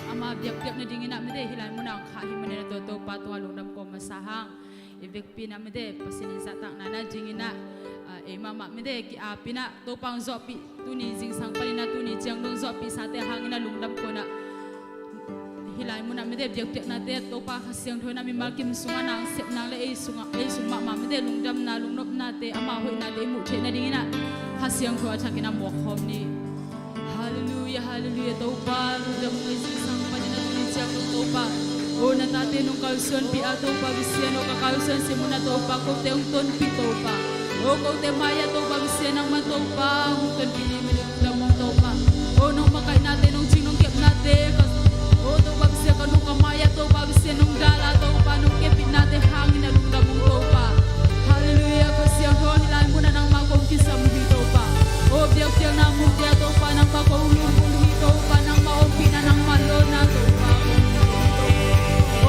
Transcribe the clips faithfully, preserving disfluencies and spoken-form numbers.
Ama biakpiak nadingin ah mite hih lai munah khah hi manin ah tua Topa tua lungdam ko masa hang. I vekpi in ah mite Pasian in zahtakna nadingin ah, ah, ei mahmah mite ki-apin ah Topa hong zawhpih tuni zingsang panin ah tuni ciang dong zawhpih sate hangin ah lungdam ko in ah hih lai munah mite biakpiaknate Topa Kha Siangtho in ah mimal kim sungah nang sep nang le ei sungah, ei sung mahmah mite lungdamna lungnopnate ama hoihnate i muh theih nadingin ah Kha Siangtho a thakin ah muak khawm ni. Halleluia, halleluia, Topa lungdam ngai zingsang panin ah tuni ciang dong Topa. O na tate nong kalsuanpih ah Topa Pasian, o ka kalsuan simun ah Topa kote hong tonpih Topa. O kote mai-ah Topa Pasian nangman Topa hong tonpih ni manin lungdam hong Topa. O nong makaihnate nong cing nong kepnate ka, o Topa Pasian ka nung ka mai-ah Topa Pasian nong dal ah Topa nong kepnate hangin ah lungdam hong Topa. Halleluia, Kha Siangtho hih lai munah nangmah kong kisam hi Topa. O biakpiakna mukte ah Topa nangmah kong lunggulh hi Topa, nangmah ompihna nangmah lawhna Topa kong lunggulh hi Topa.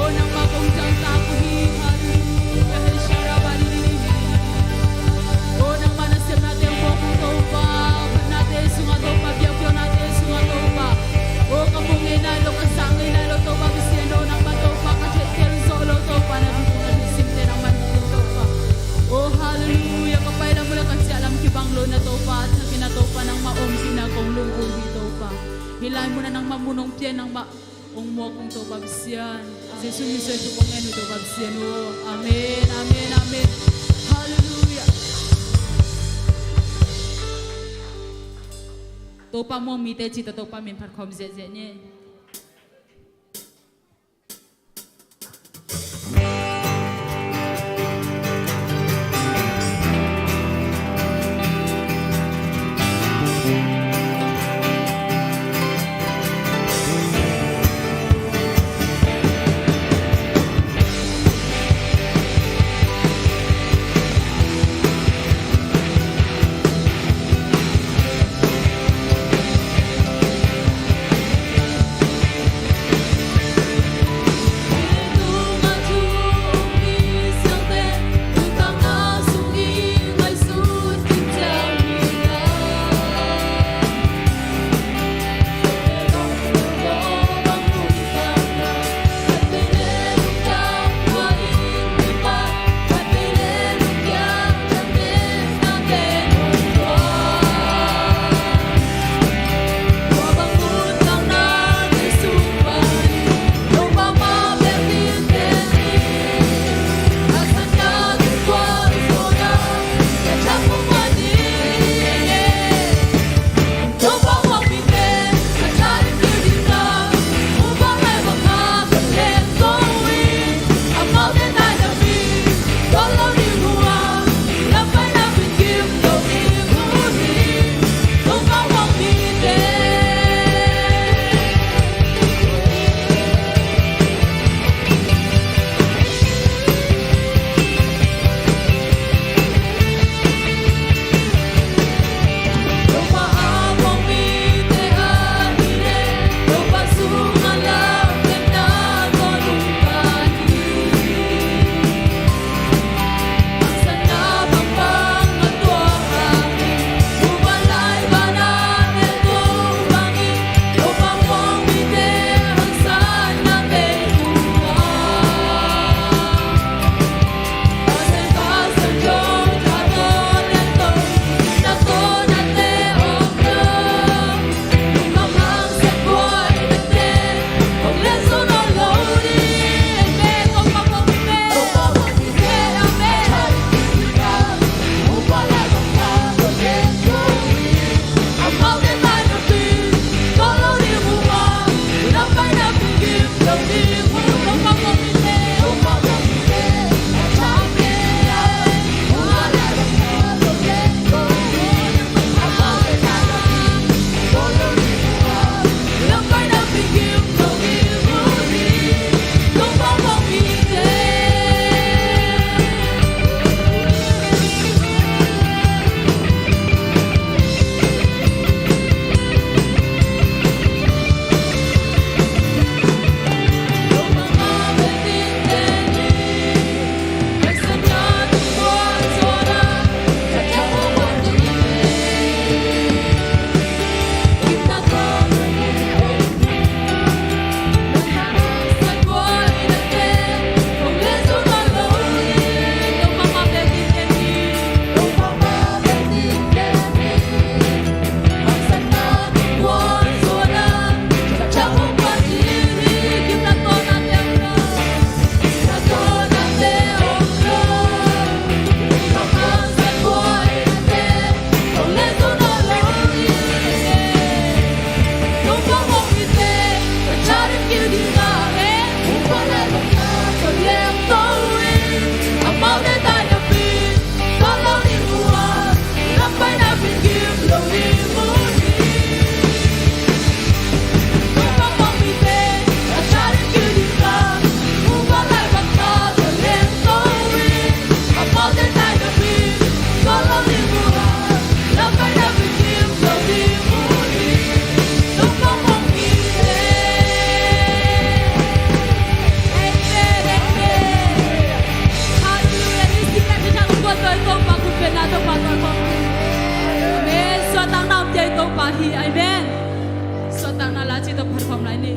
O nangmah kong zangtak uh hi. Halleluia, hei sharabari. O nangmah nasepnate hong phawk uh Topa, phatnate sungah Topa, biakpiaknate sungah Topa. O ka mu ngei nai lo, ka sang ngei nai lo Topa Pasian, o nangmah Topa ka theihtel zawh lo Topa, na thu na thusimte nangmah na thu Topa. O halleluia, ka pai lam uh le ka ciah lam kibang lo na Topa, a thakin ah Topa nangmah ompihna kong lunggulh hi Topa. Hih lai munah nangmah mun hong pia, nangmah hong muak ung Topa Pasian. Jesu min suang thu kong ngen uh Topa Pasian uh. Amen, amen, amen. Halleluia. Topa muang mite cih tawh Topa min phat khawm ziahziah ni. Khawm lai ni.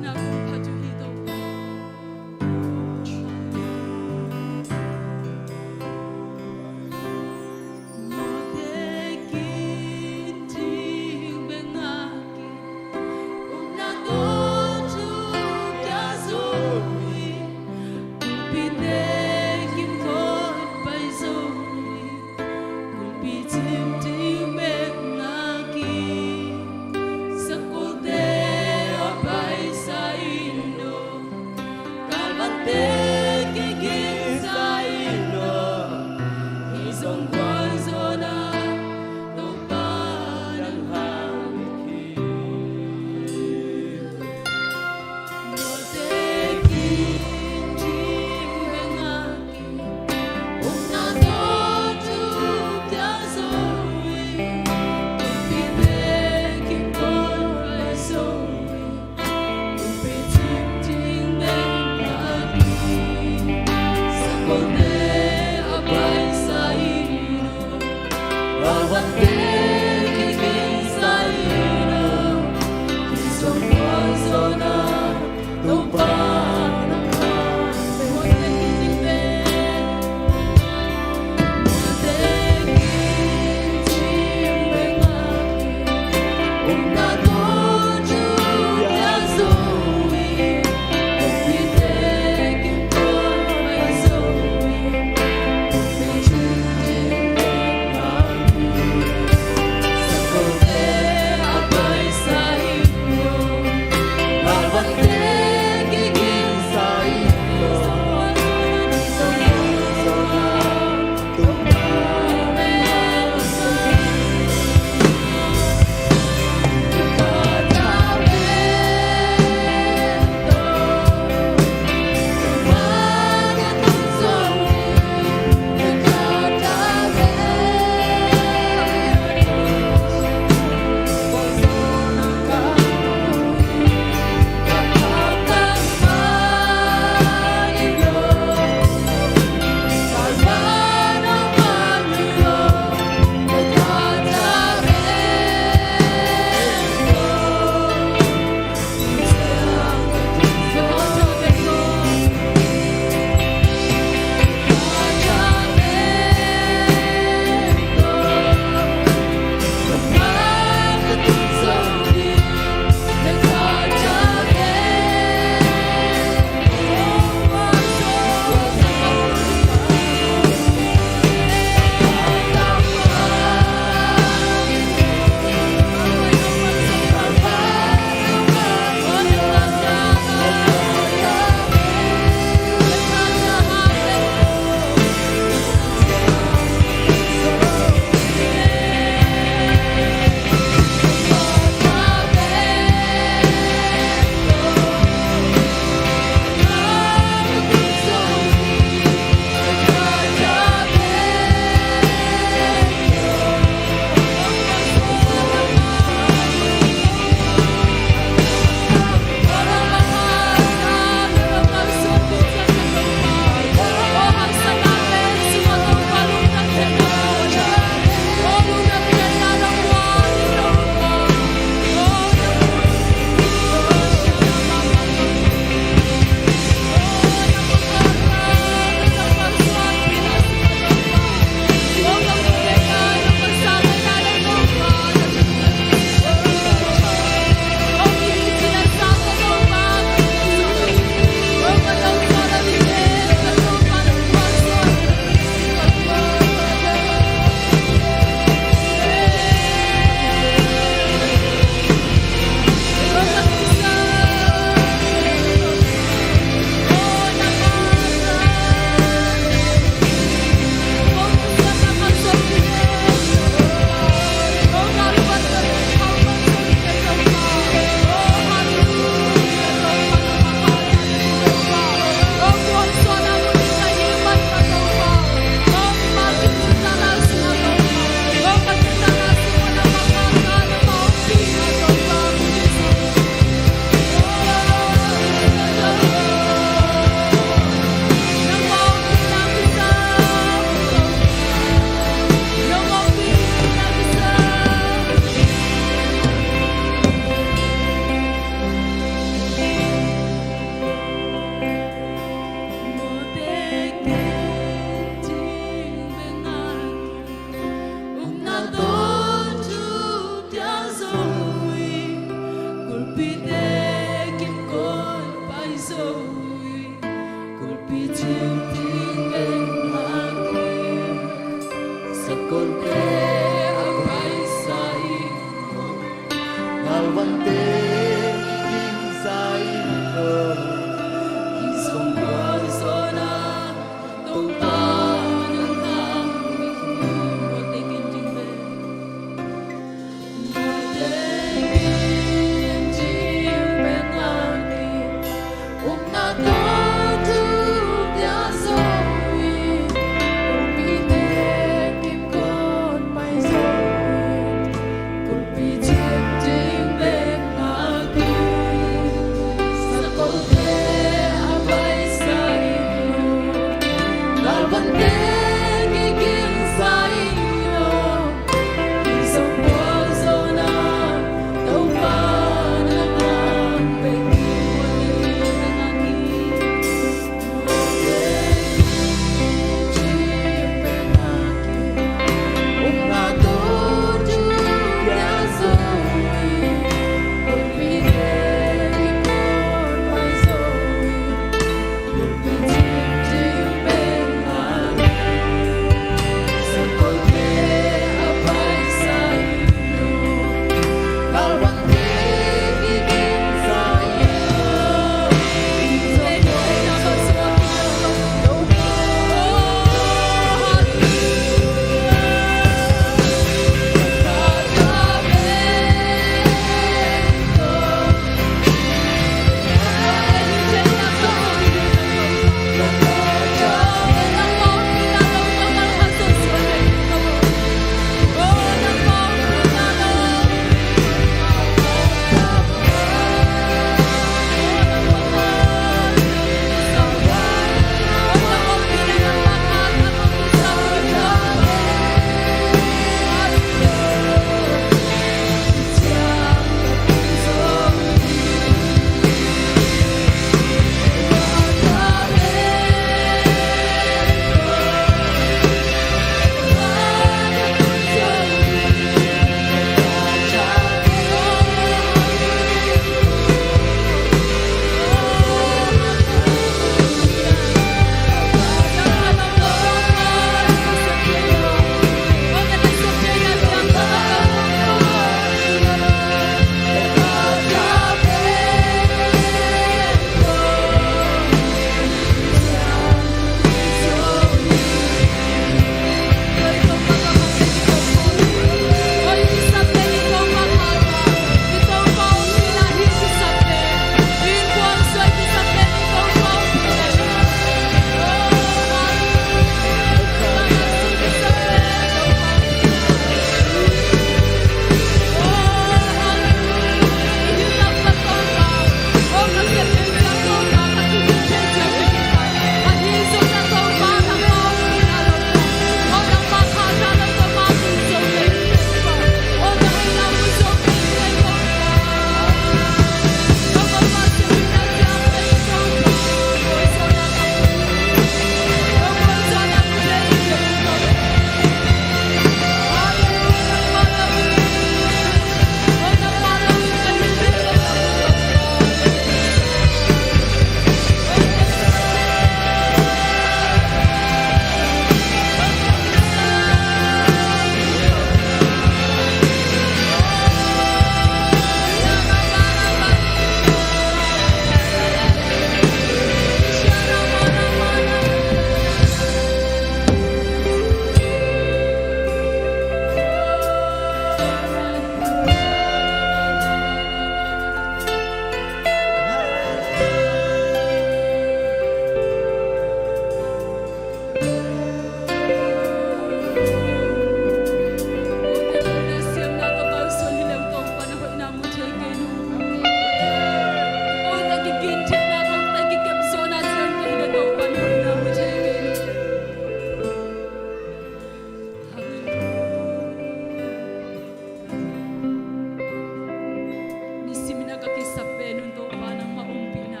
Nisimin a ka kisap pen un Topa nangmah ompihna.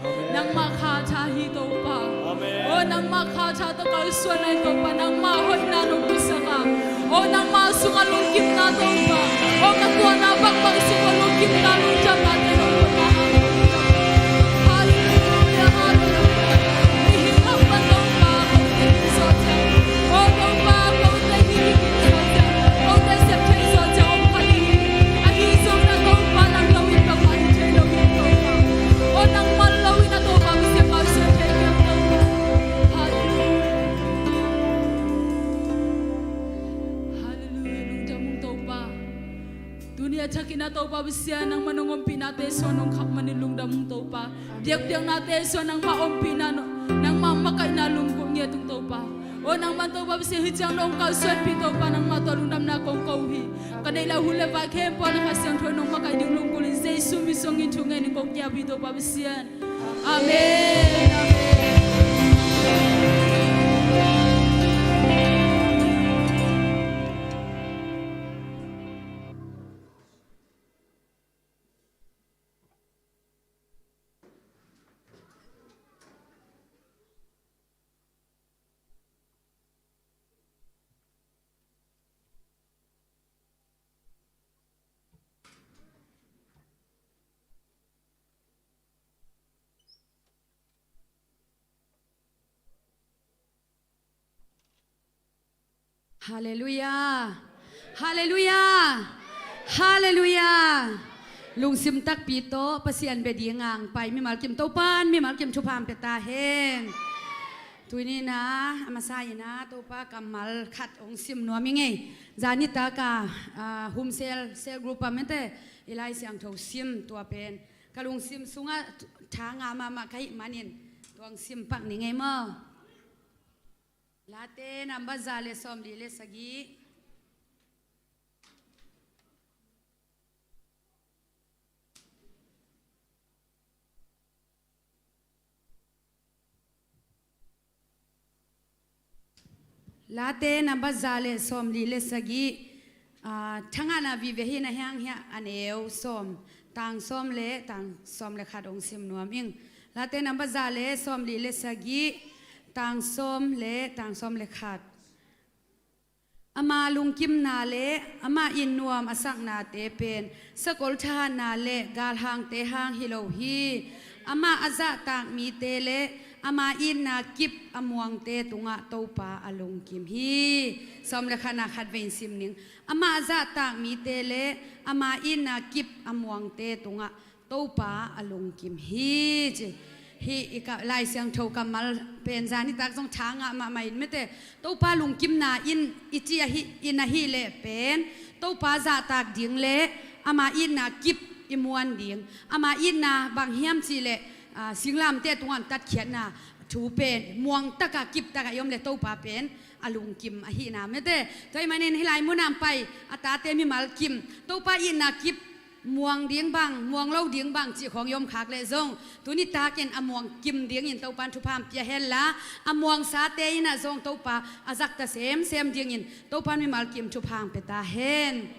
Amen. Nangmah kha tha hi Topa. Amen. O nangmah kha tha tawh kalsuan a hi Topa, nangmah hoihna nong pusak a. O nangmah sungah lungkimna Topa. O ka tuahna bangbang sungah lungkimna lungdamna te nong puak a. Halleluia, halleluia. Mihing a pan Topa, ko te hi sawt a. O Topa, ko te hi Thakin a Topa Pasian, nangmah nong ompihnate suan nong khak manin lungdam ung Topa. Biakpiaknate suan nangmah ompihna, nangmah makaihna lunggulh ngiat ung Topa. O nangman Topa Pasian, hih ciang nong kalsuanpih Topa, nangmah tawh lungdamna kong ko hi. Ka neih le hun le vai khempeuh ah na Kha Siangtho in nong makaih ding lunggulh in Jesu min suangin thu ngen in kong kiap hi Topa Pasian. Amen. Amen. Halleluiah. Halleluiah. Halleluiah. Lungsim takpi tawh Pasian bia dingin pai mimal kim Topan mimal kim thupha pia ta hen. Tuni-in a masa-in a Topa kammal khat hong sim nuam ing ei. Zanitak a, ah, home cell, cell group a mite i Lai Siangtho sim tua pen ka lungsim sungah tha ngah mahmah ka hih manin tua hong sim pak ning ei maw. Late number za le sawmli le sagih. Late number za le sawmli le sagih, ah, thangahna vive hi na hiang hiah a neu sawm, tang sawm le tang sawm le khat hong sim nuam ing. Late number za le sawmli le sagih, tang sawm le tang sawm le khat. Ama lungkimna le ama in nuam a saknate pen sakol thahatna le galhangte hang hi lo hi. Ama a zahtak mite le ama itna kip a muangte tungah Topa a lungkim hi. Sawm le khatna khat vei in sim ning. Ama a zahtak mite le ama itna kip a muangte tungah Topa a lungkim hi, ci. Hih i ka, Lai Siangtho kammal pen zanitak zong tha ngah mahmah in mite. Topa lungkimna in i ci ahi, in ahih leh pen Topa zahtak ding le ama itna kip i muan ding. Ama itna bang hiam cih leh, ah, singlamteh tungah tatkhiatna thu pen muangtak a kiptak a i om leh Topa pen a lungkim ahihna mite. Tua ahih manin hih lai munah pai a tate mimal kim Topa itna kip muang ding bang, muang lo ding bang cih khawng i om khak leh zong, tuni takin a muang kim dingin Topan thupha pia hen la, a muangsate in ah zong Topa a zakta semsem dingin Topan mimal kim thupha pia ta hen.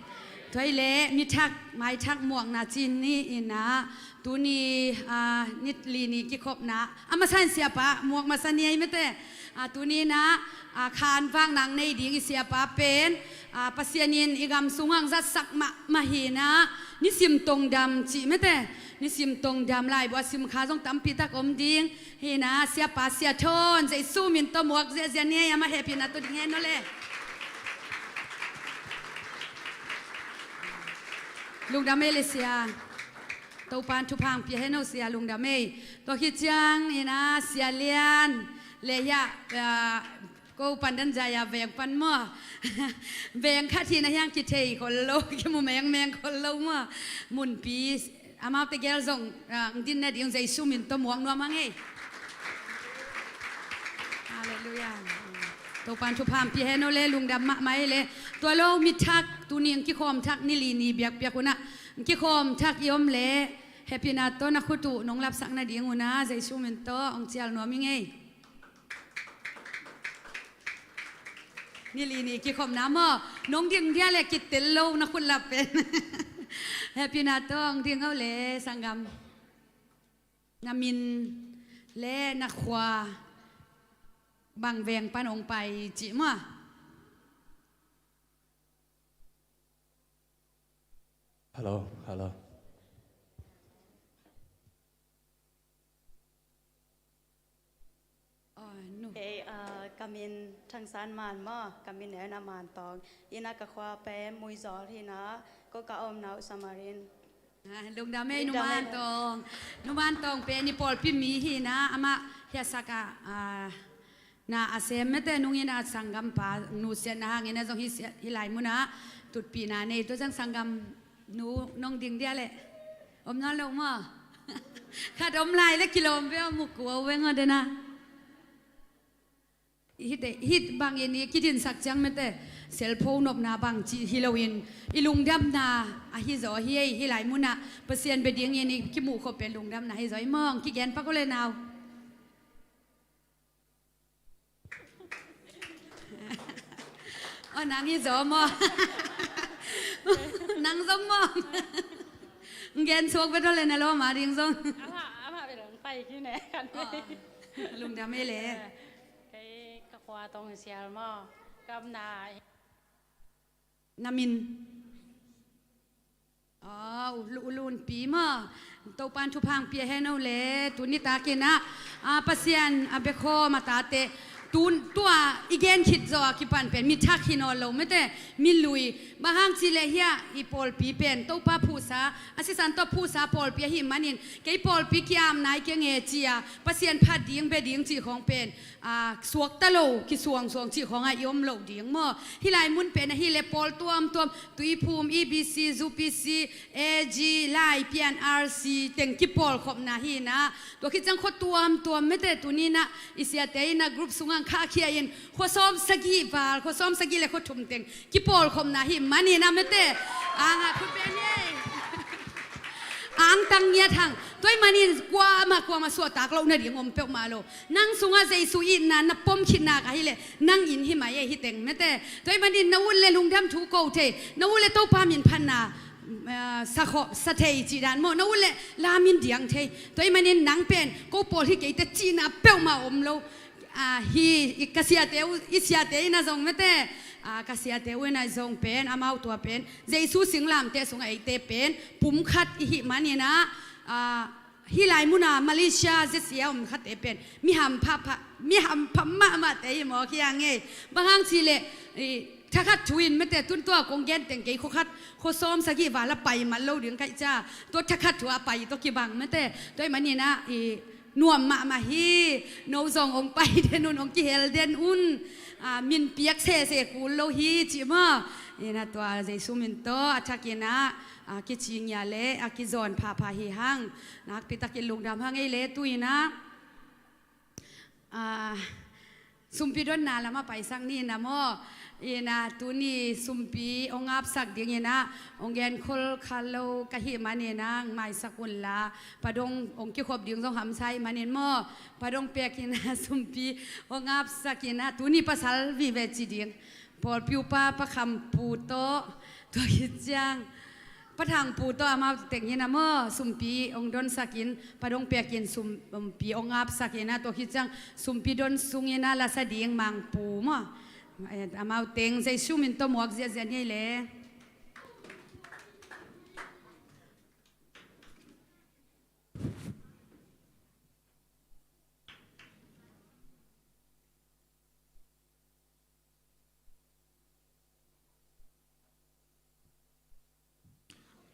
Tua ahih leh mi thak, mai thak muakna ci ni in ah, tuni, ah, ni li ni kikhopna a masa in siapa muak masa ni ei mite. Ah, tuni in ah, ah, khanvakna nei ding i siapa pen, ah, Pasian in i gam sungah zatsak mahmah hi in ah, Nisim Tongdam cih mite. Nisim Tongdam laibu a sim kha zong tampi tak om ding hi in ah, siapa Sia Thawn Jesu min tawh muak ziahziah ni ei, amah hehpihna tawh ding hen aw le. Lungdam ei le sia. Topan thupha pia hen aw sia, lungdam ei. Tua khit ciangin ah Sia Lian le hiah, ah, ko pandan zai a veng pan maw. Veng khat hi na hiang kithei khol lo, kimu mengmeng khol lo maw. Munpi amaute gel zong, ah, ding na ding Jesu min tawh muak nuam hang ei. Halleluiah. Topan thupha pia hen aw le, lungdam mahmah ei le. Tua lo mi thak, tuni hong kikhawm thak ni li ni biakpiak un ah hong kikhawm thak i om leh, hehpihna tawh na khut uh nong lapsak nading un ah Jesu min tawh hong cial nuam ing ei. Ni li ni kikhopna maw, nong ding dia le kitel lo na khut lap pen. Hehpihna tawh hong ding aw le sanggam. Na min le na khua bang veng pan hong pai cih maw. Hello, hello. Aw, nu. Kei, ah, ka min Thangsan Man maw, ka min en a Man Tawng. Ina ka khua pen Muizawl hi in ah, ko ka omna uh Samarin. Ah, lungdam ei, lungdam ei, Nu Man Tawng. Nu Man Tawng pen i pawlpi mi hi in ah, amah hiah sak ah, ah, na a sem mete nungin a sanggampa nusiatna hangin a zong hih sia-, hih lai munah tutpihna nei. Tua ciang sanggam Nu, nong ding dia leh. Om nawn lo maw? Khat om lai leh kilawm ve aw, muk kua ve ngaw dena. Hih te, hih bangin i kidinsak ciang mete, cellphone nopna bang cih hi loin, i lungdamna ahi zaw hi ei, hih lai munah Pasian bia dingin i kimuh khop pen lungdamna hi zaw hi maw, kigen pak aw le nau. Aw, nang hi zaw maw? Nang zong maw? Gen suak bek aw le na lawm a ding zong. Amah, amah bel hong pai khin e, kan pai. Aw, lungdam ei le. Kei ka khua tawng sial maw? Kamna. Na min. Aw, u lu-, u Lunpi maw? Topa'n thupha hong pia hen aw le, tuni takin ah, a, Pasian a biakhawm a tate, tun, tua i gen khit zawh a kipan pen mi thak hi nawn lo mete, mi lui. Bang hang cih leh hiah i pawlpi pen Topa phuhsa, a sisan tawh phuhsa pawlpi ahih manin, kei pawlpi ki-apna hi keng e ci-a, Pasian phat ding, bia ding cih khawng pen, a, suakta lo, kisuangsuang cih khawngah i om loh ding maw? Hih lai mun pen ahih leh pawl tuamtuam, Tuiphum, E B C, Zu P C, A G, Laipian, R C teng kipawlkhopna hi-in ah, tua khit ciang khua tuamtuam mete tuni-in ah, i siate in ah group sungah khahkhia-in, khua sawm sagih val, khua sawm sagih le khua thum teng kipawlkhopna hi manin ah mete, a, ngah khut pen hi. Angtang ngiat hang. Tua ahih manin kuamah, kuamah suahtak loh nading om peuhmah lo. Nang sungah Jesu itna na pom khit nak ahih leh, nang in hi mai e, hih teng mete. Tua ahih manin na ut leh lungdam thu ko thei, na ut leh Topa min phatna, ah, sa khawh, sa thei cih dan maw, na ut leh lam in diang thei. Tua ahih manin nang pen ko pawl hi kei teh cihna peuhmah om lo. Ah, hih, i, ka siate uh, i siate in ah zong mete, ah, ka siate uh in ah zong pen, amau tua pen Jesu singlamteh sungah eite pen pumkhat i hih manin ah, ah, hih lai munah Malaysia Z C A om khatte pen mi hampha pha, mi hampha mahmahte hi mawk hi hang e. Bang hang cih leh, i, thakhat thu in mete, tun tua kong gen teng kei khua khat, khua sawm sagih val ah pai man lo ding ka hih ciang, tua thakhat thu a pai tawh kibang mete. Tua ahih manin ah, i, nuam mahmah hi, no zong hong pai den un, hong kihel den un, a, min piak sese kul lo hi cih maw? In ah tua Jesu min tawh a thakin ah, a, kici ngiat le, a, kizawn phapha hi hang. Nakpi takin lungdam hang ei le tu-in ah, a, sumpi donna lamah paisak ni in ah maw? In ah tuni sumpi hong apsak dingin ah hong genkhol kha lo ka hih manin ah maisak unla, Pa Dong hong kikhop ding zong hamsa ahih manin maw? Pa Dong pekin ah sumpi hong apsakin ah tuni pasal vive ci ding. Pawlpi upa Pa Kham Pu tawh, tua khit ciang Pa Thang Pu tawh amau teng in ah maw, sumpi hong donsakin, Pa Dong pekin sum-, sumpi hong apsakin ah, tua khit ciang sumpi don sungin ah lasa ding Mang Pu maw? Eh, amau teng Jesu min tawh muak ziahziah ni ei le.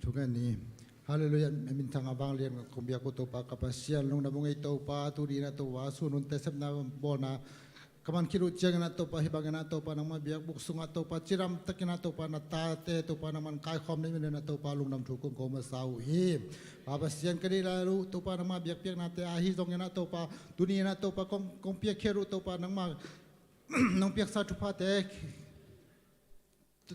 Thungen ni. Halleluiah. Minthang a vanglian kong biak uh Topa ka Pasian, lungdam ung ei Topa, tuni in ah Topa, sun hun teh sepna bawlna ka man khit uh ciangin ah Topa, hih bangin ah Topa nangmah biakbuk sungah Topa, cidam takin ah Topa, na tate Topa nangman kaikhawm na hih manin ah Topa, lungdam thu kong ko masa uh hi. Pa Pasian, ka deih lai uh Topa, nangmah biakpiaknate ahi zongin ah Topa, tuni in ah Topa, kong, kong piakkhiat uh Topa, nangmah nong piaksa thuphate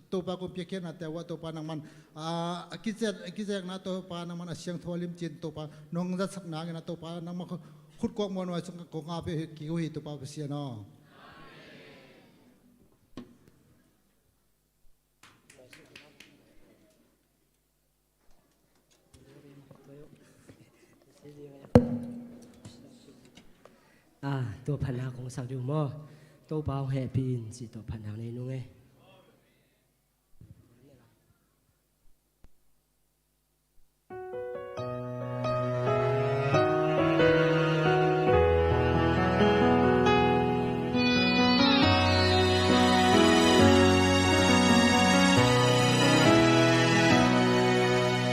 Topa, kong piakkhiatnate uh ah Topa nangman, ah, a kizek, a kizekna Topa nangman a siangtho a limci-in Topa nong zatsak nangin ah Topa nangman khut kuak muanhuai sungah kong ap kik uh hi Topa Pasian aw. Ah, tua phatna kong sak ding uh maw? Topa hong hehpih in ci, tua phatna nei nung e.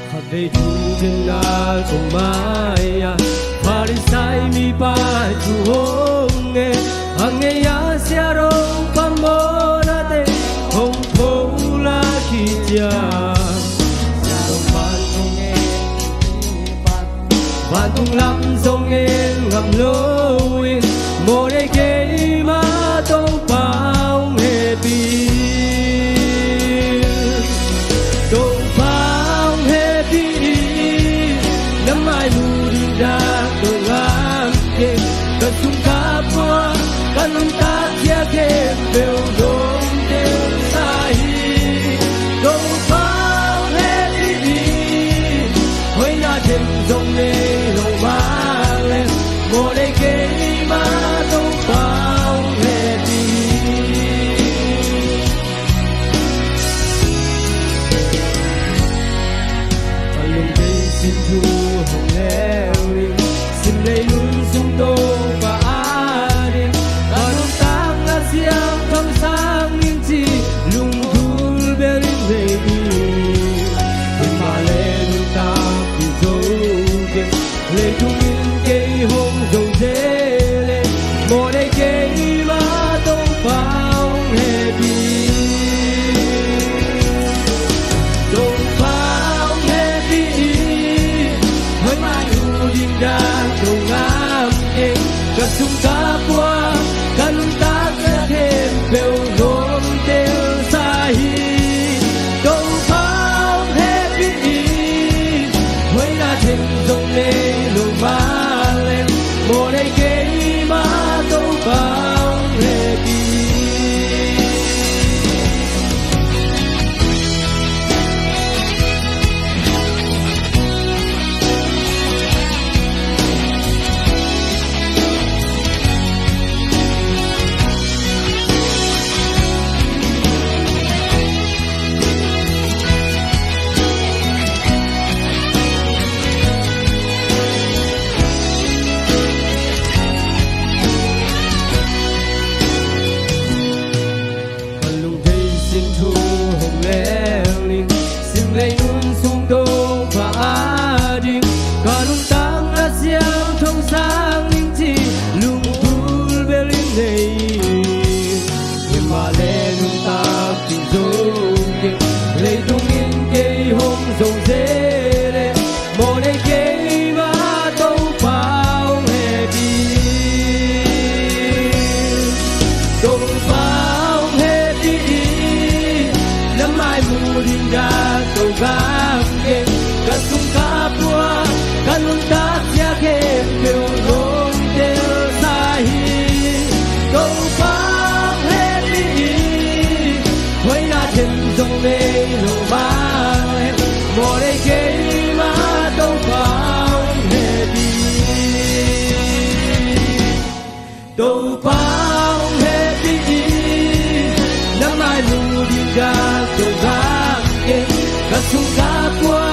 Khatvei thu zingnal kong mai-ah Farisai mipa thu hong ngen, a ngei-a siahrong phamawh nate hong pholak khit ciang, siahrong A nunglam zong en ngam lo in, mawlei keima Topa hong hehpih in. Topa hong hehpih in, na mai mu ding dan tawh ngam keng. Ka sung ka pua, ka nuntak khia khempeuh dong telsa hi. Topa hong hehpih in, hoihna them zong nei lo mah leh, mawlei keima Topa hong hehpih in. Ka lungtang sin thu hong leu in, sim lei nun sung Topa ading. Ka nuntakna siangtho sang ning ci, lunggulh bel in nei in. Himahleh nuntakpih zo keng, leitung in kei hong zo zel leh, mawlei keima Topa hong hehpih in. Topa hong hehpih in, hoih mah nu ding dan tawh ngam keng. Ka sung ka pua, ka nuntak khempeuh dong telsa hi. Topa hong hehpih in, hoihna them zong nei lo mah leh, mawlei keima Topa hong hehpih in. Ka lungtang sin thu hong leu in, sim lei nun sung Topa ading. Ka nuntakna siangtho sang ning ci, lunggulh bel in nei in. Himahleh nuntakpih zo keng, leitung in kei hong zo zel leh, mawlei keima Topa hong hehpih in. Topa hong hehpih in, na mai mu ding dan tawh ngam keng. Ka sung ka pua, ka nuntak khempeuh dong telsa hi. Topa hong hehpih in, hoihna them zong nei lo mah leh, mawlei keima Topa hong hehpih in. Topa hong hehpih in, na mai mu ding dan tawh ngam keng. Ka sung ka pua,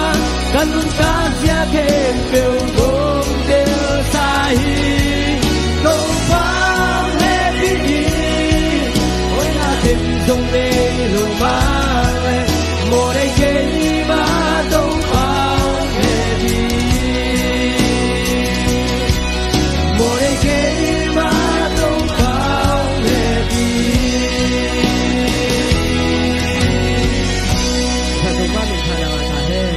ka nuntak khempeuh dong telsa hi. Topa hong hehpih in, hoihna them zong nei lo mah leh, mawlei keima Topa hong hehpih in. Mawlei keima Topa hong hehpih in. Topa min thang a ta hen.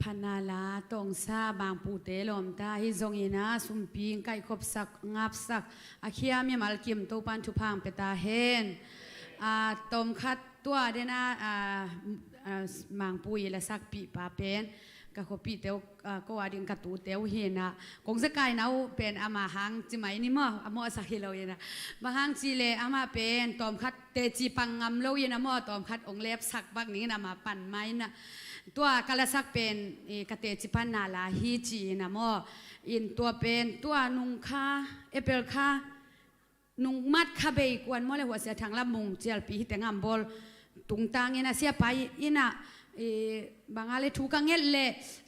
Phanala tongsa Mangpute lawmta hi zongin a sumpi in kaihkhopsak ngapsak a khia mimal kim Topan thupha pia ta hen. A, tawmkhat tua dena, a, a, Mangpu i lasakpih pa pen ka khuapihte uh, a, ko a ding ka tute uh hi na. Kong zakaina uh pen ama hang ci mai ni maw, a mawhsak hi lo hi na. Bang hang ci le ama pen tawmkhat teci pang ngam lo in a maw, tawmkhat ong lepsak bak ning in ama pan mai na. Tua ka lasak pen, e, ka teci pan na la hi ci in a maw. In tua pen, tua nung kha, April kha, nung mat kha bei kuan maw le huasia thang la mung cialpi hi teng am bawl tungtang in a siapa in a, eh, bang a le thu ka nget le,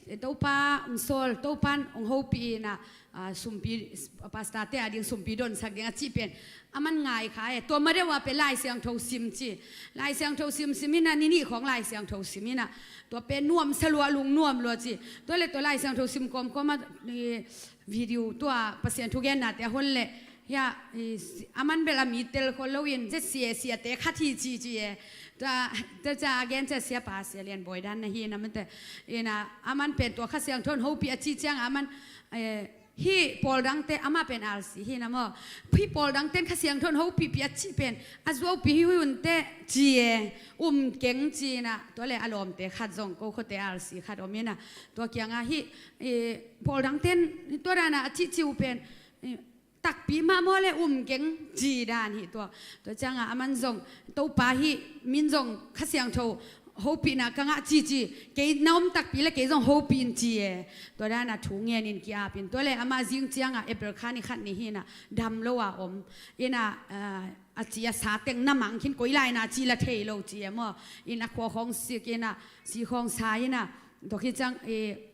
eh, Topa hong sawl, Topa in hong hopih in ah, ah, sumpi, pastor te a ding sumpi donsak ding a cih pen a man ngai kha e. Tua ma deuh a pen Lai Siangtho sim ci. Lai Siangtho sim sim in ah, ni nih khawng Lai Siangtho sim in ah, tua pen nuamsa lua, lung nuam lua ci. Tua le tua Lai Siangtho sim kawmkawm a, eh, video tua Pasian thugennate a hon le, hia, i, si-, a man bel a mi tel khol loin, zia sia, siate khat hi ci ci e. Tua, tua ca a gen cia siapa Sia Lian Bawi dan na hi na mate. In ah, a man pen tua Kha Siangtho in hopih a cih ciang a man, eh, hih pawl dangte, amah pen R C hi na maw. Hih pawl dangte in Kha Siangtho in hopihpih a cih pen a zuaupih hi hun te ci e, um keng ci in ah, tua le a lawmte khat zong ko khuate R C khat om in ah, tua kiangah hih, eh, pawl dangte in tua dan a a cihcih uh pen, eh, takpi mah maw le um keng ci dan hi tua. Tua ciangah a man zong, Topa hih min zong Kha Siangtho hopihna ka ngah cici, kei na om takpi le kei zong hopih in ci e. Tua dan a thu ngen in ki-ap in. Tua le amah zing ciangah April kha ni khat ni hi in ah, dam lo a om in ah, ah, a ci a sa teng na mang khin koi lai na ci la thei lo ci e maw. In a khua khawng sik in ah, si khawng sa in ah, tua khit ciang, eh,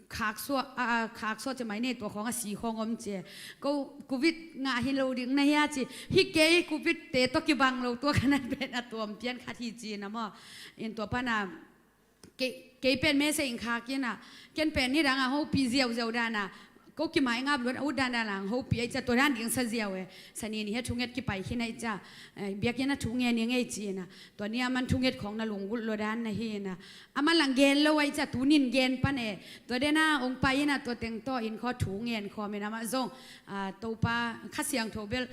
khaksuah, a, a, khaksuah ci mai ni, tua khawng a si khawng om ci e. Ko covid ngah hi lo ding na hia ci. Hi kei covid te tawh kibang lo, tua ka nat pen a tuam pian khat hi ci na maw. In tua pan a, kei, kei pen message in khak in ah, ken pen nidang a hopih ziauziau dan a, ko kimai ngap luat a ut dan dan a hopih a i cia, tua dan ding sa ziau e. Sa ni ni hia thunget kipai khin a i cia, eh, biakinn a thu ngen ing ei ci in ah, tua ni a man thunget khawng na lunggulh lua dan na hi in ah, a man lang gen lo a i cia, tunin gen pan e. Tua den a hong pai in ah, tua teng tawh in khaw thu ngen khawm in amah zong, ah, Topa Kha Siangtho bel,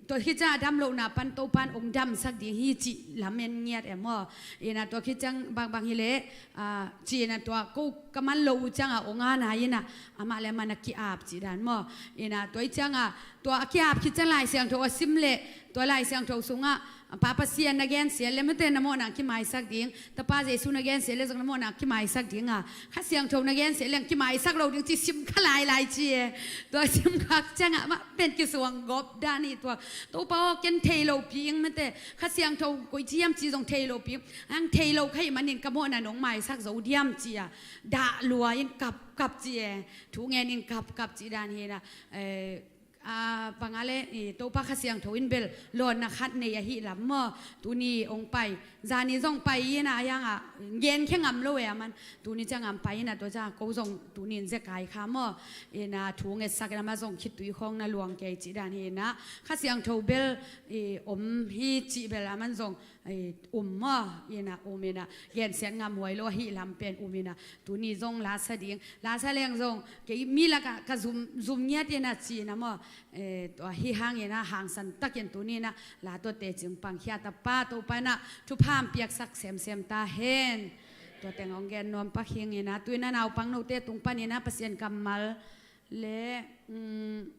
tua khit ciang a dam lohna pan Topa in hong damsak ding hi cih lamen ngiat e maw. In ah tua khit ciang bangbang hi leh, ah, ci in ah tua ko ka man lo uh ciangah hong a na in ah, amah le amah na ki-ap cih dan maw. In ah tua i ciangah tua a ki-ap khit ciang Lai Siangtho a sim leh, tua Lai Siangtho sungah, Pa Pasian na gensiat le mate na mawhna kimaisak ding, Tapa Jesu na gensiat le zong na mawhna kimaisak ding a, Kha Siangtho na gensiat le kimaisak lo ding ci sim kha lailai ci e. Tua sim khak ciangah amah pen kisuang gawp dan hi tua. Topa aw, ken thei lopi ing mate, Kha Siangtho koici hiam ci zong thei lopi ing. Ang thei lo kha hih manin ka mawhna nong maisak zo diam ci a, dah lua in kapkap ci e. Thu ngen in kapkap ci dan hi na, eh, a, bang a le, i, Topa Kha Siangtho in bel lawnna khat nei ahi lam maw. Tuni hong pai, zani zong pai in ah, a hiangah gen khe ngam lo e a man. Tuni ciangah pai in ah, tua ciangah ko zong tuni in zekai kha maw. In ah thu ngetsak in amah zong khitui khawng na luang kei cih dan hi in ah, Kha Siangtho bel, i, om hi cih bel a man zong, i, um maw, in ah um in ah, gensiat ngam huai lo ahi lam pen um in ah, tuni zong lasa ding, lasa leng zong kei mi lakah ka zum, zum ngiat in ah ci in ah maw. Eh, tua hi hang in ah hangsan takin tuni in ah la tua tecing pang khia ta, Pa Topa in ah thupha hong piaksak semsem ta hen. Tua teng hong gen nuam pak hing in ah, tu in ah naupang note tung pan in ah Pasian kammal le, mm,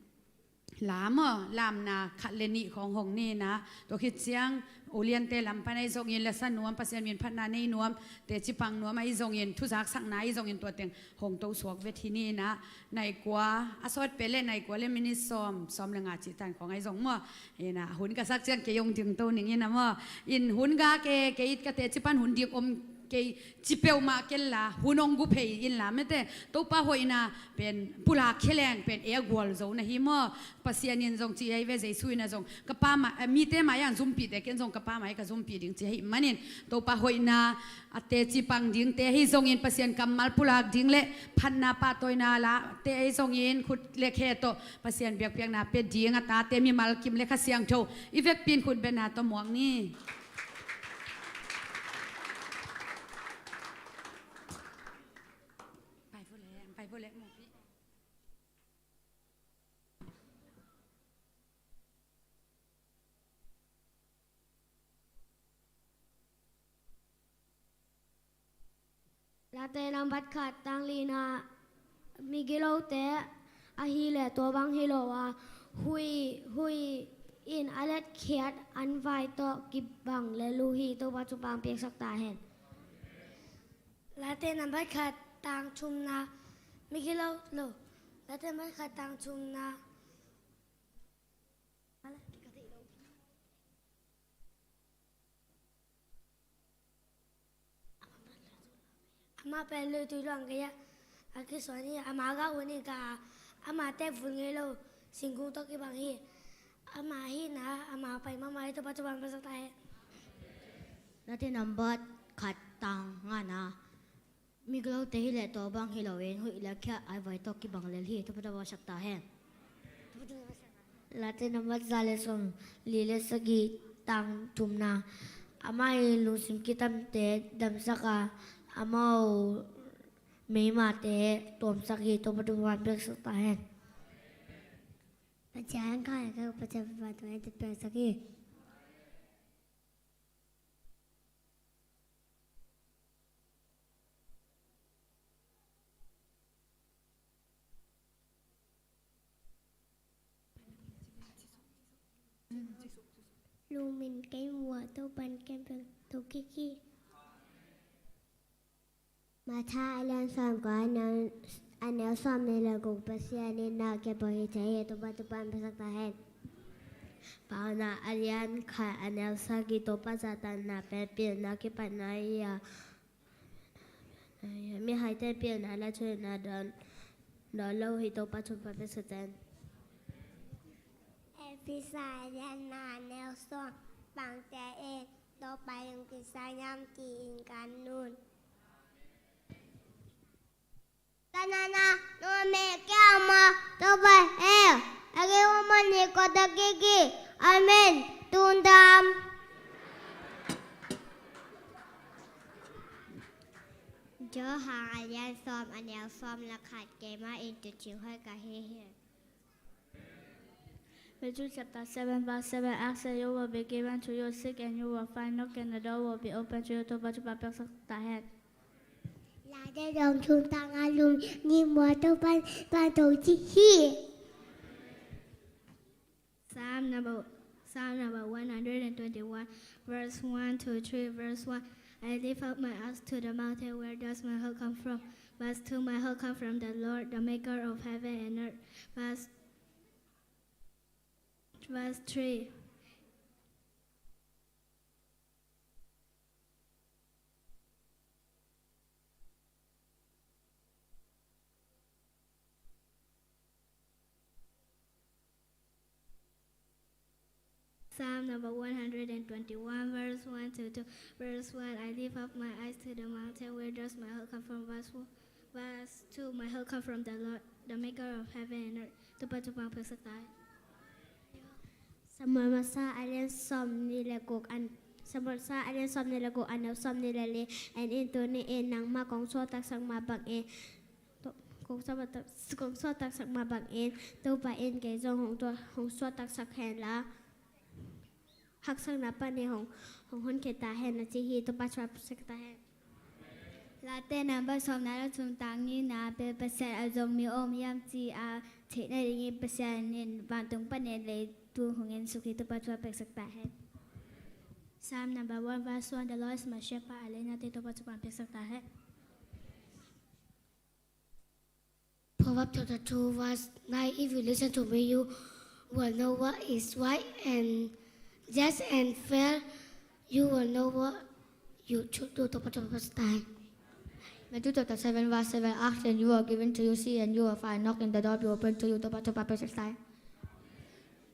lam aw, lamna khat le nih khawng hong ni in ah, tua khit ciang uliante lam pan ahi zongin lasa nuam, Pasian min phatna nei nuam, teci pang nuam ahi zongin, thuzaksakna ahi zongin tua teng hong to suak vet hi ni in ah, nai kua, a sawt pen le nai kua le minit sawm, sawm le nga cih tan khawng ahi zong maw. In ah hun ka sak ciang kei hong ding to ning in ah maw. In hun ga ke, kei ka teci pan hun ding om kei ci peuhmah ken la, hun hong gu phei in la mate. Topa hoihna pen pulak khe leng pen ei a gual zo na hi maw. Pasian in zong ci ahi ve, Jesu in ah zong ka Pa mai, eh, mite mai-ah hong zumpihte ken zong ka Pa mai-ah ka zumpih ding ci ahih manin, Topa hoihna a teci pang dingte ahi zongin Pasian kammal pulak ding le phatna pahtawina late ahi zongin khut le khe tawh Pasian biakpiakna pia ding a tate mimal kim le Kha Siangtho i vekpi in khut betna tawh muak ni. Late nambat khat tang lina, migilote ahih leh tua bang hi lo a, hui, hui in a letkhiat an vai tawh kibang le luhi, Topa thupha hong piaksak ta hen. Late nambat khat tang thumna, migilo lo. Late nambat khat tang thumna. Amah pen lui tui luang kei a, a kisuan hi. Ama gah hun in ka, ama tek vul ngei lo, singkung tawh kibang hi. Ama hihna, ama pai mahmah hi. Topa thupha hong piaksak ta hen. Late number khat tang ngana. Miglote hi leh tua bang hi loin huih le khiah a vai tawh kibang lel hi. Topa thupha hong piaksak ta hen. Late number za le sawm li le sagih tang thumna. Amah in lungsim kitamte damsak a, amau meimate tuamsak hi. Topa thupha hong piaksak ta hen. Pathian kha le kha Pathian thupha hong piaksak hi. Lungmin kei muah Topan ken peng to kiki. Matha a lian sawm kua a neu, a neu sawm nih le guk. Pasian in na kei pawh hi thei hi. Topa thupha hong piaksak ta hen. Paunak a lian khat a neu sagih. Topa zahtakna pen pilna kipatna hi a, mihaite pilna le thuhilhna dawn, dawn lo hi. Topa thupha hong piaksak ta hen. Efesa a lian nga a neu sawm. Pangte in Topa in kisai hiam ci-in kan un. Tanana nome kiama Topa he agi umani kota kiki. Amen. Tundam. Johan a lian sawm a neu sawm le khat. Keimah in tuucing hoih ka hi hi. Matthew chapter seven verse seven. Ask and you will be given to you, seek and you will find, knock and the door will be open to you. Topa thupha hong piaksak ta hen. Late dong thum tang a lum ni muah Topan pan to ci hi. Psalm number, Psalm number one hundred and twenty-one, verse one to three. Verse one. I lift up my eyes to the mountain, where does my help come from? Verse two. My help come from the Lord, the maker of heaven and earth. Verse, verse three. Psalm number one hundred and twenty-one, verse one to two. Verse one. I lift up my eyes to the mountain, where does my help come from? Verse one, verse two. My help come from the Lord, the maker of heaven and earth. Topa thupha hong piaksak ta hen. Samuel masa a lian sawm nih le guk an, Samuel masa a lian sawm nih le guk a neu sawm nih le li. En in, tuni in nangmah kong suahtaksak mah bangin, kong suahtak, kong suahtaksak mah bangin Topa in kei zong hong tua, hong suahtaksak hen la, haksatna panin hong, hong honkhia ta hen, a ci hi. Topa thupha hong piaksak ta hen. Late number sawmna le thum, tang nihna. Bel Pasian a zong mi om hiam ci a theihna dingin Pasian in vantung panin leitung hong ensuk hi. Topa thupha hong piaksak ta hen. Psalm number one verse one. The Lord is my shepherd, I lack nothing. Topa thupha hong piaksak ta hen. Proverbs chapter two verse nine. If you listen to me, you will know what is right and just and fair. You will know what you should do. Topa thupha hong piaksak ta hen. Matthew chapter seven verse seven. Ask and you will given to you, seek and you will find, knock and the door be open to you. Topa thupha hong piaksak ta hen.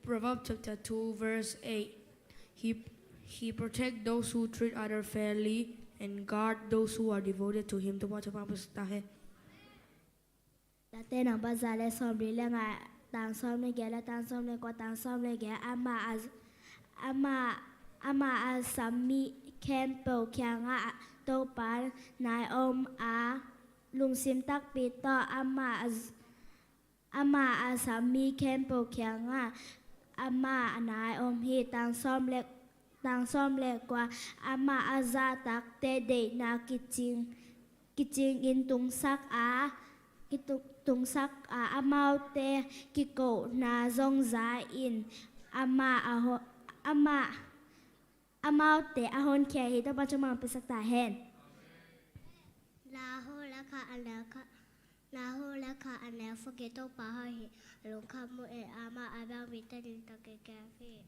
Proverbs chapter two verse eight. He, he protect those who treat others fairly and guard those who are devoted to him. Topa thupha hong piaksak ta hen. Late number za le sawm li le nga, tang sawm le giat le tang sawm le kua, tang sawm le giat. Amah a, amah, amah a sam mi khempeuh kiangah Topa nai om a, lungsim takpi tawh amah a, amah a sam mi khempeuh kiangah amah a nai om hi. Tang sawm le, tang sawm le kua. Amah a zahtakte deihna kicing, kicingin tungsak a, kitu-, tungsak a, amaute kikohna zong za-in amah a ho-, amah, amaute a honkhia hi. Topa thupha hong piaksak ta hen. Nahum le khat a neu khat, Nahum le khat a neu sagih. Topa hoih hi, lungkham uh in amah a bang mite nuntak kei kei hi.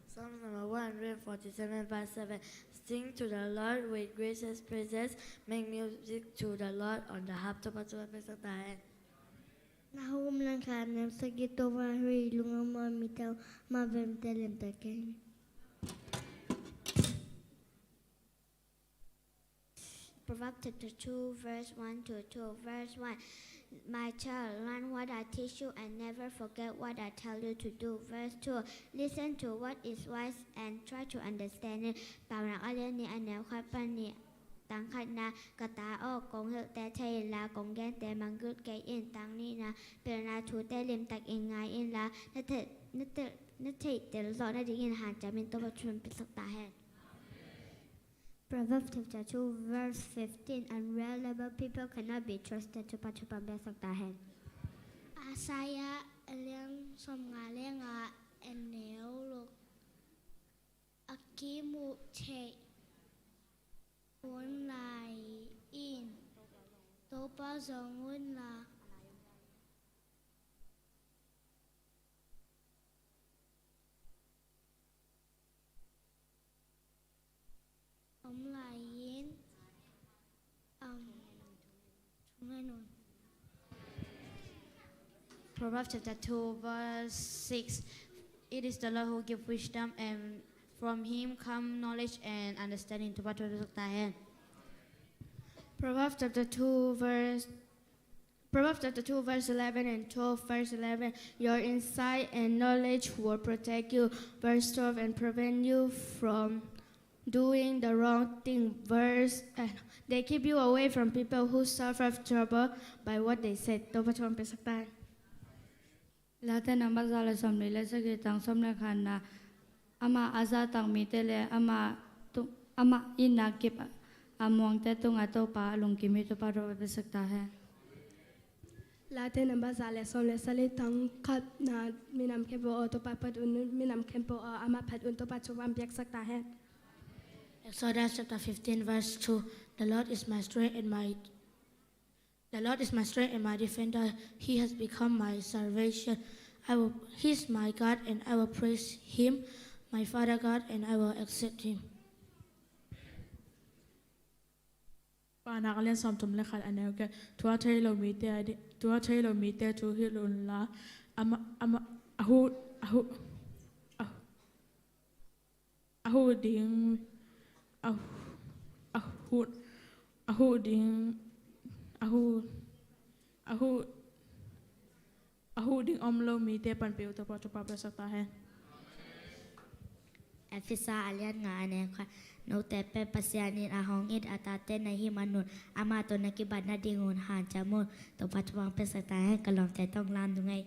Psalm number one hundred forty-seven verse seven. Sing to the Lord with gracious praises. Make music to the Lord on the harp. Topa Jehovah, pek sak ta hen. Na hum lang kha nem sagi Topa hui lungam ma mi tau ma vem te lem ta keng. Proverbs chapter two, verse one to two. Verse one, "My child, learn what I teach you and never forget what I tell you to do." Verse two, "Listen to what is wise and try to understand it." Paunak a lian nih, a neu khat pan nih. Tang khatna, ka ta aw, kong hilhte thei inla, kong gente mangngilh kei in. Tang nihna, pilna thute limtakin ngai inla, na theih, na theih, na theih tel zawh nadingin hanciam in. Topa thupha pia sak ta hen. Proverbs chapter two, verse fifteen, "Unreliable people cannot be trusted." Topa thupha pia sak ta hen. Isaiah a lian sawmnga le nga, a neu luk. A kimuh theih hun lai-in Topa zong unla, om lai-in, um, Proverbs chapter two, verse six. "It is the Lord who gives wisdom, and from him come knowledge and understanding." Topa thupha pia sak ta hen. Proverbs chapter two, verse, Proverbs chapter two, verse eleven and twelve. Verse eleven, "Your insight and knowledge will protect you." Verse twelve, "And prevent you from doing the wrong thing." Verse, eh, "They keep you away from people who suffer trouble by what they say." Topa thupha pia sak ta hen. Late nambat za le sawmli le sagih, tang sawm le khatna, amah a zahtak mite le amah tu-, amah itna kip a muangte tungah Topa a lungkim hi. Topa thupha pia sak ta hen. Late nambat za le sawm le sagih, tang khatna, minam khempeuh aw, Topa phat un, minam khempeuh aw, amah phat un. Topa thupha pia sak ta hen. Exodus chapter fifteen, verse two. "The Lord is my strength and my, the Lord is my strength and my defender. He has become my salvation. I will, He is my God, and I will praise Him, my Father God, and I will exalt Him." Paunak a lian sawmthum le khat, a neu giat. "Thu a thei lo mite a di-, thu a thei lo mite thu hilh unla, amah, amah, a huh, a huh, a, a huh ding, a, a huh, a huh ding, a huh, a huh, a huh ding om lo mite panpih uh." Topa thupha pia sak ta hen. Efesa a lian nga, a neu khat. "Note pen Pasian in a hong it a tate na hih manun, amah tawh na kibat nadingun hanciam un." Topa thupha pia sak ta hen. Ka lawmte tawh lam ding ei.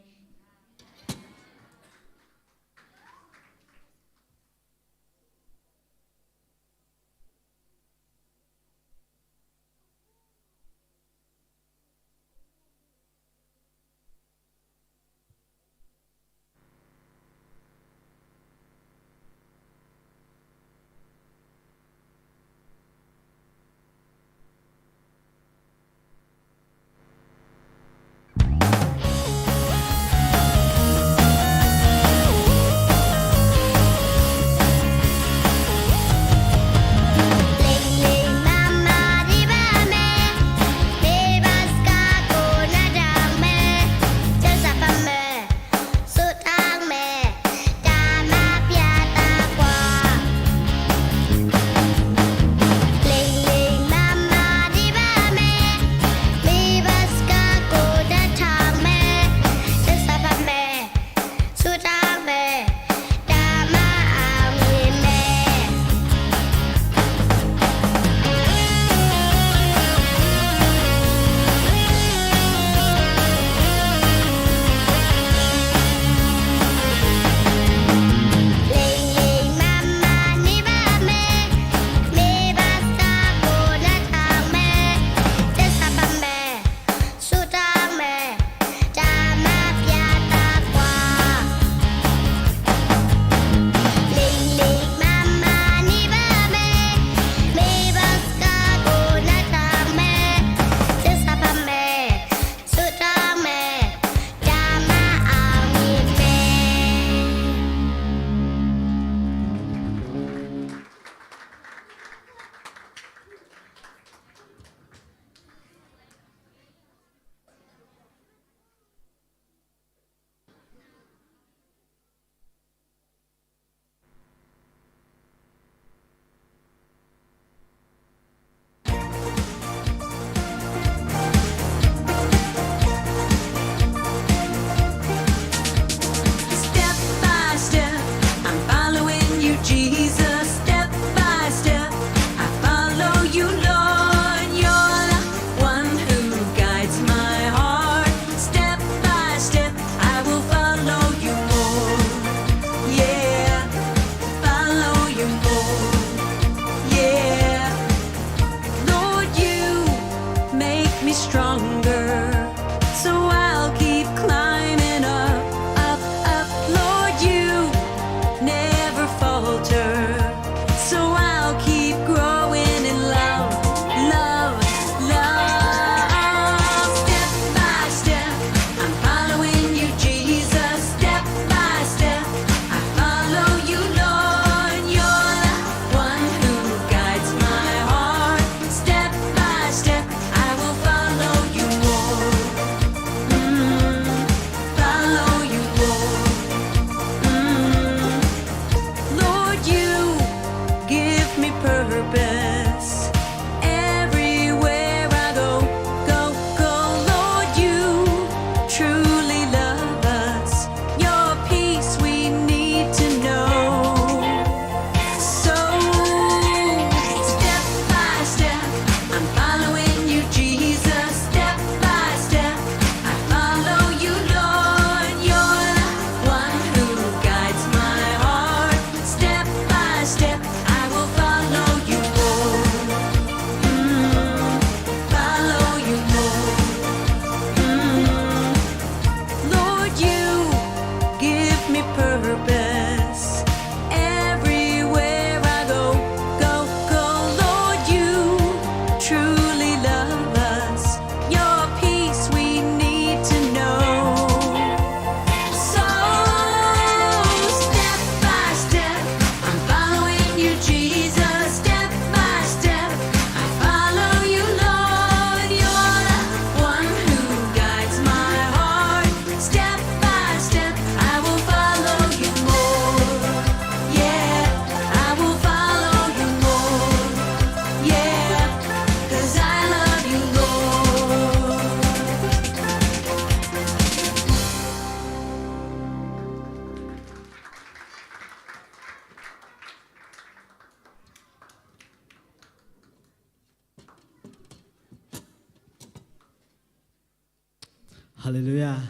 Halleluiah.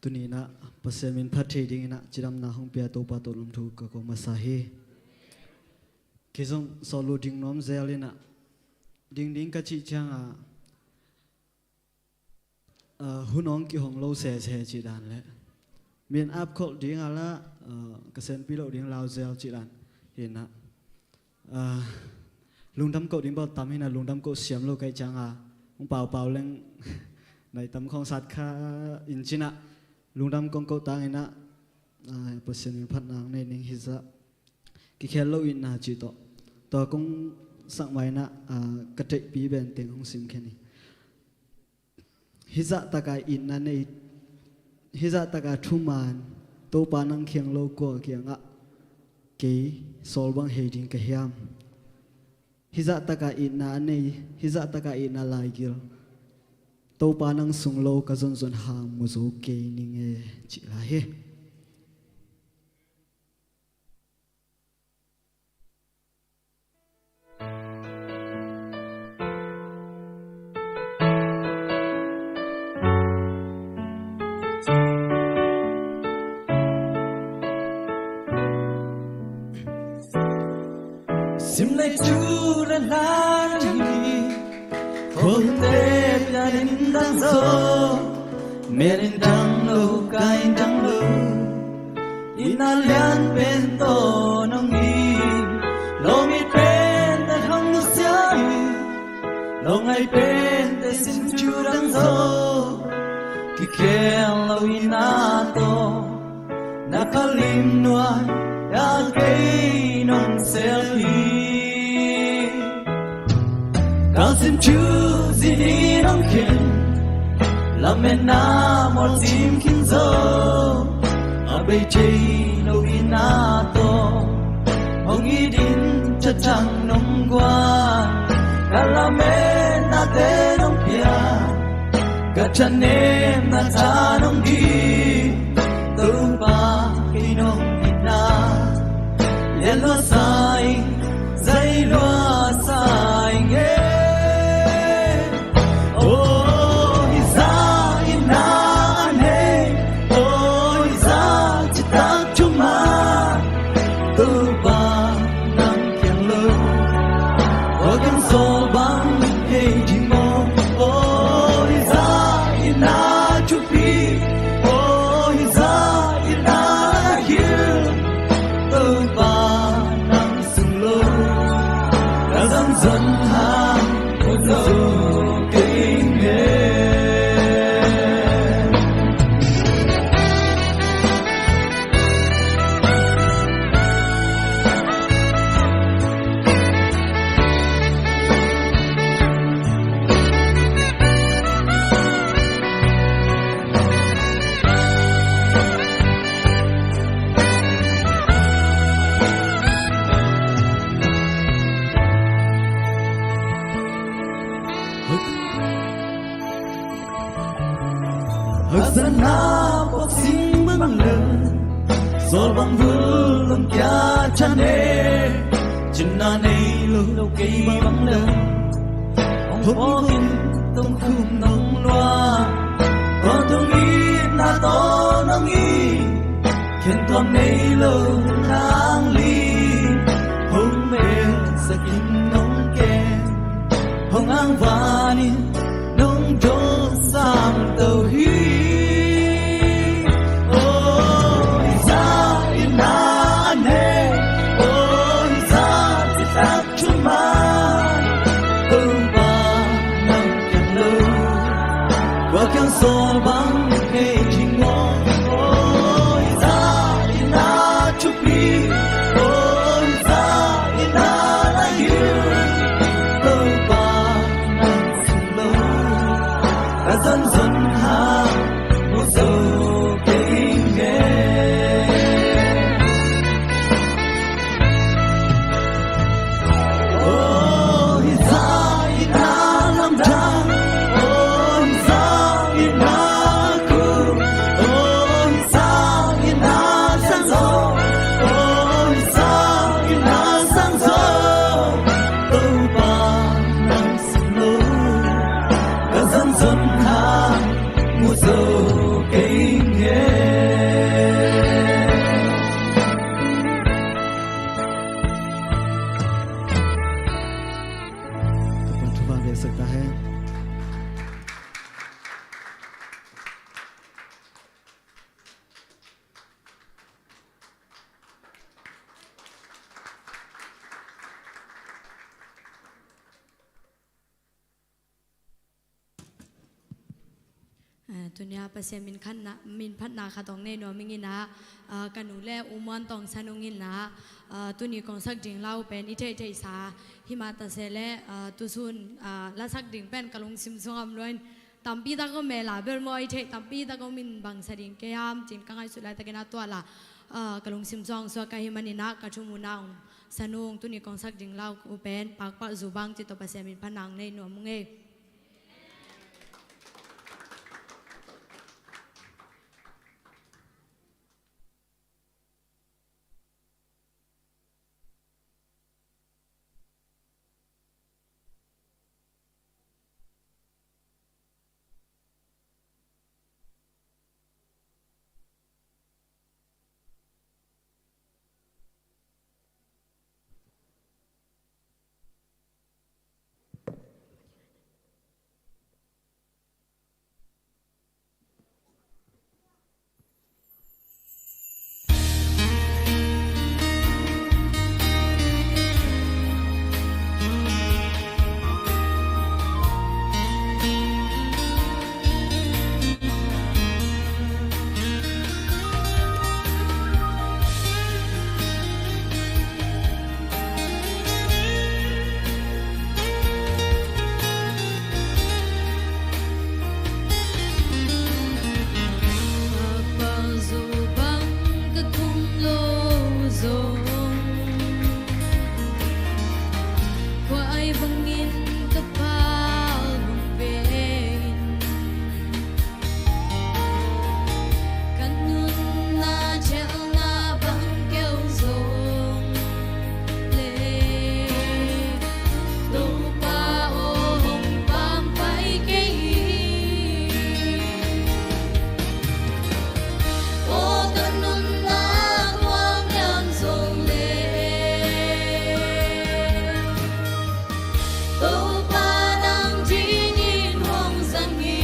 Tuni in ah Pasian min phat thei dingin ah cidamna hong pia Topa tawh lungdam thu ka ko masa hi. Kei zong sawt lut ding nuam zel in ah, ding ding ka cih ciangin ah, ah, hun hong kihong lo sese cih dan le min ap kholh ding a la, ah, ka senpi loh ding lau zel cih dan hi in ah, ah, lungdam koh ding bel tam hi in ah, lungdam koh siam lo ka hih ciangin ah hong paupau leng nai tam khawng sat kha in cin ah, lungdam kong koh tang in ah, ah, Pasian min phatna nei ning hi zah. Kikhel lo itna cih tawh tua kong sak ma in ah, ah, ka theihpi benteng hong sim khen hi. Hih zah taka itna nei, hih zah taka thuman Topa nang kiang lo kua kiangah kei sawl bang hei ding ka hiam? Hih zah taka itna a nei, hih zah taka itna laigil Topa nang sung lo ka zonzon hang mu zo kei ning e, cih lai hi. Simlei cu ra hlan ding hi, khualte pian in dang zo, men in dang lo, kai in dang lo. Itna lian pen tawh nong it, lawm it pente hong nusia hi, lawm ngai pente sin cu dang zo. Kikhel lo itna tawh na khalim nuai a kei nong sel hi. Ka sim cu zinin hong khen, lametna mawl cim khin zo. A bei thei lo itna tawh hong it in thatang nong guan. Ka lametnate nong pia, ka thanemna tha nong dih. Topa kei nong itna lian lua sa ing, zai lua sa ing e. Oh, hih zah itna a nei, oh, hih zah citak thuman Topa nang kiang lo, kua kiang sawl bang hei ding maw? Oh, hih zah itna thupi, oh, hih zah itna hilh, Topa nang sung lo ka zangzan hang mu zo kei ing e. Haksa na puak sing bang le, sawl bang vul lungkia than e. Cinna nei lo kei bang le, hong phawk in tongkhum nong luah. Tawntung itna tawh nong it, khentuam nei lo nang li, hong melsak in nong kem, hong angvan in nong dawngsam to hi. Oh, hih zah itna a nei, oh, hih zah citak thuman Topa nang kiang lo, kua kiang sawl bang hei ding maw? Oh, hih zah itna thupi, Eh, tuni-a Pasian min khatna, min phatna khat hong nei nuam ing in ah, ah, ka nu le U Muan Tawng San Ung in ah, ah, tuni kong sak ding la uh pen i theihtheihsa hi mah ta se leh, ah, tusun, ah, la sak ding pen ka lungsim sung a om lua in, tampi tak om e, la bel maw, i theih tampi tak om in bang sa ding kei hiam ci-in ka ngaihsut laitakin ah tua la, ah, ka lungsim sung suak ahih manin ah ka thumuhna hong san ung. Tuni kong sak ding la uh pen Pakpalzu Bang ci tawh Pasian min phatna hong nei nuam ung ei. Bang ka thum lo zong, khuai bangin ka pal hong pen, ka nunna cialna bang keu zong le, Topa aw, hong pampai kei hi. Aw, ka nunna tuang hiam zong le, Topa nang dingin hong zang hi.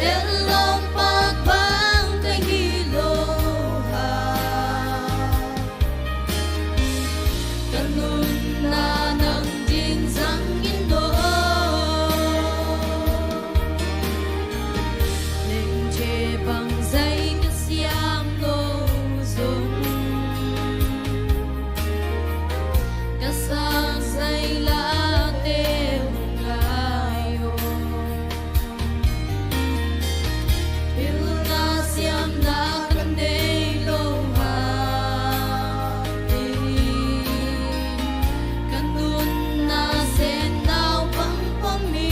Etlawm pak bang ka hi lo hang, ka nunna nang ding zang in aw. Lengthe bang zai ka siam lo zong, ka sang zai late hong ngai aw. Pilna siamna ka nei lo hang, ka nunna sen naupang pom in.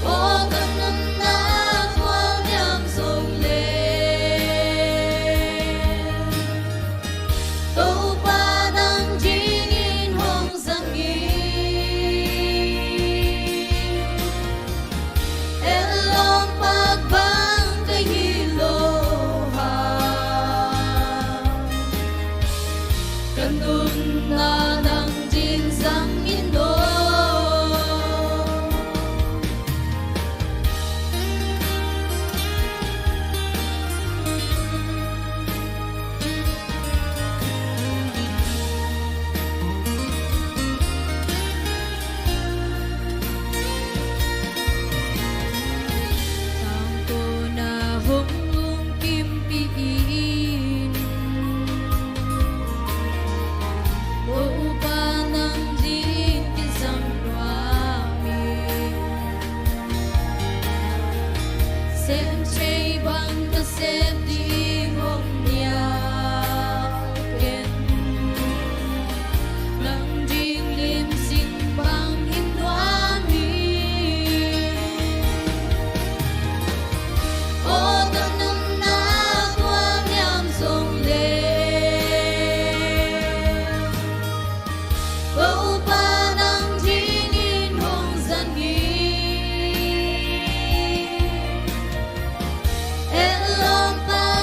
Aw, ka nunna tuang hiam zong le, Topa nang dingin hong zang hi. Etlawm pak bang ka hi lo hang, ka nunna nang ding zang in aw. Tangkona hong lungkimpih in, Topa nang ding kizang nuam in. Sem thei bang ka sem ding hong nial ken, nang ding lim sing bang hi nuam hi. Aw, ka nunna tuang hiam zong le, Topa nang dingin hong zang hi. Etlawm pak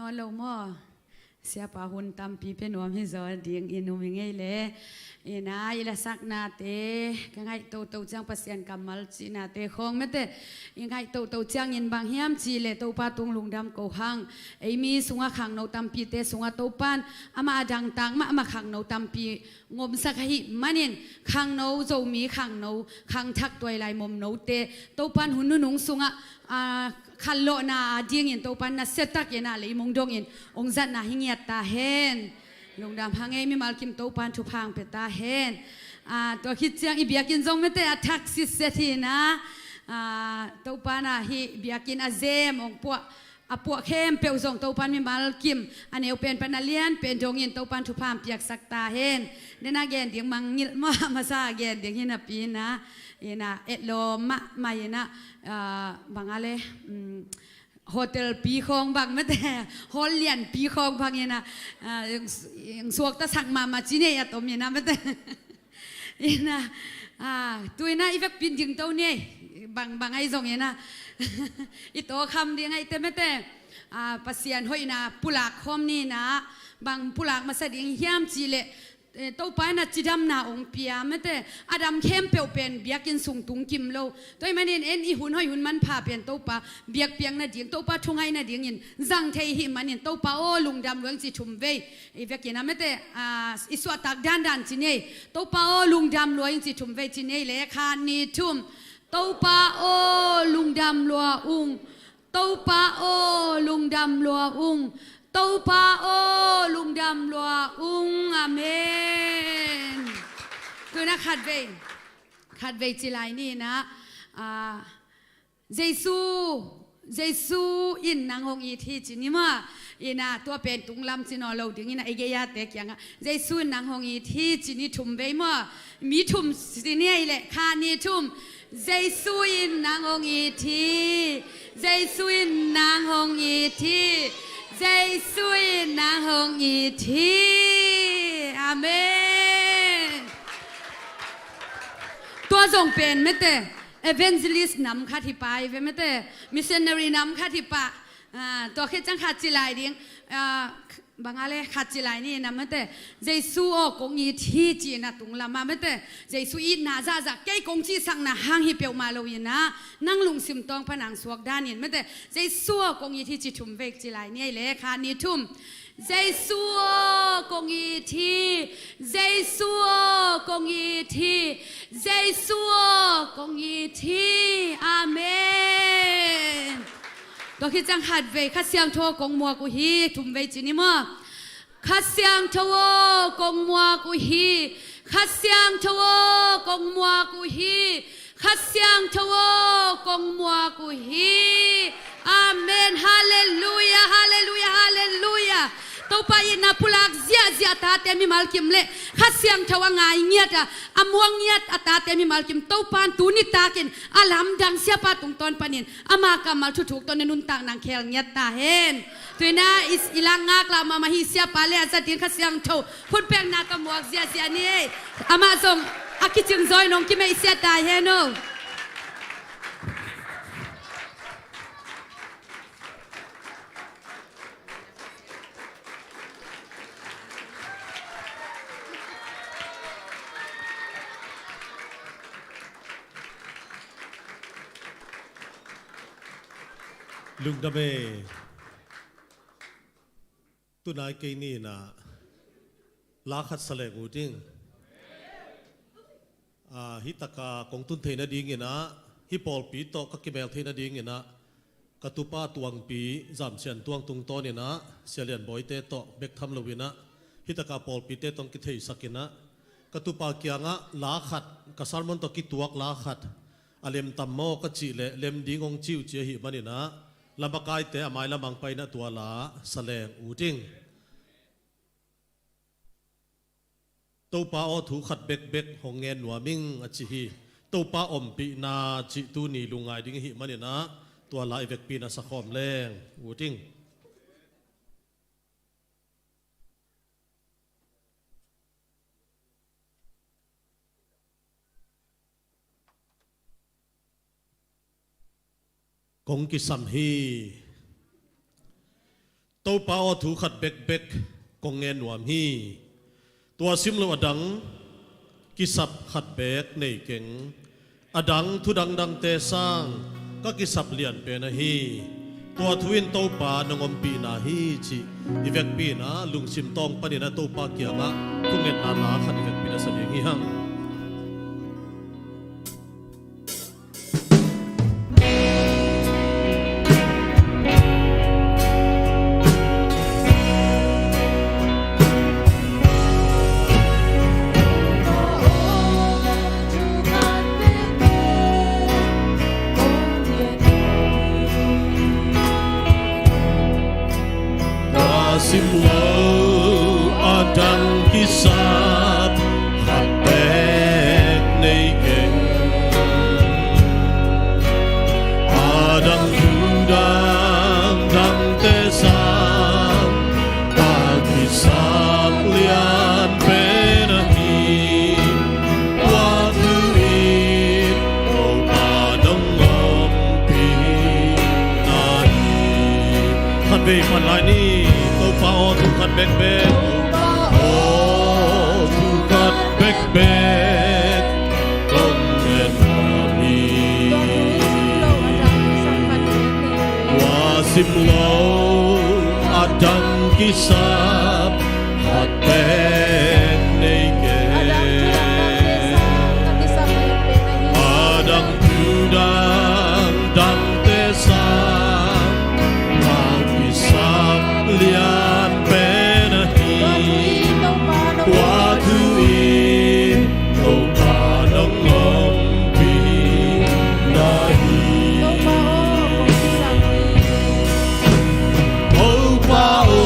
Nawn lo maw? Siapa hun tampi pia nuam hi zaw ding i um hi ngei le. Ina, i lasaknate ka ngaih toto ciang Pasian kammal cihnate khawng mete i ngaih toto ciangin bang hiam cih leh Topa tung lungdam ko hang. Ei mi sungah khangno tampite sungah Topan amah a dangtak mahmah khangno tampi ngomsak ahih manin khangno, Zomi khangno, khangthak tuailai momnote Topan hun nunung sungah, ah, khanlawhna adingin Topan nasia takin ah leimong dongin hong zatna hi ngiat ta hen. Lungdam hang ei, mimal kim Topan thupha hong pia ta hen. Ah, tua khit ciang i biakinn zong mete a thak sitset hi ina, ah, Topan ah hih biakinn a zem hong puah a puah khempeuh zong Topan mimal kim a neu pen pan a lian pen dongin Topan thupha hong piaksak ta hen. Dena gen ding mangngilh mah masa gen ding hi napi ina, ina etlawm mahmah ina, ah, bang a le, um, hotel pi khawng bang mete, hall lian pi khawng bang ina, ah, suakta sak mahmah ci nei a tom ina mete. Ina, ah, tu ina i vekpi in dingto ni ei. Bang, bang ahi zong ina i tawkham ding ahih teh mete, ah, Pasian hoihna pulak khawm ni ina, bang pulak masa ding hiam cih leh, eh, Topa ina cidamna hong pia mete, a dam khempeuh pen biakinn sung tung kim lo. Tua ahih manin en i hun hoih hun manpha pen Topa biakpiakna ding, Topa thungaihna dingin zang thei ahih manin Topa aw lungdam lua ing ci thum vei. I vekin a mete, ah, i suahtak dandan ci nei. Topa aw lungdam lua ing ci thum vei ci nei le, khat, nih, thum. Topa aw lungdam lua ung. Topa aw lungdam lua ung. Topa aw lungdam lua ung. Amen. Tu ina khat vei, khat vei ci lai ni ina, ah, Jesu, Jesu in nang hong it hi ci ni maw? Ina tua pen tunglam ci nawn lo ding ina i gei-ate kiangah Jesu in nang hong it hi ci ni thum vei maw? Mi thum ci ni ei le, khat, nih, thum. Jesu in nang hong it hi. Jesu in nang hong it hi. Jesu in nang hong it hi. Amen. Tua zong pen mete evangelist nam khat hi pah hi ve mete, missionary nam khat hi pah. Ah, tua khit ciang khat ci lai ding. Ah, bang a le khat ci lai ni ina mete, Jesu aw kong it hi ci ina tunglam ah mete, Jesu itna zahzah kei kong cihsakna hang hi peuhmah lo ina, nang lungsim tawng pan hong suak danin mete, Jesu aw kong it hi ci thum vei ci lai ni ei le, khat, nih, thum. Jesu aw kong it hi. Jesu aw kong it hi. Jesu aw kong it hi. Amen. Tua khit ciang khat vei, Kha Siangtho aw kong muak uh hi, thum vei ci ni maw? Kha Siangtho aw kong muak uh hi. Kha Siangtho aw kong muak uh hi. Kha Siangtho aw kong muak uh hi. Amen. Halleluia, halleluia, halleluia. Topa itna pulak ziahziah a tate mimal kim le Kha Siangtho a ngai ngiat a, a muak ngiat a tate mimal kim Topa in tuni takin a lamdang siapa tungtawn panin ama kammal thuthuk tawh na nuntakna hong khel ngiat ta hen. Tu ina i, i lak ngaklah mahmah hi siapa le a zat ding Kha Siangtho khutpekna tawh muak ziahziah ni ei. Amah zong a kicing zaw in hong kimeihsiat ta hen aw. Lungdam ei. Tunai kei ni ina la khat sa leng uh ding. Ah, hih taka kong tun theih nadingin ah, hih pawlpi tawh ka kimel theih nadingin ah, ka tupa Tuangpi Zam Sian Tuang tungtawnin ah, Sia Lian Bawite tawh bek tham loin ah, hih taka pawlpite tawh kitheisakin ah, ka tupa kiangah la khat, ka sermon tawh kituak la khat a lem tam maw ka cih leh, lem ding hong ci uh ci ahih manin ah, la makaite a mailam ah hong pai in ah tua la sa leng uh ding. Topa aw, thu khat bekbek hong ngen nuam ing, a ci hi. Topa ompihna cih tuni lungngai ding ahih manin ah, tua la i vekpi in ah sa khawm leng uh ding. Kong kisam hi. Topa aw, thu khat bekbek kong ngen nuam hi. Tua sim lo a dang kisap khat beek nei keng. A dang thu dangdangte sang ka kisap lian pen ahi. Tua thu in Topa nong ompihna hi cih i vekpi in ah lungsim tawng panin ah Topa kiangah thungetna la khat i vekpi in ah sa ding hi hang. Ka sim lo a dang kisap khat beek nei keng. A dang thu dangdangte sang ka kisap lian pen ahi. Tua thu in Topa nong ompihna hi. Khat vei pan lai ni. Topa aw, thu khat bekbek. Aw, thu khat bekbek kong ngen nuam hi. Tua sim lo a dang kisap khat beek nei keng. A dang thu dangdangte sang ka kisap lian pen ahi. Tua thu in Topa nong ompihna hi. Topa aw,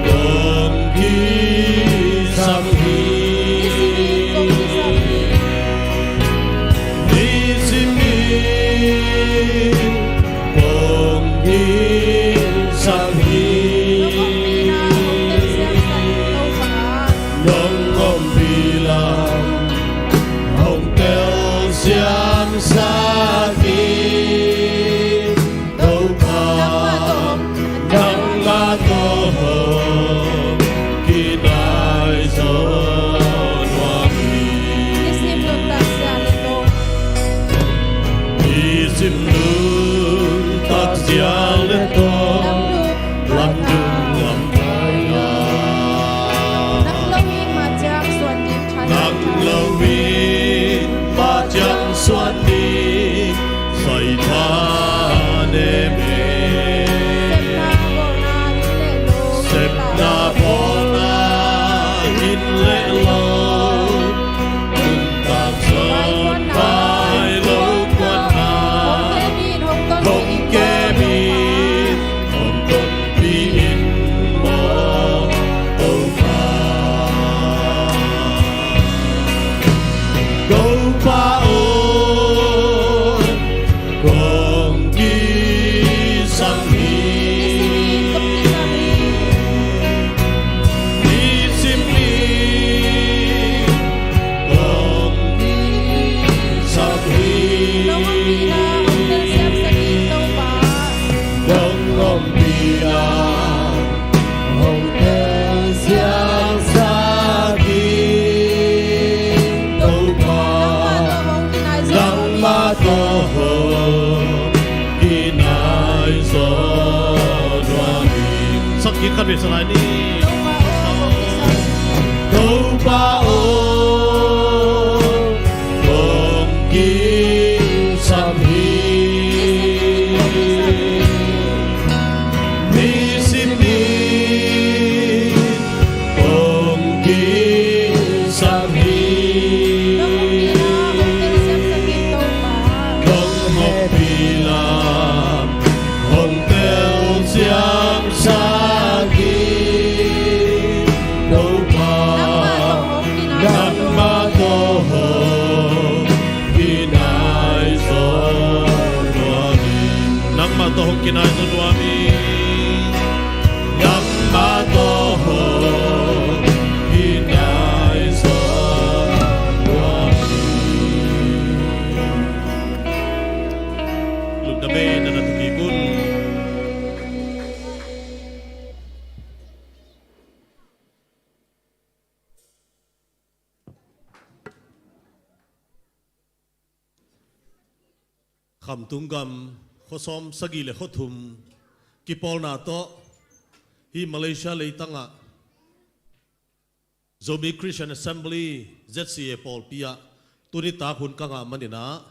kong kisam hi. Nisim in kong kisam hi. Nong ompih lam hong telsiam sak hi. Topa, nangmah tawh kinaih zaw nuam hi. Nisim nuntak zial le tawh lamdung lamkai la. Nang lo in mah ciang suan ding sai tha ne me. Sepna bawlna in le lo, nuntak zong pai lo kuan a, hong kem in, hong tonpih in maw Topa. Topa aw, kong kisam hi. Nisim in kong kisam hi. Nong ompihna hong telsiam sak hi Topa. Nong ompihna hong telsiam sak hi Topa. Nangmah tawh hong kinaih zaw nuam hi. Sak kik khat vei sa lai ni. Topa aw, kong kisam hi. Nisim in kong kisam hi. Nong ompih lam hong telsiam sak hi Topa. Nangmah tawh hong kinaih zaw nuam hi. Nangmah tawh hong kinaih zaw nuam hi. Nangmah tawh hong kinaih zaw nuam hi. Lungdam ei, na na thukik un. Kamtung gam khuasawm sagih le khuathum kipawlna tawh hih Malaysia leitangah Zomi Christian Assembly, Z C A pawlpi ah tuni tak hun ka ngah maninah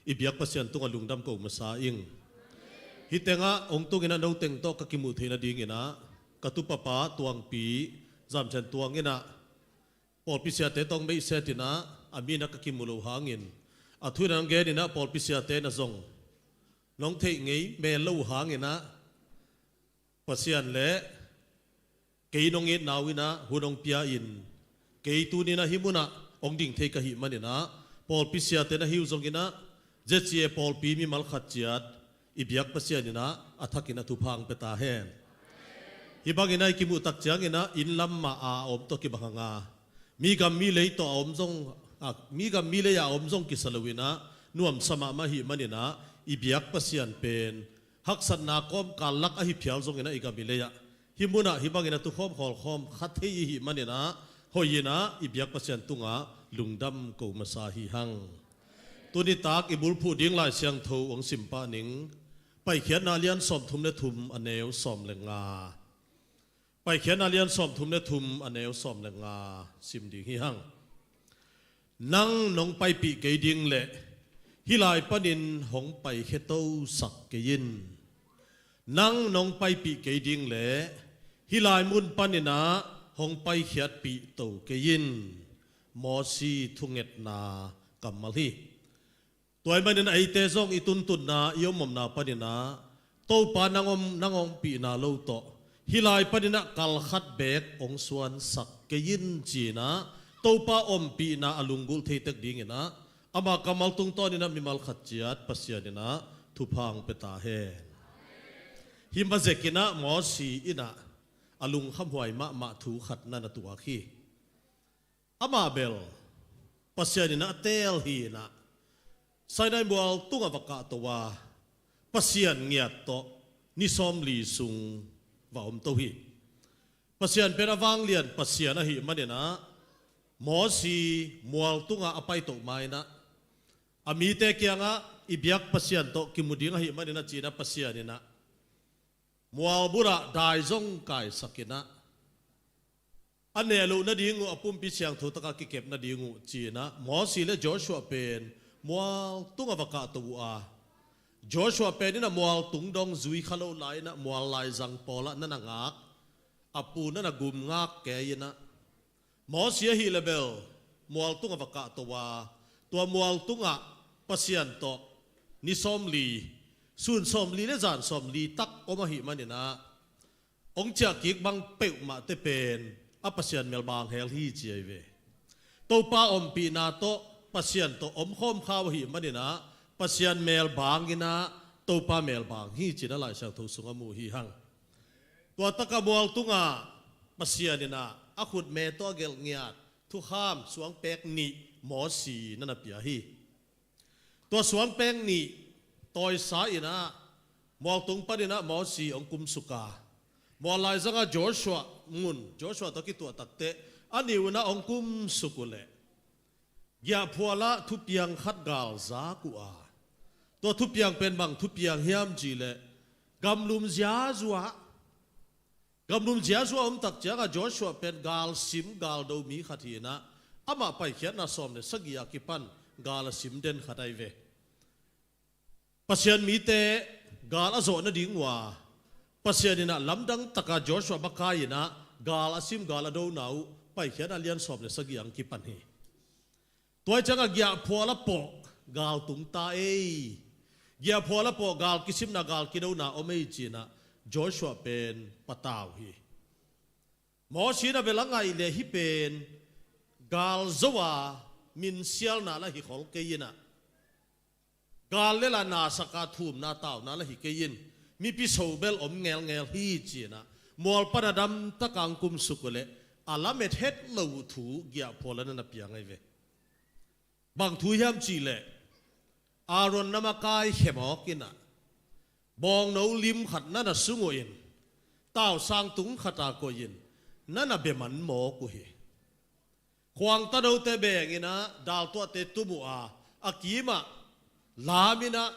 i biak Pasian tungah lungdam ko masa ing. Hih tengah hong tunginah no teng tawh ka kimuh theih nadinginah ka tupapa Tuangpi Zamthian Tuang inah pawlpi siate tawh hong beiset inah a minah ka kimuh loh hangin a thu inah hong gen inah pawlpi siate na zong nong theih ngei mel lo uh hanginah Pasian le kei nong itna uh inah hun hong pia in kei tuninah hih munah hong ding thei ka hih maninah pawlpi siate na hi uh zonginah Z C A pawlpi mimal khat ciat i biak Pasian inah a thakin a thupha hong pia ta hen. Hih banginah i kimuh tak cianginah inn lam mah a om tawh kibang hanga mi gam mi lei tawh a om zong, a, mi gam mi lei a om zong kisa loinah nuamsa mahmah hih maninah i biak Pasian pen haksatna kawmkal lak ahi phial zonginah i gam i lei-ah hih munah hih banginah tukhawm khawlkhawm kha thei i hih maninah hoihinah i biak Pasian tungah lungdam ko masa hi hang. Tuni tak i bulphuh ding Lai Siangtho hong sim pah ning. Paikhiatna lian sawmthum le thum a neu sawm le nga. Paikhiatna lian sawmthum le thum a neu sawm le nga sim ding hi hang. Nang nong paipih kei ding leh hih lai panin hong paikhiato sak kei in. Nang nong paipih kei ding leh hih lai mun paninah hong paikhiatpih to kei in. Mosi thungetna kammal hi. Tua ahih manin eite zong i tuntunna i omomna paninah Topa nang om, nang ompihna lo tawh hih lai paninah kal khat beek hong suansak kei in cinah Topa ompihna a lunggulh theitek dinginah ama kammal tungtawninah mimal khat ciat Pasian inah thupha hong pia ta hen. Hih mazekinah Mosi inah a lungkhamhuai mahmah thu khat na na tuak hi. Amah bel Pasian inah a teel hi inah Sinai mual tungah va kahto a Pasian ngiat tawh ni sawmli sung va omto hi. Pasian pen a vanglian Pasian ahih maninah Mosi mual tungah a paito mainah a mite kiangah i biak Pasian tawh kimu ding ahih maninah cinah Pasian inah mual bulah dai zong kaisakinah a neh loh nading uh a pumpi siangtho takah kikep nading uh cinah Mosi le Joshua pen mual tungah va kahto uh a Joshua pen inah mual tung dong zui kha lo lai inah mual laizang pawlah na na ngak a pu na na gum ngak kei inah Mosi ahih le bel mual tungah va kahto a tua mual tungah Pasian tawh ni sawmli sun sawmli le zan sawmli tak om ahih maninah hong ciahkik bang peuhmahte pen a Pasian mel bang hel hi ci ahi ve. Topa ompihna tawh Pasian tawh omkhawm kha uh ahih maninah Pasian mel banginah Topa mel bang hi cinah Lai Siangtho sungah mu hi hang. Tua takah mual tungah Pasian inah a khutme tawh a gelh ngiat thukham suangpek nih Mosi na na pia hi. Tua suangpek nih tawisa inah mualtung paninah Mosi hong kumsuk a mual laizangah Joshua mun Joshua tawh kituah takteh a nih unah hong kumsuk uhleh giahphualah thupiang khat gal zak uh a tua thupiang pen bang thupiang hiam cihleh gamlum ziazuah gamlum ziazuah a om tak ciangah Joshua pen gal sim gal do mi khat hi inah amah paikhiatna sawm le sagih a kipan gal a sim den khat ahi ve. Pasian mite gal a zawh nading uh a Pasian inah lamdang takah Joshua makai inah gal a sim gal a dona uh paikhiatna lian sawm le sagih ang kipan hi. Tua ciangah giahphual a pawh gal tung ta ei. Giahphual a pawh gal kisimna gal kidona om ei cinah Joshua pen patau hi. Mosi na bel a ngaih leh hih pen gal zo a minsialna la hi khol kei inah gal le la nasaka thumna tauna la hi kei in mipi so bel om ngelngel hi cinah mual pana damtaka ang kumsuk uhleh a lamet het lo uh thu giahphual a na na piang ahi ve. Bang thu hiam cihleh Aaron na makai khemawk inah bawngno lim khat na na sung uh in tausang tung khata koih in na na beman mawk uh hi. Khuang tanote beng inah daltuahte tum uh a a kimah lam inah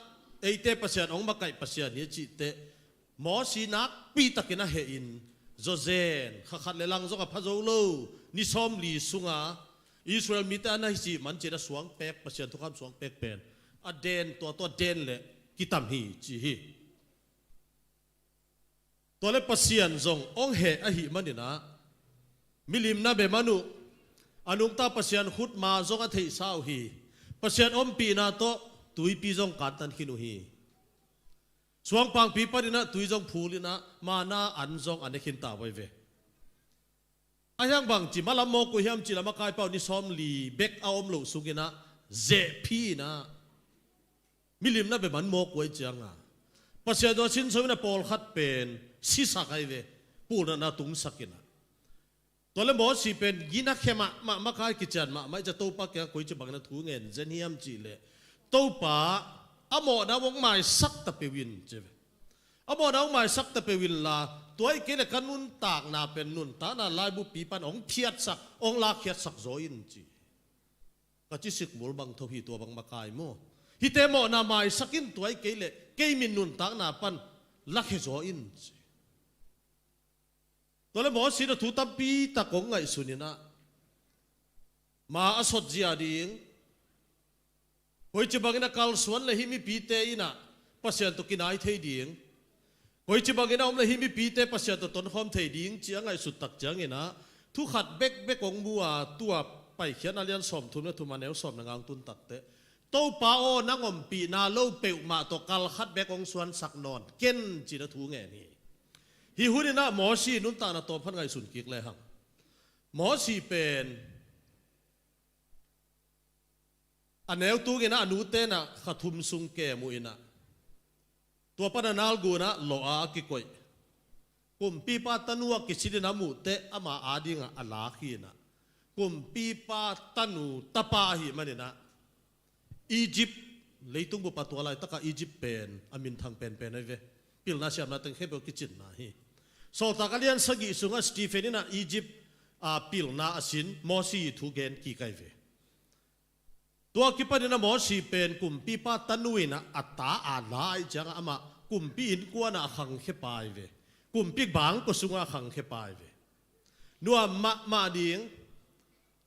eite Pasian hong makaih Pasian hi a cih teh, Mosi nakpi takin a hehin, zawzen, kha khat le lang zong a pha zo lo, ni sawmli sunga Israel mite a na hi cih man ci-in a suang pek, Pasian thukham suang pek pen a den, tua tua den le kitam hi ci hi. Tua le Pasian zong hong heh ahih manin ah, milim na bia man uh, a nungta Pasian khutma zong a theihsa uh hi. Pasian ompihna tawh tuipi zong kantan khin uh hi. Suangpangpi panin ah tui zong phul in ah, manna an zong a ne khin ta uh hi ve. Ahi hang bangci malam mawk uh hiam cih leh, a makai pau ni sawmli bek a om loh sungin ah, zehpih in ah, milim na bia man mawk uh ahih ciangin ah, Pasian tawh a sinso in ah pawlkhat pen sisak ahi ve, pulnatna tungsak in ah. Tua le Mosi pen gina khe mahmah, makai kician mahmah ahih ciang Topa kiangah koici bangin a thu ngen zen hiam cih leh, Topa, a mawhna hong maisak ta peuh in ci ve. A mawhna hong maisak ta peuh inla, tua ahih kei leh ka nuntakna pen nuntakna laibuppi pan hong phiatsak, hong lakkhiatsak zaw in ci. Ka ci sikmul bang tho hi, tua bang makai maw. Hihte mawhna maisak in, tua ahih kei leh kei min nuntakna pan lakhia zaw in ci. Tua le Mosi in ah thu tampi tak hong ngaihsun in ah, ma a sot zia ding, koici bangin a kalsuan leh hih mipite in ah Pasian tawh kinai thei ding, koici bangin a om leh hih mipite Pasian tawh tonkhawm thei ding ci a ngaihsut tak ciangin ah, thu khat bekbek hong mu a, tua Paikhiatna lian sawmthum le thum a neu sawm na ngang tun tak teh, Topa aw, nang ompihna lo peuhmah tawh kal khat bek hong suansak nawn ken ci-in a thu ngen hi. Hih hun in ah Mosi nuntakna tawmkhat ngaihsun kik lehang, Mosi pen a neu tungin ah a nute in ah kha thum sung kem uh in ah, tua pan a nalgu in ah lawh a a kikoih. Kumpipa tanu a kisil in a muh teh ama adingin a lak hi in ah, kumpipa tanu tapa ahih manin ah, Egypt, leitung bup ah tua laitak ah Egypt pen a minthang penpen ahi ve. Pilna siamna teng khempeuh a kicinna hi. Sawltak a lian sagih sungah Stephen in ah Egypt a pilna a sin, Mosi thu gen kik ahi ve. Tua kipanin ah Mosi pen kumpipa tanu in ah a ta a la ahih ciangin amah kumpi innkuan ah a khangkhia pa ahi ve. Kumpi bangkua sungah a khangkhia pa ahi ve. Nuam mahmah ding.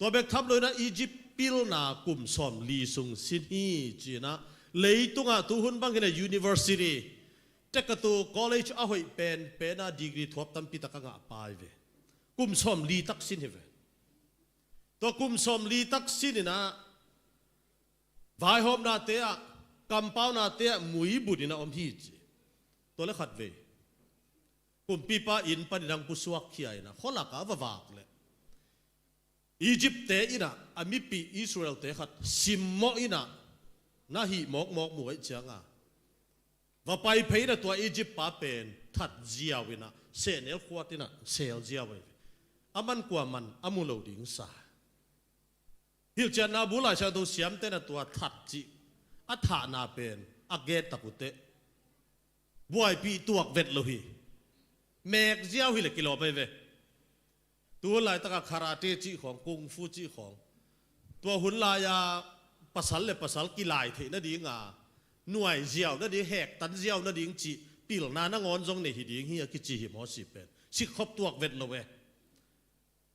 Tua bek tham loin ah Egypt pilna kum sawmli sung sin hi ci-in ah, leitungah tuhun bang hi leh university, tekatu college a hoih penpen ah degree thuap tampi tak a ngah pa ahi ve. Kum sawmli tak sin hi ve. Tua kum sawmli tak sin in ah, vaihawmnate ah, kampaunate ah muibun in ah om hi ci. Tua le khatvei, kumpipa inn panin ah hong pusuak khia in ah, khualak ah a va vak leh, Egypt-te in ah a mipi Israel-te khat simmawh in ah, na hih mawkmawk mu ahih ciangin ah, va pai phei in ah tua Egypt pa pen that ziau in ah, sehnel khuat in ah sel ziau ahi ve. Aman kuaman a mu lo ding sa. Hilhcianna bu Lai Siangtho siamte in ah tua that cih a thahna pen a gen tak uh teh, buaipih tuak vet lo hi. Mek ziau hi leh kilawm ahi ve. Tu laitak ah karate cih khawng, kung fu cih khawng, tua hun lai-a pasal le pasal kilai theih nading a, nuai ziau nading, hektan ziau nading cih pilna nangawn zong nei hi ding hi a kici hi Mosi pen. Sikkhop tuak vet lo e.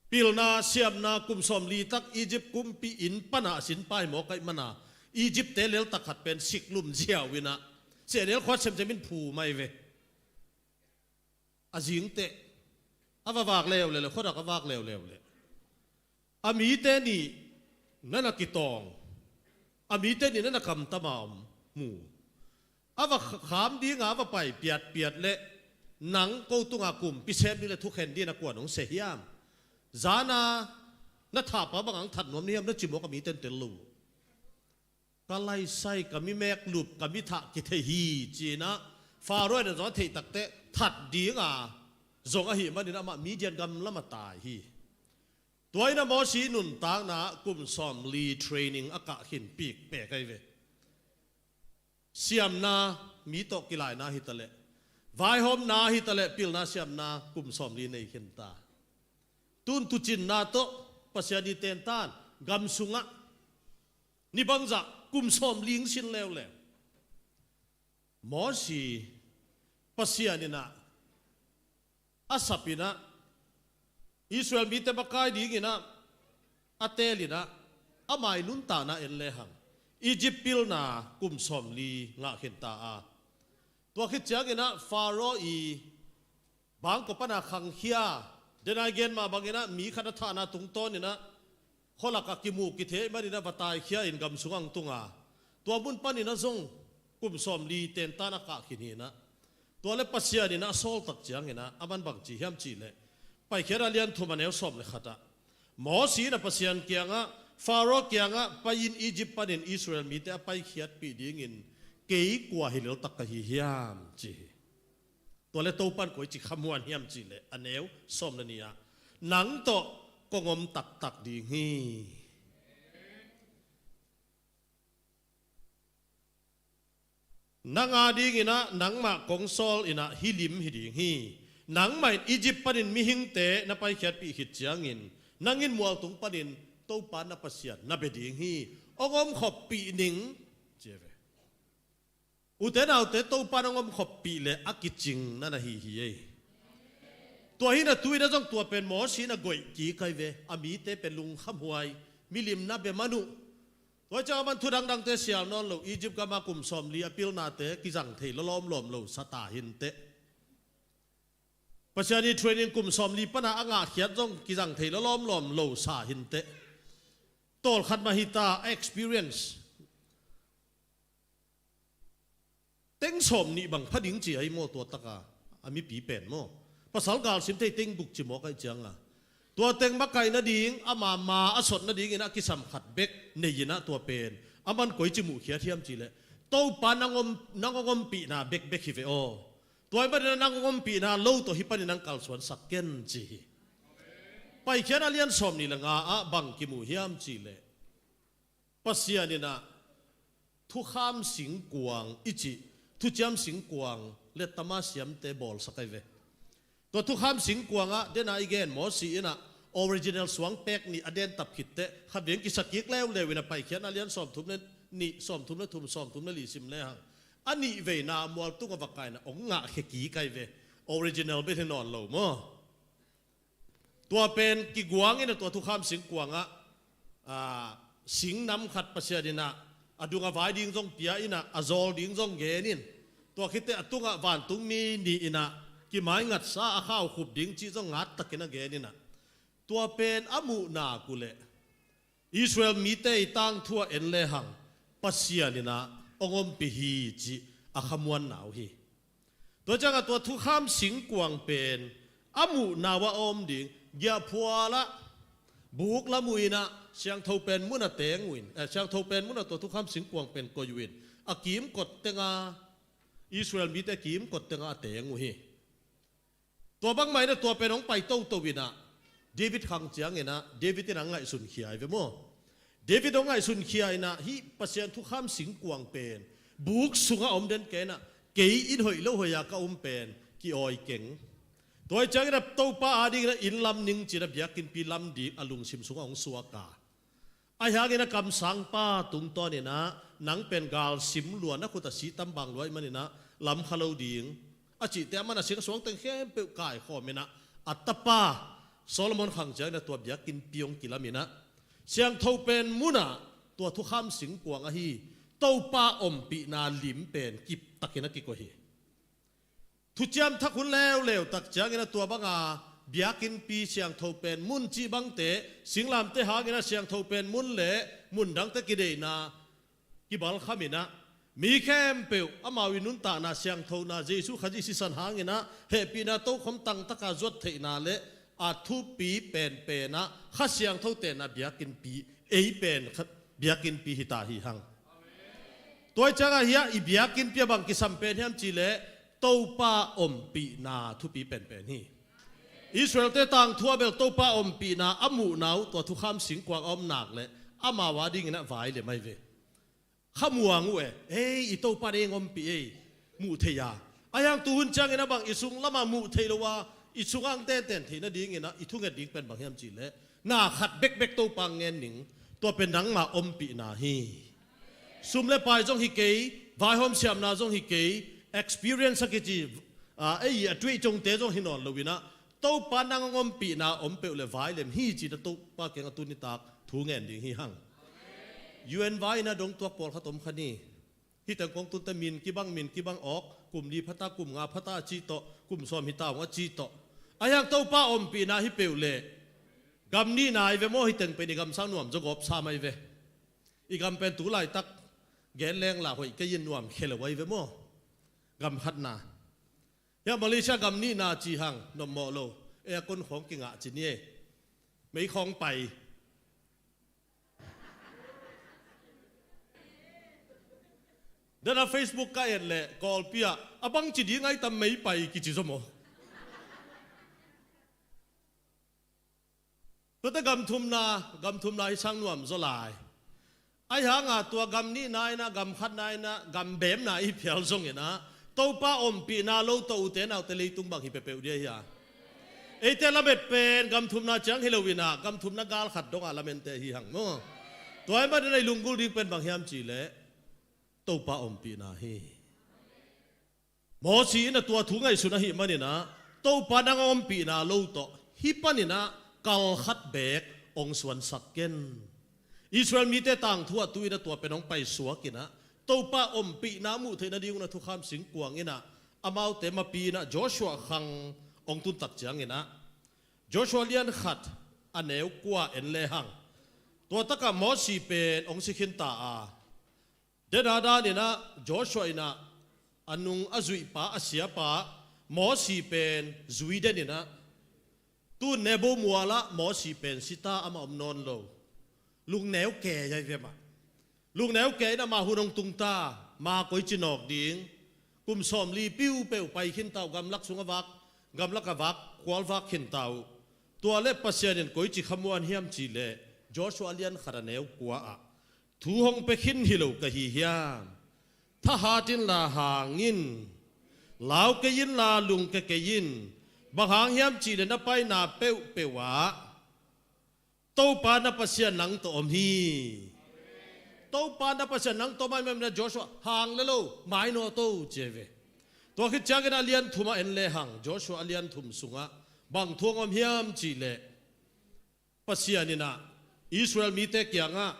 Pilna siamna kum sawmli tak Egypt kumpi inn pan ah a sin pa hi mawk ahih manin ah, Egypt-te leltak khat pen siklum ziau in ah, sehnel khuat semsem in phum ahi ve. A zing teh, a va vak leuleu leh, khuadak a vak leuleu leh, a mite nih na na kitawng, a mite nih na na kamtam a om mu. A va kh-, kham ding a, a va pai piatpiat leh, nang ko tungah kumpi sem ding leh thukhen ding in ah kua'n hong sia hiam? Zan a na thahpa bang hong that nuam na hiam, na ci mawk a mite'n tel lo. Ka laisai, ka mi mek lup, ka mi thah kithei hi ci-in ah, Pharaoh in zong a theih tak teh that ding a zong ahih manin amah Midian gam lam ah tai hi. Tua in ah Mosi nuntakna ah kum sawmli training a kah khin pikpek ahi ve. Siamna, mi tawh kilaina hi ta leh, vaihawmna hi ta leh, pilna siamna kum sawmli nei khin ta. Tun tuucinna tawh Pasian i tentan gam sungah ni bangzah kum sawmli hong sin leuleu. Mosi Pasian in ah a sap in ah Israel mite makai ding in ah a teel in ah ama i nuntakna en lehang Egypt pilna kum sawmli ngah khin ta a, tua khit ciangin ah Pharaoh i bangkua pana khangkhia, den a i gen mah bangin ah mi khat a thahna tungtawn in ah khualak ah kimu kithei ahih manin ah va taikhia in gam sungah hong tung a, tua mun panin ah zong kum sawmli tentan a kah khin hi in ah, tua le Pasian in ah a sawl tak ciangin ah aman bang ci hiam cih leh, Paikhiatna lian thum a neu sawm le khat ah Mosi in ah Pasian kiangah, Pharaoh kiangah pai-in Egypt panin Israel mite a paikhiatpih dingin kei kua hi leltak ka hi hiam, ci hi. Tua le Topa'n koici khamuan hiam cih leh a neu sawm le nih ah, nang tawh kong om taktak ding hi. Nang a dingin ah nangmah kong sawl in ah hih lim hi ding hi. Nangmah in Egypt panin mihingte na paikhiatpih khit ciangin nang in mualtung panin Topa na Pasian na bia ding hi. Hong omkhoppih ning, ci ve. Ute naute, Topa in hong omkhoppih leh a kicing na na hi hi ei. Tua hi in ah tu in ah zong tua pen Mosi in ah goih kik ai ve. A mite pen lungkhamhuai, milim na bia man uh. Tua ciang aman thu dangdangte sial nawn lo, Egypt gam ah kum sawmli a pilnate kizang thei lawlawm lawm lo sa ta hi inteh. Pasian i training kum sawmli pana a ngahkhiat zong kizang thei lawlawm lawm lo sa hi inteh. Tawlkhat mah hi ta, a experience. Teng sawmnih bang pha ding ci ahi maw, tua tak a, a mipi pen maw? Pasal galsim thei teng guk ci mawk ahih ciang a, tua teng makaih nading, ama ma a sot nadingin a kisam khat bek nei in ah tua pen aman koici muhkhiat hiam cih leh, Topa nang om, nang hong ompihna bekbek hi ve aw. Tua ahih manin ah nang hong ompihna lo tawh hih panin nang kalsuansak ken, ci hi. Paikhiatna lian sawmnih le nga ah bang kimu hiam cih leh, Pasian in ah thukham singkuang i cih, thuciam singkuang le tama siamte bawlsak ai ve. Tua thukham singkuang ah den a i gen, Mosi in ah original suangpek nih a dentap khit teh, khatvei hong kisa kik leuleu in ah, Paikhiatna lian sawmthum le nih, sawmthum le thum, sawmthum le li sim lehang, a nih veina mualtung ah va kai in ah hong ngahkhia kik ai ve. Original bek hi nawn lo maw? Tua pen kiguang in ah tua thukham singkuang ah, aa, singnam khat Pasian in ah a dung a vai ding zong pia in ah, a zawl ding zong gen in, tua khit teh a tungah vantungmi nih in ah kimaingatsa a khau khup ding cih zong ngat takin a gen in ah, tua pen a muh nak uh leh Israel mite i tangthu ah en lehang Pasian in ah hong ompih hi cih a khamuanna uh hi. Tua ciangah tua thukham singkuang pen a muhna uh ah a om ding, giahphual ah buk lam uh in ah siangtho pen mun a teng uh in, eh, siangtho pen mun ah tua thukham singkuang pen koih uh in, a kimkot teng ah, Israel mite kimkot teng ah a teng uh hi. Tua bangmah in ah tua pen hong pai toto in ah, David khang ciangin ah David in ah hong ngaihsunkhia ai ve maw? David hong ngaihsunkhia in ah hih Pasian thukham singkuang pen buk sungah om den kei in ah, kei inn hoih lo hoih a ka um pen ki-awi keng. Tua ahih ciangin ah Topa adingin ah inn lam ning ci in ah biakinnpi lam ding a lungsim sungah hong suak a, ahi hangin a kamsangpa tungtawn in ah, nang pen galsim lua, na khut ah sitam bang lua ahih manin ah lam kha lo ding, a cihte, aman a sing a suang teng khempeuh kaikhawm in ah, a tapa Solomon khang ciangin ah tua biakinnpi hong kilam in ah, siangtho pen mun ah tua thukham singkuang ahi Topa ompihna lim pen kiptakin a kikoih hi. Thuciam Thak hun leuleu tak ciangin ah tua banga biakinnpi, siangtho pen mun cih bangte, singlamteh hangin ah siangtho pen mun le mun dangte kideihna kibalkham in ah, mi khempeuh amau i nuntakna siangthona, Jesuh Khazih sisan hangin ah hehpihna tokhom tangtaka zuat theihna le a thupi penpen ah Kha Siangtho tenna biakinnpi, ei pen kha, biakinnpi hi ta hi hang. Tua ahih ciangah hiah i biakinnpi ah bang kisam pen hiam cih leh, Topa ompihna thupi penpen hi. Israelte tangthu ah bel Topa ompihna a muhna uh tua thukham singkuang a om nak leh amau adingin ah vai lem ai ve. Khamuang uh e, ei, i Topa in ei hong ompih ei, muh theih a. Ahi hang tuhun ciangin ah bang i sung lamah muh theih lo a, i sungah hong tenten theih nadingin ah i thunget ding pen bang hiam cih leh, na khat bekbek Topa hong ngen ning, tua pen nangma ompihna hi. Sum le pai zong hi kei, vaihawm siamna zong hi kei, experience a kici, a, ei a tuai congte zong hi nawn lo in ah, Topa nang hong ompihna om peuh le vai lem hi ci-in ah Topa kiangah tuni tak thu ngen ding hi hang. U N vai in ah dong tuak pawlkhat om kha ni. Hih teng kong tunte min kibang, min kibang awk, kum li phata, kum nga phata a ci tawh, kum sawm hi ta ung a ci tawh. Ahi hang Topa ompihna hi peuh leh gam nihna ahi ve maw, hih teng pen i gam sang nuam zaw gawp sam ahi ve. I gam pen tu laitak gen leng lah hoih kei in nuam khe lo ahi ve maw. Gam khatna. Hiah Malaysia gam nihna ci hang, nawmmawh lo. Aircon khawng kingah ci ni e. Mei khawng pai. Dana Facebook ka et leh Kawlpi ah, a bangci ding ai tam mei pai kici zaw maw. Tuate gam thumna, gam thumna hi sang nuam zaw lai. Ahi hanga tua gam nihna in ah, gam khatna in ah, gam bemna i phial zongin ah, Topa ompihna lo tawh ute naute leitung bang hi peuhpeuh dia hi a. Eite lamet pen gam thumna ciang hi lo in ah, gam thumna gal khat dongah lamente hi hang maw. Tua ahih manin ah i lunggulh ding pen bang hiam cih leh Topa ompihna hi. Mosi in ah tua thu ngaihsun ahih manin ah, Topa nang hong ompihna lo tawh hih panin ah kal khat beek hong suansak ken. Israel mite tangthu ah tu-in ah tua pen hong paisuak in ah, Topa ompihna muh theih nadingun ah thukham singkuang in ah, amaute mapi in ah Joshua khang hong tun tak ciangin ah, Joshua lian khat a neu kua en lehang, tua takah Mosi pen hong si khin ta a, dena danin ah Joshua in ah a nung a zuihpa, a siapa Mosi pen zui den in ah, tu-in Nebo mualah Mosi pen si ta, amah om nawn lo. Lungneu kei ahi ve mah. Lungneu kei in ah ama hun hong tung ta, ma koici nawk ding. Kum sawmli piupeuh pai khin ta uh, gamlak sung a vak, gamlak a vak, khual vak khin ta uh. Tua leh Pasian in koici khamuan hiam cih leh Joshua lian khat a neu kua ah, thu hong pia khin hi lo ka hi hiam? Thahat inla hang in, lau kei inla lungkia kei in. Bang hang hiam cih leh na paina peuhpeuh ah Topa na Pasian nang tawh om hi. Topa na Pasian nang tawh om ahih manin ah Joshua, hang le lo, mainawt o, ci ahi ve. Tua khit ciangin a lian thum ah en lehang, Joshua a lian thum sungah bang thu hong om hiam cih leh, Pasian in ah Israel mite kiangah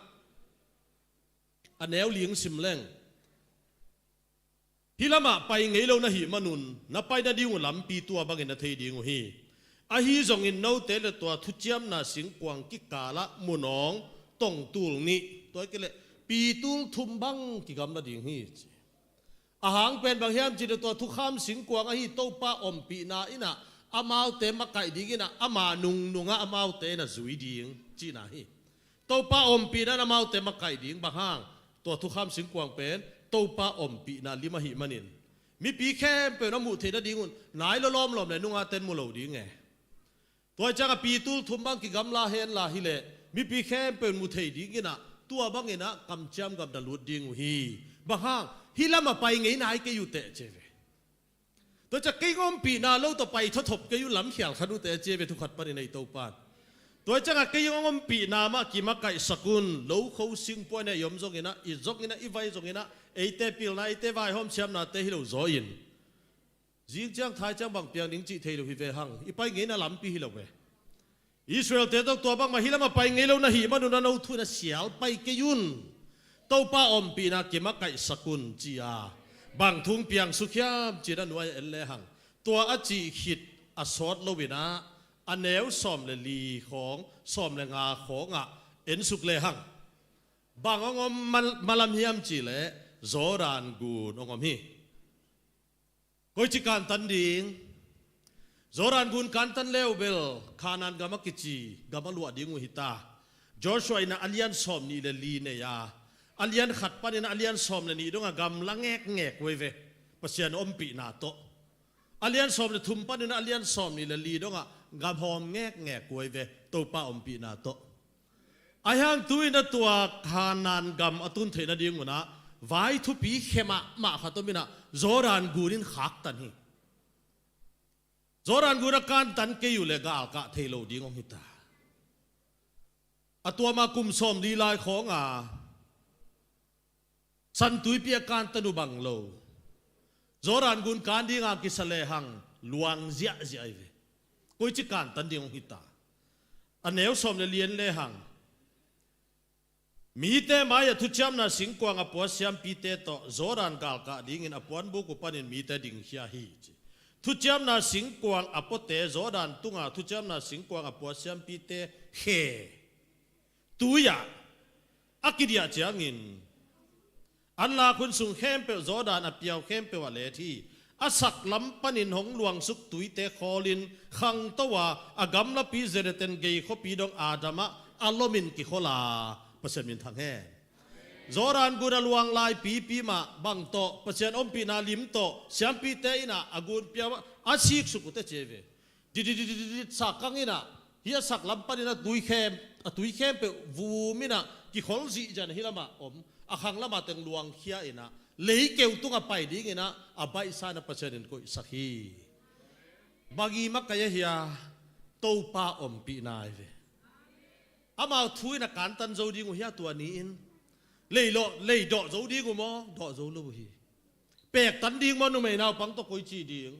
a neu li hong sim leng, hih lamah pai ngei lo na hih manun, na pai nading uh lampi tua bangin na thei ding uh hi. Ahi zongin note le tua thuciamna singkuang kikalah mun awng tongtul nih, tua hi kei leh pitul thum bang kigamla ding hi, ci. A hang pen bang hiam cih leh tua thukham singkuang ahi Topa ompihna in ah amaute makaih dingin ah ama nungnungah amaute in ah zui ding cihna hi. Topa ompihna in ah amaute makaih ding, bang hang, tua thukham singkuang pen Topa ompihna lim ahih manin. Mipi khempeuh in a muh theih nadingun nai lua lawmlawm leh nungakte'n mu lo ding e. Tua hi ciangah pitul thum bang kigamla henla hi leh mipi khempeuh in mu thei dingin ah tua bangin ah kamciam gam na lut ding uh hi. Bang hang, hih lamah pai ngei nai kei uh teh, ci ahi ve. Tua ciang kei hong ompihna lo tawh pai thawthop kei un, lamkhial khat uh teh, ci ahi ve thu khat panin ei Topa'n. Tua ciangah kei hong ompihna mah kimakaihsak un, lo kho singpua in ah i om zongin ah, i zongin ah, i vai zongin ah, eite pilna, eite vaihawm siamnate hi lo zaw in, zing ciang thai ciang bang piang ding cih thei lo hi ve hang, i pai ngeina lampi hi lo ve. Israel-te tawh tua bangmah hih lamah pai ngei lo na hih manun ah no thu in ah sial pai kei un. Topa ompihna kimakaihsak un, ci a. Bang thu hong piangsuk hiam ci-in a nuai-ah en lehang, tua a cih khit a sawt lo in ah, a neu sawm le li khawng, sawm le nga khawngah en suk lehang, bang hong om mal-, malam hiam cih leh Jordan gun hong om hi. Koici kantan ding? Jordan gun kantan le uh bel Kanaan gam a kici gam a luah ding uh hi ta. Joshua in ah a lian sawm nih le li nei a, a lian khat panin ah a lian sawm le nih dongah gam la ngekngek uh ahi ve, Pasian ompihna tawh. A lian sawm le thum panin ah a lian sawm nih le li dongah gam hawm ngekngek uh ahi ve, Topa ompihna tawh. Ahi hang tu-in ah tua Kanaan gam a tun theih nadingun ah vai thupi khe mahmah khat om in ah Jordan gun in khaktan hi. Jordan gun a kantan kei uh leh galkah thei lo ding hong hi ta. A tuama kum sawmli lai khawng a San Tuipi a kantan uh bang lo, Jordan gun kan dinga kisa lehang luang ziahziah ahi ve. Koici kantan ding hong hita. A neu sawm le lian lehang mite mai-ah thuciamna singkuang a pua siampite tawh Jordan galkah dingin a puanbuk uh panin mite dingkhia hi ci. Thuciamna singkuang a puate Jordan tunga thuciamna singkuang a pua siampite khe tui-ah a kidiah ciangin an lak hun sung khempeuh Jordan a piau khempeuh ah let hi. A sak lam panin hong luangsuk tuite khawlin khangto a, a gamlapi Zeretan gei khuapi dong Adam ah a lomin kikhol a, Pasian min thang hen. Jordan gun a luang lai pipi mah bang tawh Pasian ompihna lim tawh siampite in ah a gun piau ah a siksuk uh teh ci ahi ve. Dididididid sak kang in ah, hih a sak lam panin a tui khem, a tui khempeuh vum in ah kikhol zihziah in ah hih lamah om, a khang lamah teng luangkhia in ah leikeu tungah pai dingin ah a baihsa in ah Pasian in koihsak hi. Bang i makaih ahia? Topa ompihna ahi ve. Amau thu in ah kantan zo ding uh hia tua ni-in? Leilawh, leidawh zo ding uh maw? Dawh zo lo uh hi. Pektan ding maw, numei naupang tawh koici ding?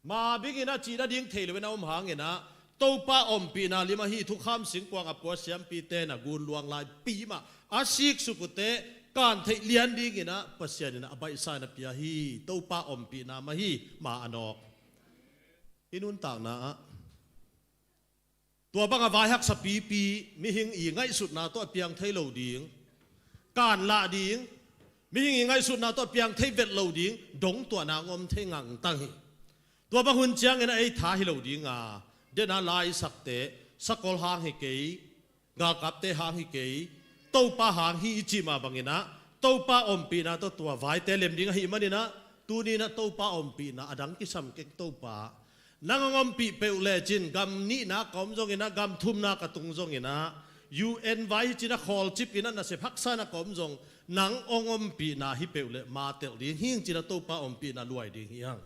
Ma bingin a cih nading thei lo in a om hangin ah Topa ompihna lim ahi thukham singkuang a pua siampite in a gun luang laipi mah a siksuk uh teh kan theih lian dingin ah Pasian in ah a baihsa in a pia hi. Topa ompihna mah hi, ma a nawk. I nuntakna ah tua banga vai haksa pipi, mihing i ngaihsutna tawh a piang thei lo ding, kan lah ding, mihing i ngaihsutna tawh a piang thei vet lo ding dong tuahna hong om thei ngangtang hi. Tua bang hun ciangin a ei tha hi lo ding a, den a lai i sakte, sakol hang hi kei, galkapte hang hi kei, Topa hang hi i cih mah bangin ah Topa ompihna tawh tua vaite lem ding ahih manin ah tuni in ah Topa ompihna a dang kisam keng Topa. Nang hong ompih peuh lecin gam nihna ka om zongin ah, gam thumna ka tung zongin ah, U N vai hi cin ah khawlcip in ah nasep haksa in ah ka om zong, nang hong ompihna hi peuh leh ma telh ding hing cin ah Topa ompihna luai ding hi hang.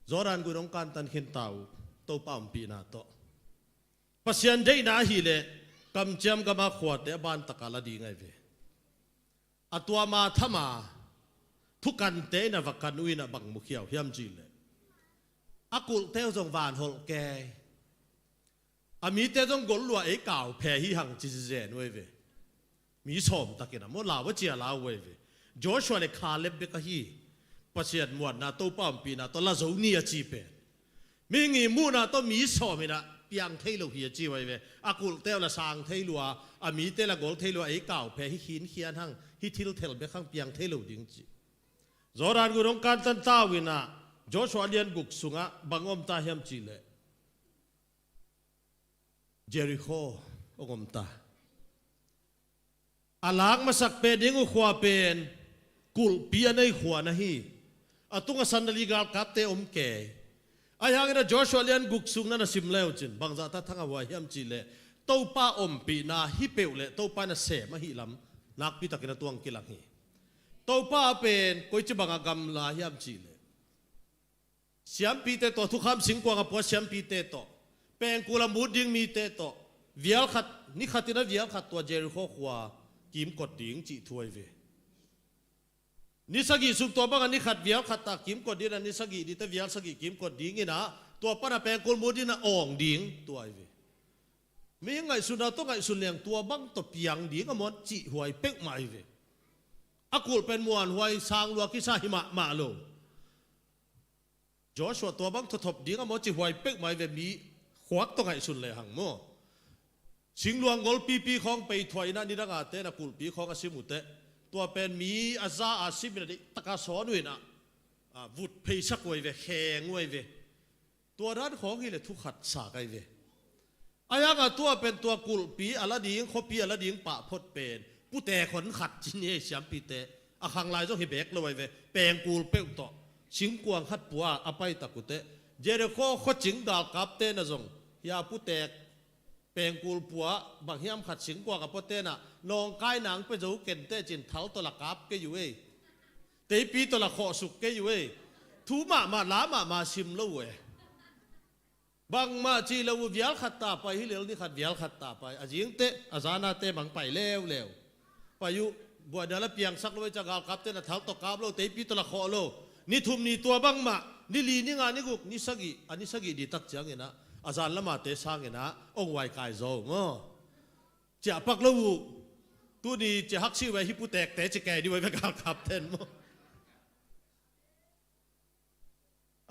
Jordan gun hong kantan khin ta uh, Topa ompihna tawh. Pasian deihna ahih leh kamciam gama khuate a ban taka la ding ahi ve. A tua ma thama thukante in a va kan uh in a bang mukhia uh hiam cih leh, a kulhte uh zong vanholh kei, a mite zong gol lua ei kau phe hi hang ci zen uh ahi ve. Mi sawm takin a maw lau a cia lau uh ahi ve. Joshua le Caleb bek ahi. Pasian muanna Topa ompihna tawh la zo ni a ci pen. Mihing i muhna tawh mi sawm in ah piang thei lo hi a ci uh ahi ve. A kulhte uh la sang thei lua, a mite la gol thei lua, ei kau phe hi khinkhian hang, hi thilthel bek hang piang thei lo ding ci. Jordan gun hong kantan ta uh in ah Joshua lian guk sungah bang om ta hiam cih leh Jericho hong om ta. A lak masak pen ding uh khua pen kulhpi a nei khua na hi. A tungah sandali galkapte om kei. Ahi hangin a Joshua lian guk sung na na sim le uh cin bangzah ta thangah huai hiam cih leh Topa ompihna hi peuh leh Topa in a sem ahih lam nakpi takin a tuang kilang hi. Topa pen koici banga gamla hiam cih leh siampite tawh, thukham singkuang a pua siampite tawh, pengkul a mut ding mite tawh, vial khat, ni khat in a vial khat tua Jericho khua kimkot ding cih thu ahi ve. Ni sagih sung tua bangah ni khat vial khat ta kimkot ding in a, ni sagih dite vial sagih kimkot ding in a, tua pan a pengkul mut ding in a awng ding tua ahi ve. Mi ngaihsutna tawh ngaihsun leng tua bang tawh piang ding a maw cih huai peuhmah ahi ve. A kulh pen muanhuai sang lua kisa hi mahmah lo. Joshua tua bang thawthawp ding a maw cih huai peuhmah ahi ve, mi khuak tawh ngaihsun lehang maw. Singluang golpipi khawng pei thuai in a, nidang a te in a kulhpi khawng a sim uh teh, tua pen mi a za a sim in a deih taka sawn uh in a, a vut pheisak uh ahi ve, kheng uh ahi ve. Tua dan khawng hi leh thu khat sa ka hi ve. Ahi hangah tua pen tua kulhpi a la ding, khuapi a la ding pah phot pen putek hon khat ci ni ei siampite. A khang lai zong hi bek lo ahi ve, pengkul peuh tawh singkuang khat pua a pai tak uh teh, Jericho khuacing galkapte na zong hia putek pengkul pua bang hiam khat singkuang a puate na nawngkai nang pia zo kei teh cin thal tawh la kap kei uh ei. Teipi tawh la khawhsuk kei uh ei. Thu mahmah la mahmah sim lo uh ei. Bangmah cih lo uh vial khat ta pai hi lel, ni khat vial khat ta pai. A zingte a zanate bang pai leuleu. Pai uh, Buaina la piangsak lo ei, ciah galkapte na thal tawh kap lo, teipi tawh la khawh lo. Ni thum ni tua bangmah, ni li, ni nga, ni guk, ni sagih, a ni sagih dih tak cianginah a zan lamate sanginah ong uaikai zaw uh maw? Ciah pak lo uh. Tuni ciah haksi uh ei, hi putekte ci kei dih uh ei ve galkapten maw?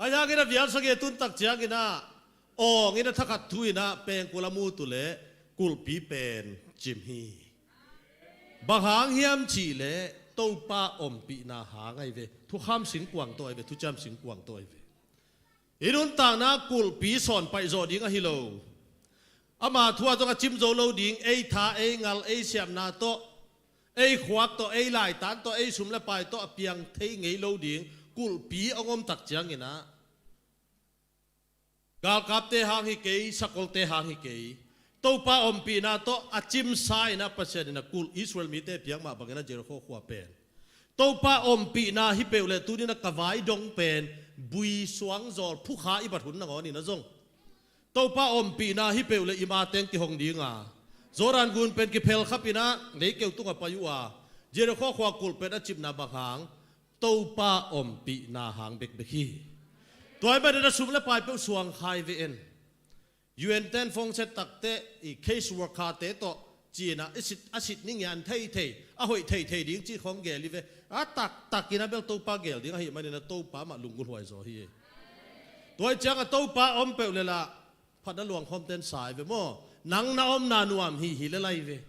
Ahi hangin a vial sagih a tun tak cianginah awng in a thakhat thu inah pengkul a mut uh leh kulhpi pen cim hi. Bang hang hiam cihleh Topa ompihna hang ahi ve. Thukham singkuang tawh ahi ve, thuciam singkuang tawh ahi ve. I nuntakna kulhpi sawn paih zawh ding ahi lo. Ama thu ah zong a cim zo lo ding, ei tha, ei ngal, ei siamna tawh, ei khuak tawh, ei laitan tawh, ei sum le pai tawh a piang thei ngei lo ding kulhpi a om tak cianginah galkapte hang hi kei, sakolte hang hi kei, Topa ompihna tawh a cimsa inah Pasian inah kulh Israel mite piak mah bangin a Jericho khua pen Topa ompihna hi peuh leh tuninah ka vai dong pen bui suangzawl phukha i bat hun nangawn inah zong Topa ompihna hi peuh leh i mateng kihong dinga Jordan gun pen kiphel khap inah leikeu tungah pai uh a Jericho khua kulh pen a cimna bang hang Topa ompihna hang bekbek hi. Tua ahih manin a sum le pai peuh suang khai ve en. U N ten phone set takte i case worker te tawh cinah i sit, a sit ni ngian theithei, a hoih theithei ding cih khawng gel hi ve. A taktakin a bel Topa gel ding ahih manin a Topa mah lunggulh huai zaw hi. Tua ih ciangah Topa om peuh leh lah phatna luangkhawmten sa hi ve maw? Nang na omna nuam hi hi le lai ve.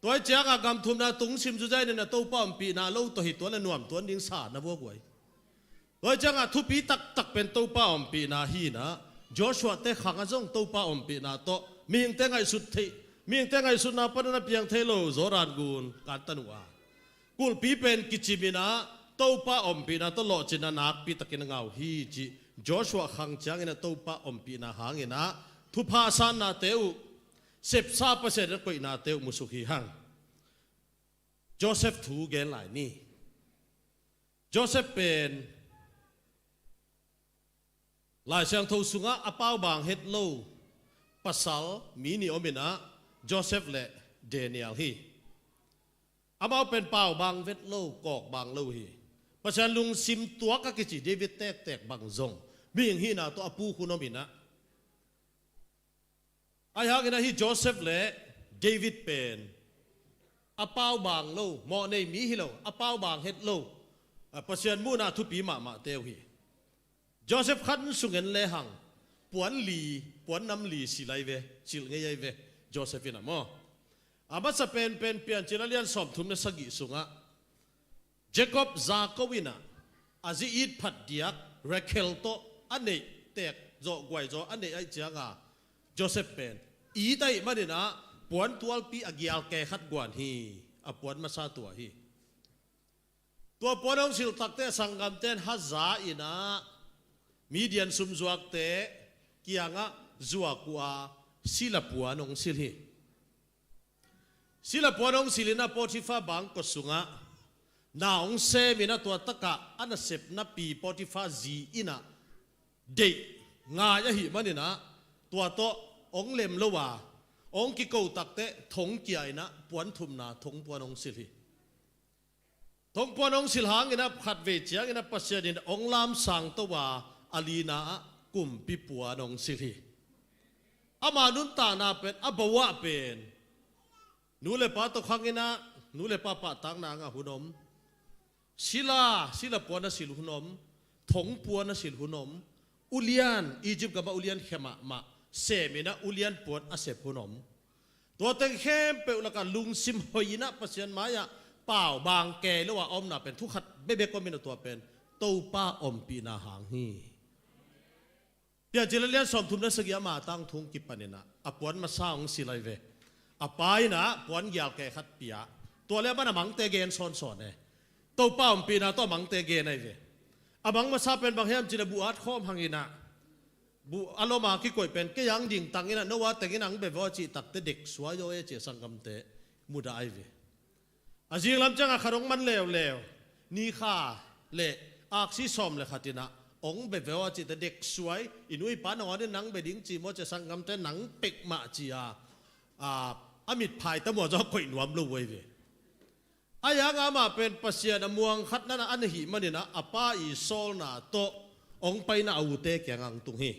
Tua ih ciangah gamthumna tungsim zuzainin a Topa ompihna lo tawh hi tuan le nuam tuan ding sa na vuak uh ahi. Tua ih ciangah thupi taktak pen Topa ompihna hinah Joshua te khangah zong Topa ompihna tawh mihingte ngaihsut thei, mihingte ngaihsutna panin a piang thei lo Jordan gun kantan uh a kulhpi pen kiciminah Topa ompihna tawh lawhcinna nakpi takin a ngah uh hi cih Joshua khang cianginah Topa ompihna hanginah thupha sannate uh, sepsa Pasian in a koihnate uh musuk hi hang. Joseph thu gen lai ni. Joseph pen Lai Siangtho sungah a paubang het lo pasal mi nih om inah Joseph le Daniel hi. Amau pen paubang vet lo, kawkbang lo hi. Pasian lungsim tuak a kici David tektek bang zong mihing hihna tawh a puk hun om inah Ahi hangin ahi Joseph le David pen a paubang lo, mawhnei mi hi lo, a paubang het lo, a Pasian muhna thupi mahmahte uh hi. Joseph khan sung en lehang puan li, puan nam li silh ahi ve, silh ngei ahi ve. Joseph in a maw, a masa penpen Piancil a lian sawmthum le sagih sungah Jacob za ko inah a zi it phat diak Rachel tawh a neih tek zawh guai zaw a neih aih cianga Joseph pen it aih maninah puan tualpi a gial ke khat guan hi. A puan masa tua hi. Tua puan hong silh takte a sanggamten haza inah Midian sumzuakte kiangah zuak uh a sila puan hong silh hi. Sila puan hong silh inah Potiphar bangkua sungah na hong sem inah tua takah a nasepnapi Potiphar zi inah deih ngai ahih maninah tua tawh hong lem lo a hong kiko takte thongkia inah puan thumna thongpuan hong silh hi. Thongpuan hong silh hanginah khatvei cianginah Pasian in hong lamsang to a a lina ah kumpi puan hong silh hi. Ama nuntakna pen a bo ah pen nu le pa tawh khanginah nu le pa pahtakna ngah hun om. Sila, sila puan a silh hun om. Thongpuan a silh hun om. Ulian, Egypt gamah ulian khia mahmah sem inah ulian puan a sep hun om. Tua teng khempeuh lakah lungsim hoih inah Pasian mai-ah paubang kei lo a omna pen thukhat bekbek om inah tua pen Topa ompihna hang hi. Piancil a lian sawmthum le sagih ama tangthung kipan inah a puan masa hong silh ahi ve. A pa inah puan gial ke khat pia. Tua le a man a mangte gen sawnsawn e. Topa ompihna tawh a mangte gen ahi ve. A mang masa pen bang hiam cih leh buh at khawm hanginah buh a loma kikoih pen kei ang dingtang inah Noah teng inah ang beveu a cih takte dek suai zaw e ci a sanggamte mudah ahi ve. A zinglam ciangah khat hong man leuleu ni kha le aksi sawm le khat inah hong beveu a cihte dek suai. I nu i pa nangawn in nang be ding ci maw ci a sanggamte nang pek mah ci a a mitphai ta mua zaw a koih nuam lo uh ahi ve. Ahi hanga amah pen Pasian a muang khat nana a na hih maninah a pa i sawlna tawh hong paina a ute kiangah hong tung hi.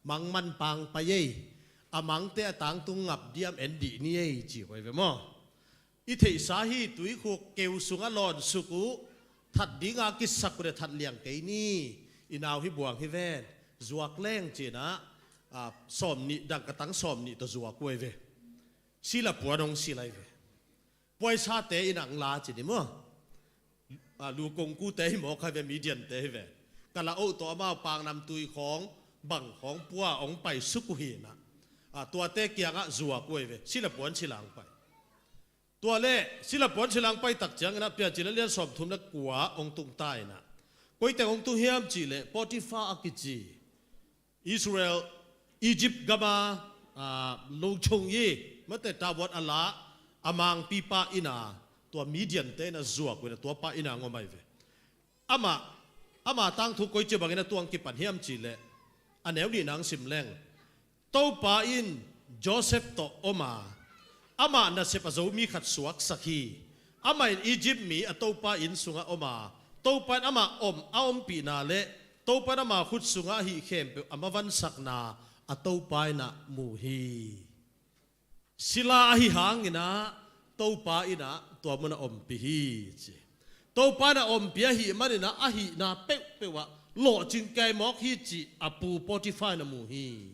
Mang man pang pai ei, a mangte a tangtung ngap diam en dih ni ei ci huai ve maw? I theihsa hi, tuikhuk keu sungah lawnsuk uh, that dinga kisak uh le that liang kei ni, i nau hi buang hi ven, zuak leng cinah, a, sawm nih, dangkatang sawm nih tawh zuak uh ei ve. Sila puan hong sila hi ve. Puaisate in ang la ci ni maw? A, lu kongkute hi mawk hai ve, Midiante hi ve. Ka la oh tawh amau pangnam tui khawng, bang khawng pua hong pai suk uh hinah. A, tuate kiangah zuak uh ei ve. Sila puan sila ang pai. Tua le, sila puan sila ang pai tak cianginah Piancil a lian sawmthum le kua hong tung ta inah. Koiteng hong tung hiam cih leh Potiphar a kici Israel, Egypt gama, a, lungchung i mate tavuat a la a mangpipa ina tua Midiante ina zuak uh ina tuapa ina ngom ai ve. Amah, amah tangthu koici bangin a tuang kipan hiam cih leh a neu nihna ang sim leng. Topa in Joseph tawh om a, amah nasep a Zomi khat suaksak hi. Amah in Egypt mi a Topa inn sungah om a, Topa in amah om a ompihna le Topa in ama khut sungah hih khempeuh a mavansakna a Topa inah mu hi. Sila ahi hanginah Topa inah tua munah ompih hi ci. Topa inah ompih ahih maninah ahihna peuhpeuh ah lawhcing kei mawk hi cih a pu Potiphar inah mu hi.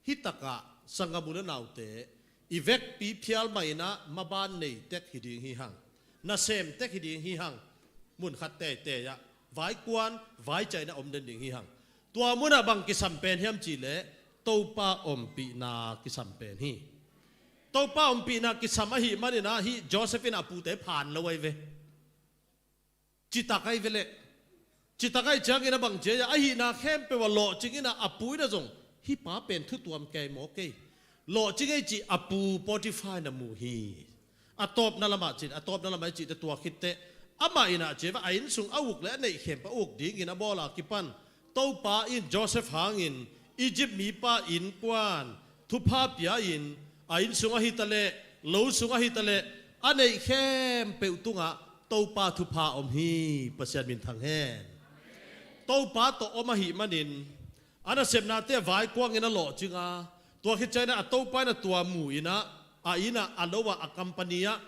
Hitakah sanggam u le naute, i vekpi phial mah inah maban nei tek hi ding hi hang. Nasem tek hi ding hi hang. Munkhat teitei ah vaikuan vaicaina om den ding hi hang. Tua munah bang kisam pen hiam cih leh Topa ompihna kisam pen hi. Topa ompihna kisam ahih maninah hih Joseph inah a pute phan lo ai ve. Citak ai ve leh. Citak ai ciangin a bang cia ahihna khempeuh a lawhcing inah a pu inah zong hih pa pen thutuam kei maw kei. Lawhcing ei cih a pu Potiphar inah mu hi. A tawpna lamah cin, a tawpna lamah i cihte tua khitteh amah inah cia ve a inn sung a uk le a neih khempeuh a uk dingin a bawl a kipan Topa in Joseph hangin Egypt mipa innkuan thupha pia-in a inn sungah hitaleh lo sungah hitaleh a neih khempeuh tungah Topa thupha om hi. Pasian min thang hen. Topa tawh om ahih manin a nasepnate a vaikuangin a lawhcing a, tua khit ciangin a Topa inah tua mu inah a innah a lo ah a company ah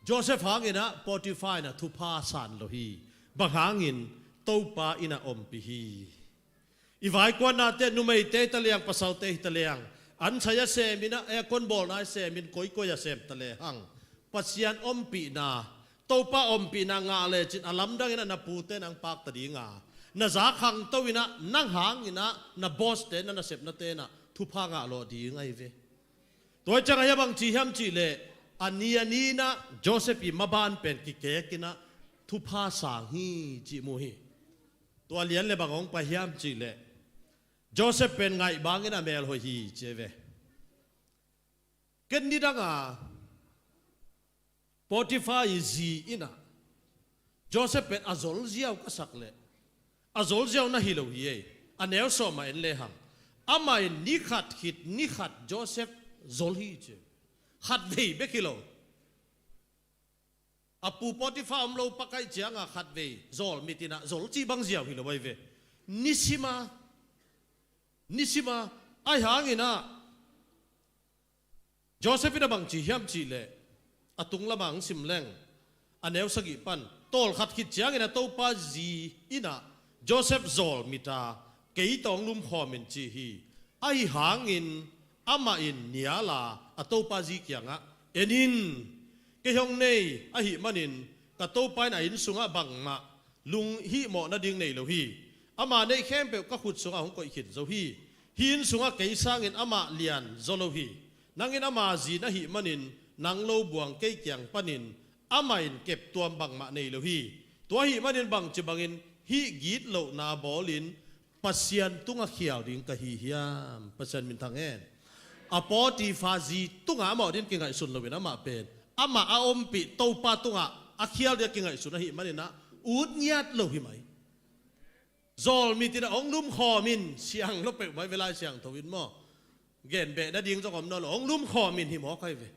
Joseph hanginah Potiphar inah thupha san lo hi. Bang hangin Topa inah ompih hi. I vaikuannate numeite hi taliang, pasalte hi taliang, an sai a seminah aircon bawlna a semin koikoi a sem tale hang Pasian ompihna, Topa ompihna ngah lecin a lamdang inah na pute nang pakta dinga, na za khangto inah nang hanginah na boss te na nasepnate inah thupha ngah lawh ding ai ve. Tua ciangah hia bang ci hiam cih leh a ni a ni inah Joseph i maban pen kikek inah thupha sang hi cih mu hi. Tua lian le bang hong pai hiam cih leh Joseph pen ngaih bangin a mel hoih hi ci ai ve. Ken nidanga Potiphar i zi inah Joseph pen a zolziau ka sak leh a zolziau na hi lo hi ei. A neu sawmah en lehang amah in ni khat khit ni khat Joseph zol hi ci. Khat vei bek hi lo. A pu Potiphar om lo pakaih cianga khat vei zol mit inah zol cih bang ziau hi lo ai ve. Nisima, nisima ahi hanginah Joseph inah bang ci hiam cih leh a tung lamah ang sim leng a neu sagih pan tawlkhat khit ciangin a Topa zi inah Joseph zawl mita kei tawh hong lumkhawm in ci hi. Ahi hangin amah in niala a Topa zi kiangah en in, kei hong nei ahih manin ka Topa in a inn sungah bangmah lunghihmawh nading nei lo hi. Ama neih khempeuh ka khut sungah hong koih khin zo hi. Hih inn sungah kei sangin amah lian zaw lo hi. Nang in ama zi na hih manin nang lo buang kei kiang panin amah in keptuam bangmah nei lo hi. Tua ahih manin bangci bangin hih gitlohna bawlin Pasian tungah khial ding ka hi hiam? Pasian min thang hen. A Potiphar zi tungah amah din kingaihsun loin amah pen amah a ompih Topa tungah a khial dia kingaihsun ahih maninah ut ngiat lo hi mai. Zawl mit inah hong lumkhawm in siang lo peuh mai ve Lai Siangtho in maw? Gen beh nading zong om nawn lo, hong lumkhawm in hi mawk ai ve.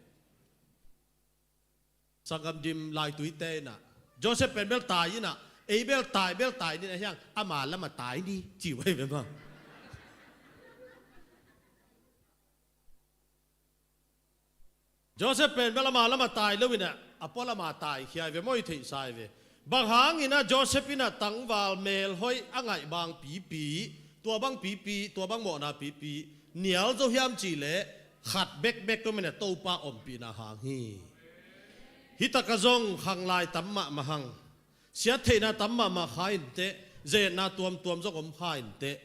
Sanggam dim laituite in ah, Joseph pen bel tai in ah, ei bel tai, bel tai ni na hiang, ama lam a tai ni ci uh ahi ve maw. Joseph pen bel ama lam a tai lo in ah, a pua lam a taikhia ahi ve maw, i theihsa ahi ve. Bang hangin ah Joseph in ah tangval melhoih a ngaih bang pipi, tua bang pipi, tua bang mawhna pipi nial zo hiam cih leh, khat bekbek om in ah, Topa ompihna hang hi. Hi tak ah zong khanglai tam mahmah hang, siattheihna tam mahmah kha inteh, ze-etna tuamtuam zong om kha inteh.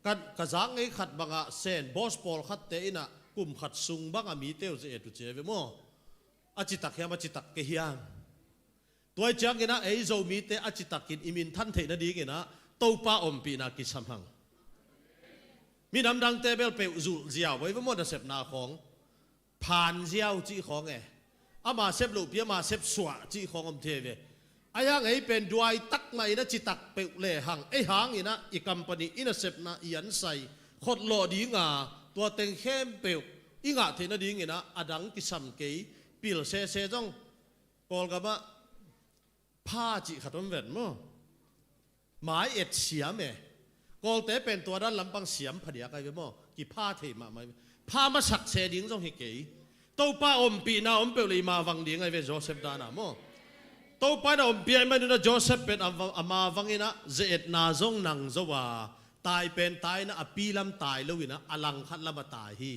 Ka, ka zak ngei khat bangah Sen Bos pawlkhatte in ah kum khat sung bang a mite uh ze-et uh ci ahi ve maw. A citak hiam, a citak kei hiam? Tua ahih ciangin ah ei Zomite a citakin i minthan theih nadingin ah Topa ompihna kisam hang. Minam dangte bel peuh zulh ziau ahi ve maw, nasepna khawng. Phan ziau cih khawng e. Ama sep lohpi, ama sep suah cih khawng om thei ve. Ahi hang ei pen duai tak mah in ah citak peuh lehang, ei hangin ah i company, i nasepna, i ansai khotlawh ding a, tua teng khempeuh i ngah theih nadingin ah a dang kisam kei. Pil sese zong, Kawlgam ah pha cih khat om ven maw. Mai et siam e. Kawlte pen tua dan lampang siam phadiak ahi ve maw. Kipha thei mahmah ahi ve. Pha masak se ding zong hi kei. Topa ompihna om peuh leh i mavang ding ahi ve, Joseph dan a maw. Topa in ah ompih ahih manin ah Joseph pen a va-, a mavang in ah ze-etna zong nang zo a, tai pen tai in ah, a pi lam tai lo in ah, a langkhat lam a tai hi.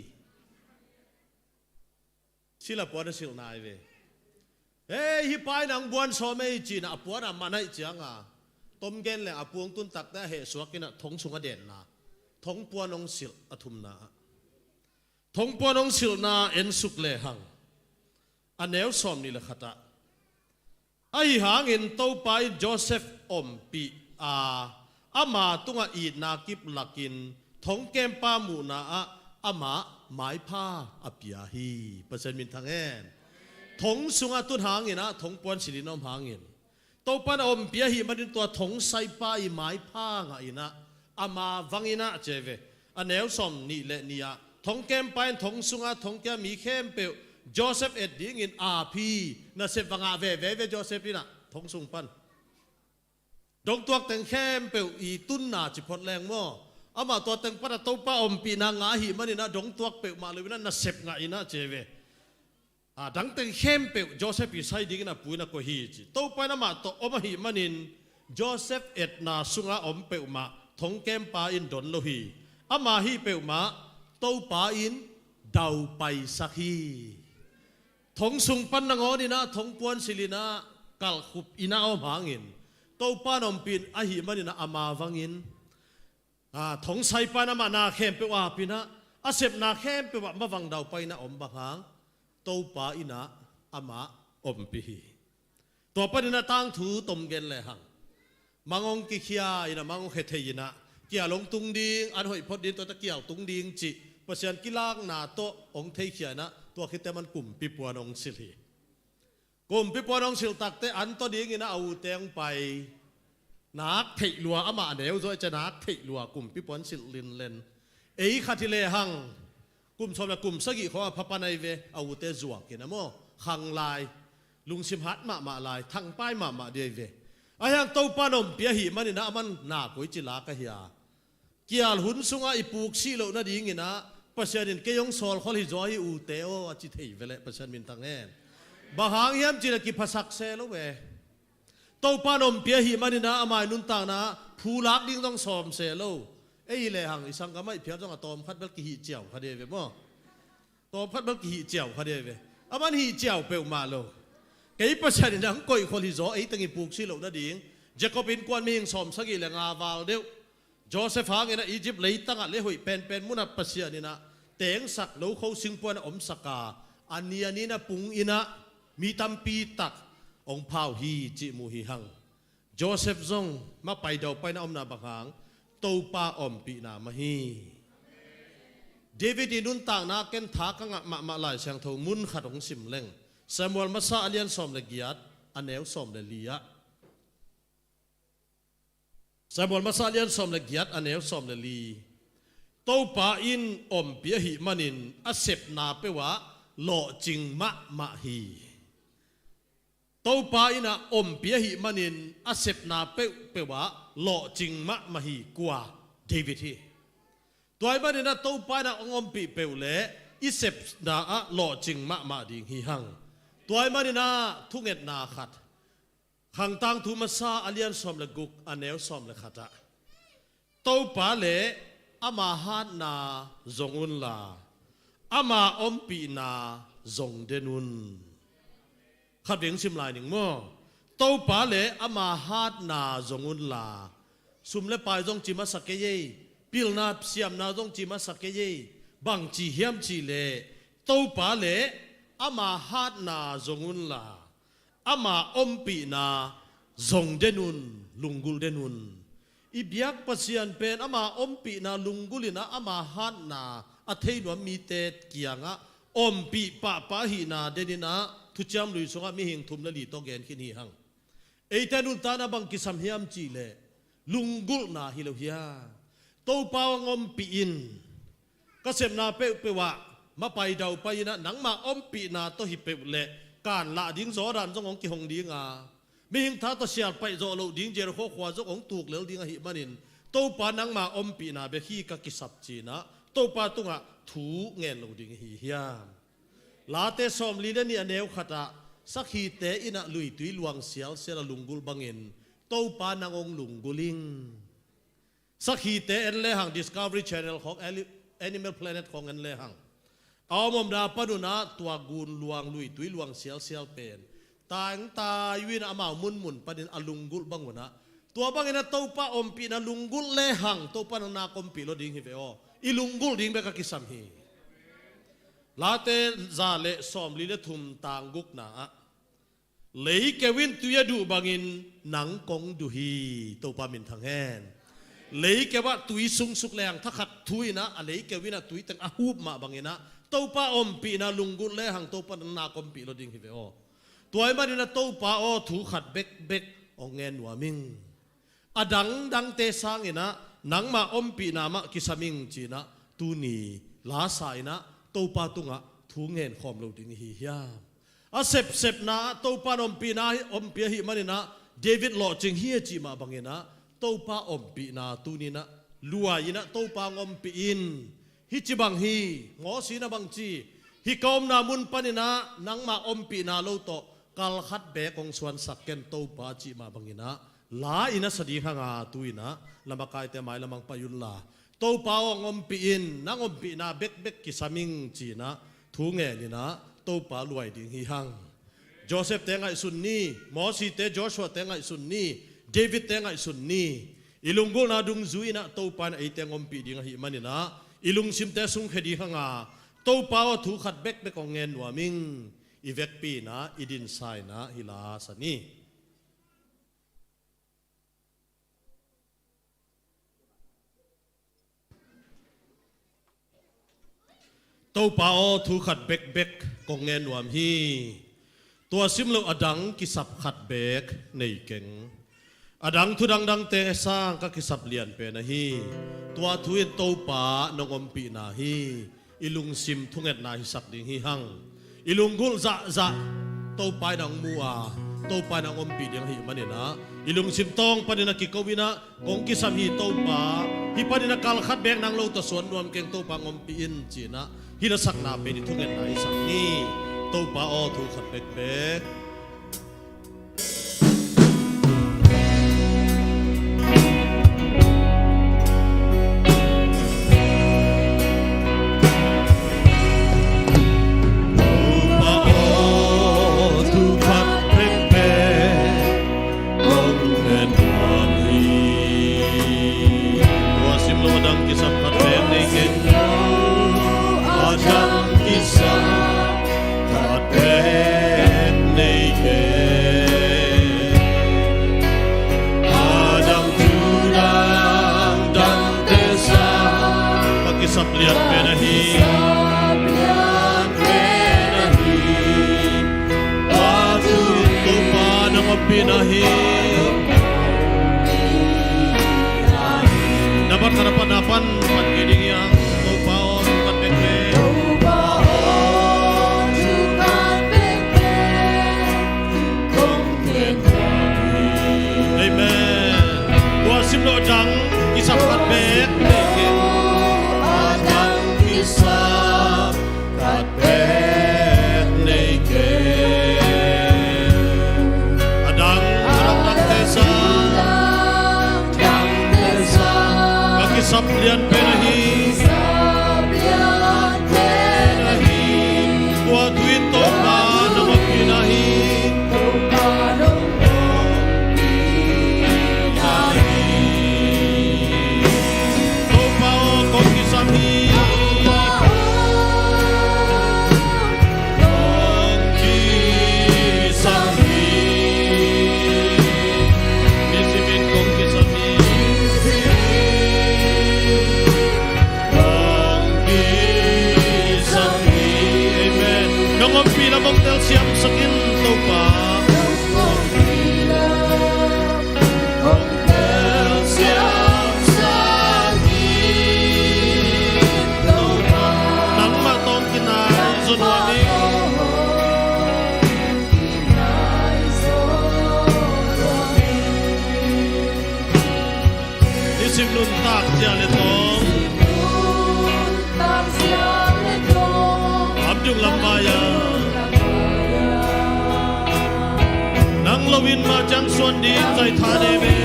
Silh a puan a silhna ahi ve. Hei, hih pa in ah hong buan sawm ei ci in ah, a puan a man ahih ciang a, tom gen leng a puang tun takte a hehsuak in ah thong sung a denna, thong puan hong silh a thumna ah. Thong puan hong silhna en suk lehang, a neu sawm nih le khat ah, ahi hangin Topa in Joseph ompih a, ama tungah itna kiplakin thongkempa muhna ah amah maipha a pia hi. Pasian minthang hen. Thong sungah tun hangin ah, thong puan silhin a om hangin, Topa in a ompih ahih manin tua thongsaipa i maipha ngah in ah, a mavang in ah ci ahi ve. A neu sawm nih le nih ah, thongkempa in thong sungah thongkia mi khempeuh Joseph et dingin ap hi. Nasep va ngah veve ve Joseph in ah, thong sung pan. Dongtuak teng khempeuh i tunna ci phot leng maw. Amah tua teng pan ah Topa ompihna ngah ahih manin ah dongtuak peuhmah lo in ah nasep ngah in ah ci ahi ve. A dang teng khempeuh Joseph i sai dingin a pu in a koih hi ci. Topa in amah tawh om ahih manin Joseph etna sungah om peuhmah thongkempa in don lo hi. Ama hih peuhmah Topa in daupaisak hi. Thong sung pan nangawn in ah thong puan silhin ah kalhkhup in ah a om hangin, Topa in ompih ahih manin ah a mavangin, a, thongsaipa in amah na khempeuh ap in ah, a sepna khempeuh ah mavang daupai in ah om bang hang, Topa in ah amah ompih hi. Tua panin ah tangthu tom gen lehang, mang hong kikhia in ah, mang hong khe thei in ah, kial hong tung ding, an hoih phot ding, tua ta kial tung ding cih Pasian kilakna tawh hong theikhia in ah, tua khit teh amah in kumpi puan hong silh hi. Kumpi puan hong silh tak teh an tawh dingin ah a ute hong pai. Nak theih lua, amah a neu zaw ahih ciang nak theih lua, kumpi puan silh linlen. Ei khat hi lehang, kum sawm le kum sagih khawng a pha pan ahi ve, a ute zuak in ah maw, khanglai, lungsim hat mahmah lai, thangpai mahmah ding ahi ve. Ahi hang Topa in ompih ahih manin ah amah in na koici lak ahi a, kial hun sungah i puk sih loh nadingin ah Pasian in kei hong sawlkhol hi zaw hi ute aw, a ci thei ve leh, Pasian minthang hen. Bang hang hiam cih leh kiphasak se lo ve. Topa in ompih ahih manin ah ama i nuntakna ah phu lak ding zong sawm se lo. Ei hi lehang i sanggamah i phial zong a tawmkhat bel kihih ciau kha ding ahi ve maw. Tawmkhat bel kihih ciau kha ding ahi ve. Amah in hih ciau peuhmah lo. Kei Pasian in hong koihkhol hi zaw, ei teng i puk sih loh nading. Jacob innkuan mihing sawm sagih le nga val deuh, Joseph hangin ah Egypt leitangah leihoih penpen munah Pasian in ah tengsak, nokho singpuan ah omsak a, a ni a ni in ah pung in ah mi tampi tak hong pha uh hi cih mu hi hang. Joseph zong mapai daupai in ah omna bang hang, Topa ompihna mah hi. David i nuntakna ken tha ka ngah mahmah Lai Siangtho mun khat hong sim leng. Samuel Masa a lian sawm le giat, a neu sawm le li ah. Samuel Masa a lian sawm le giat, a neu sawm le li. Topa in ompih ahih manin a sepna peuh ah lawhcing mahmah hi. Topa in ah ompih ahih manin a sepna peuhpeuh ah lawhcing mahmah hi. Kua? David hi. Tua ahih manin ah Topa in ah hong ompih peuh leh i sepna ah lawhcing mahmah ding hi hang. Tua ahih manin ah thungetna khat, Khang Tangthu Masa a lian sawm le guk, a neu sawm le khat ah, Topa leh ama hatna zong unla, ama ompihna zong den un. Khatvei sim lai ning maw. Topa leh ama hatna zong unla. Sum le pai zong ci masa kei ei. Pilna siamna zong ci masa kei ei. Bang ci hiam cih leh, Topa leh ama hatna zong unla, ama ompihna zong den un, lunggulh den un. I biak Pasian pen ama ompihna lunggulh in ah ama hatna a thei nuam mite kiangah ompih pahpah ahihna den in ah Thuciam Lui sungah mihing thum le li tawh gen khin hi hang. Eite nuntakna bang kisam hiam cih leh lunggulhna hi lo hiam? Topa hong ompih in, ka sepna peuhpeuh ah mapai daupai in ah nangma ompihna tawh hi peuh leh kanlah ding Jordan zong hong kihong ding a, mihing tha tawh sialpaih zawh loh ding Jericho khua zong hong tuk lel ding ahih manin, Topa nangma ompihna bek hi ka kisap ci-in ah Topa tungah thu ngen lo ding hi hiam? Late sawmli le nih a neu khat ah, sakhite in ah luitui luang sialsial a lunggulh bangin Topa nang hong lunggulh ing. Sakhite en lehang Discovery Channel khawng, Ani-, Animal Planet khawng en lehang, a om omna pan un ah tua gun luang, luitui luang sialsial pen tai tai uh in ah amau munmun panin a lunggulh bang un ah, tua bangin ah Topa ompihna lunggulh lehang Topa nang nak ompih lo ding hi ve aw. I lunggulh ding bek a kisam hi. Late za le sawmli le thum, tang gukna ah, leikeu in tui a duh bangin nang kong duh hi. Topa minthang hen. Leikeu ah tui sungsuk leng thakhat thu in ah, a leikeu in ah tui teng a hup mah bangin ah Topa ompihna lunggulh lehang Topa nang nak ompih lo ding hi ve aw. Tua ahih manin ah Topa aw, thu khat bekbek hong ngen nuam ing. A dangdangte sangin ah nangma ompihna mah kisam ing ci-in ah tuni lasa in ah Topa tungah thu ngen khawm lo ding i hi hiam? A sepsepna ah Topa in ompihna hi, ompih ahih manin ah David lawhcing hi a cih mah bangin ah Topa ompihna tuni in ah luai in ah Topa hong ompih in. Hih ci bang hi, Mosi in ah bang ci, hih ka omna mun panin ah nangma ompihna lo tawh kal khat beek hong suansak ken Topa cih mah bangin ah la in ah sa ding hang a, tu in ah la makaite mailam hong pai unla, Topa aw, hong ompih in, nang ompihna bekbek kisam ing ci-in ah thu ngen in ah Topa luai ding hi hang. Joseph-te ngaihsun ni, Mosi-te, Joshua-te ngaihsun ni, David-te ngaihsun ni. I lunggulhna dungzui in ah Topa in ah eite hong ompih ding ahih manin ah i lungsimte sungkhia ding hang a, Topa aw, thu khat bekbek hong ngen nuam ing. I vekpi in ah i dinsa in ah hih la sa ni. Topa aw, thu khat bekbek kong ngen nuam hi. Tua sim loh a dang kisap khat beek nei keng. A dang thu dangdangte sang ka kisap lian pen ahi. Tua thu in Topa nong ompihna hi. I lungsim thungetna hisak ding hi hang. I lunggulh zahzah Topa in ah hong mu a, Topa in ah hong ompih ding ahih manin ah i lungsim tawng panin ah kiko in ah, kong kisam hi Topa, hih panin ah kal khat beek nang lo tawh suan nuam keng, Topa hong ompih in ci-in ah hih na sakna pen i thungetna hisak ni. Topa aw, thu khat bekbek. Tua sim loh a dang kisap khat beek nei keng. A dang kisap khat beek nei keng. A dang thu dangdangte sang ka kisap lian pen ahi. Tua thu in Topa nang ompihna hi. Na bat khat a pat na pan pan kei ding hi hang. Topa aw, thu khat bekbek. Topa aw, thu khat bekbek kong Siamsak in Topa. Nangmah tawh kinai zaw nuam ing. Nisim nuntak zia le tawng, lamdung lamvai-a nang lo in mah ciang suan ding zai tha ne ve.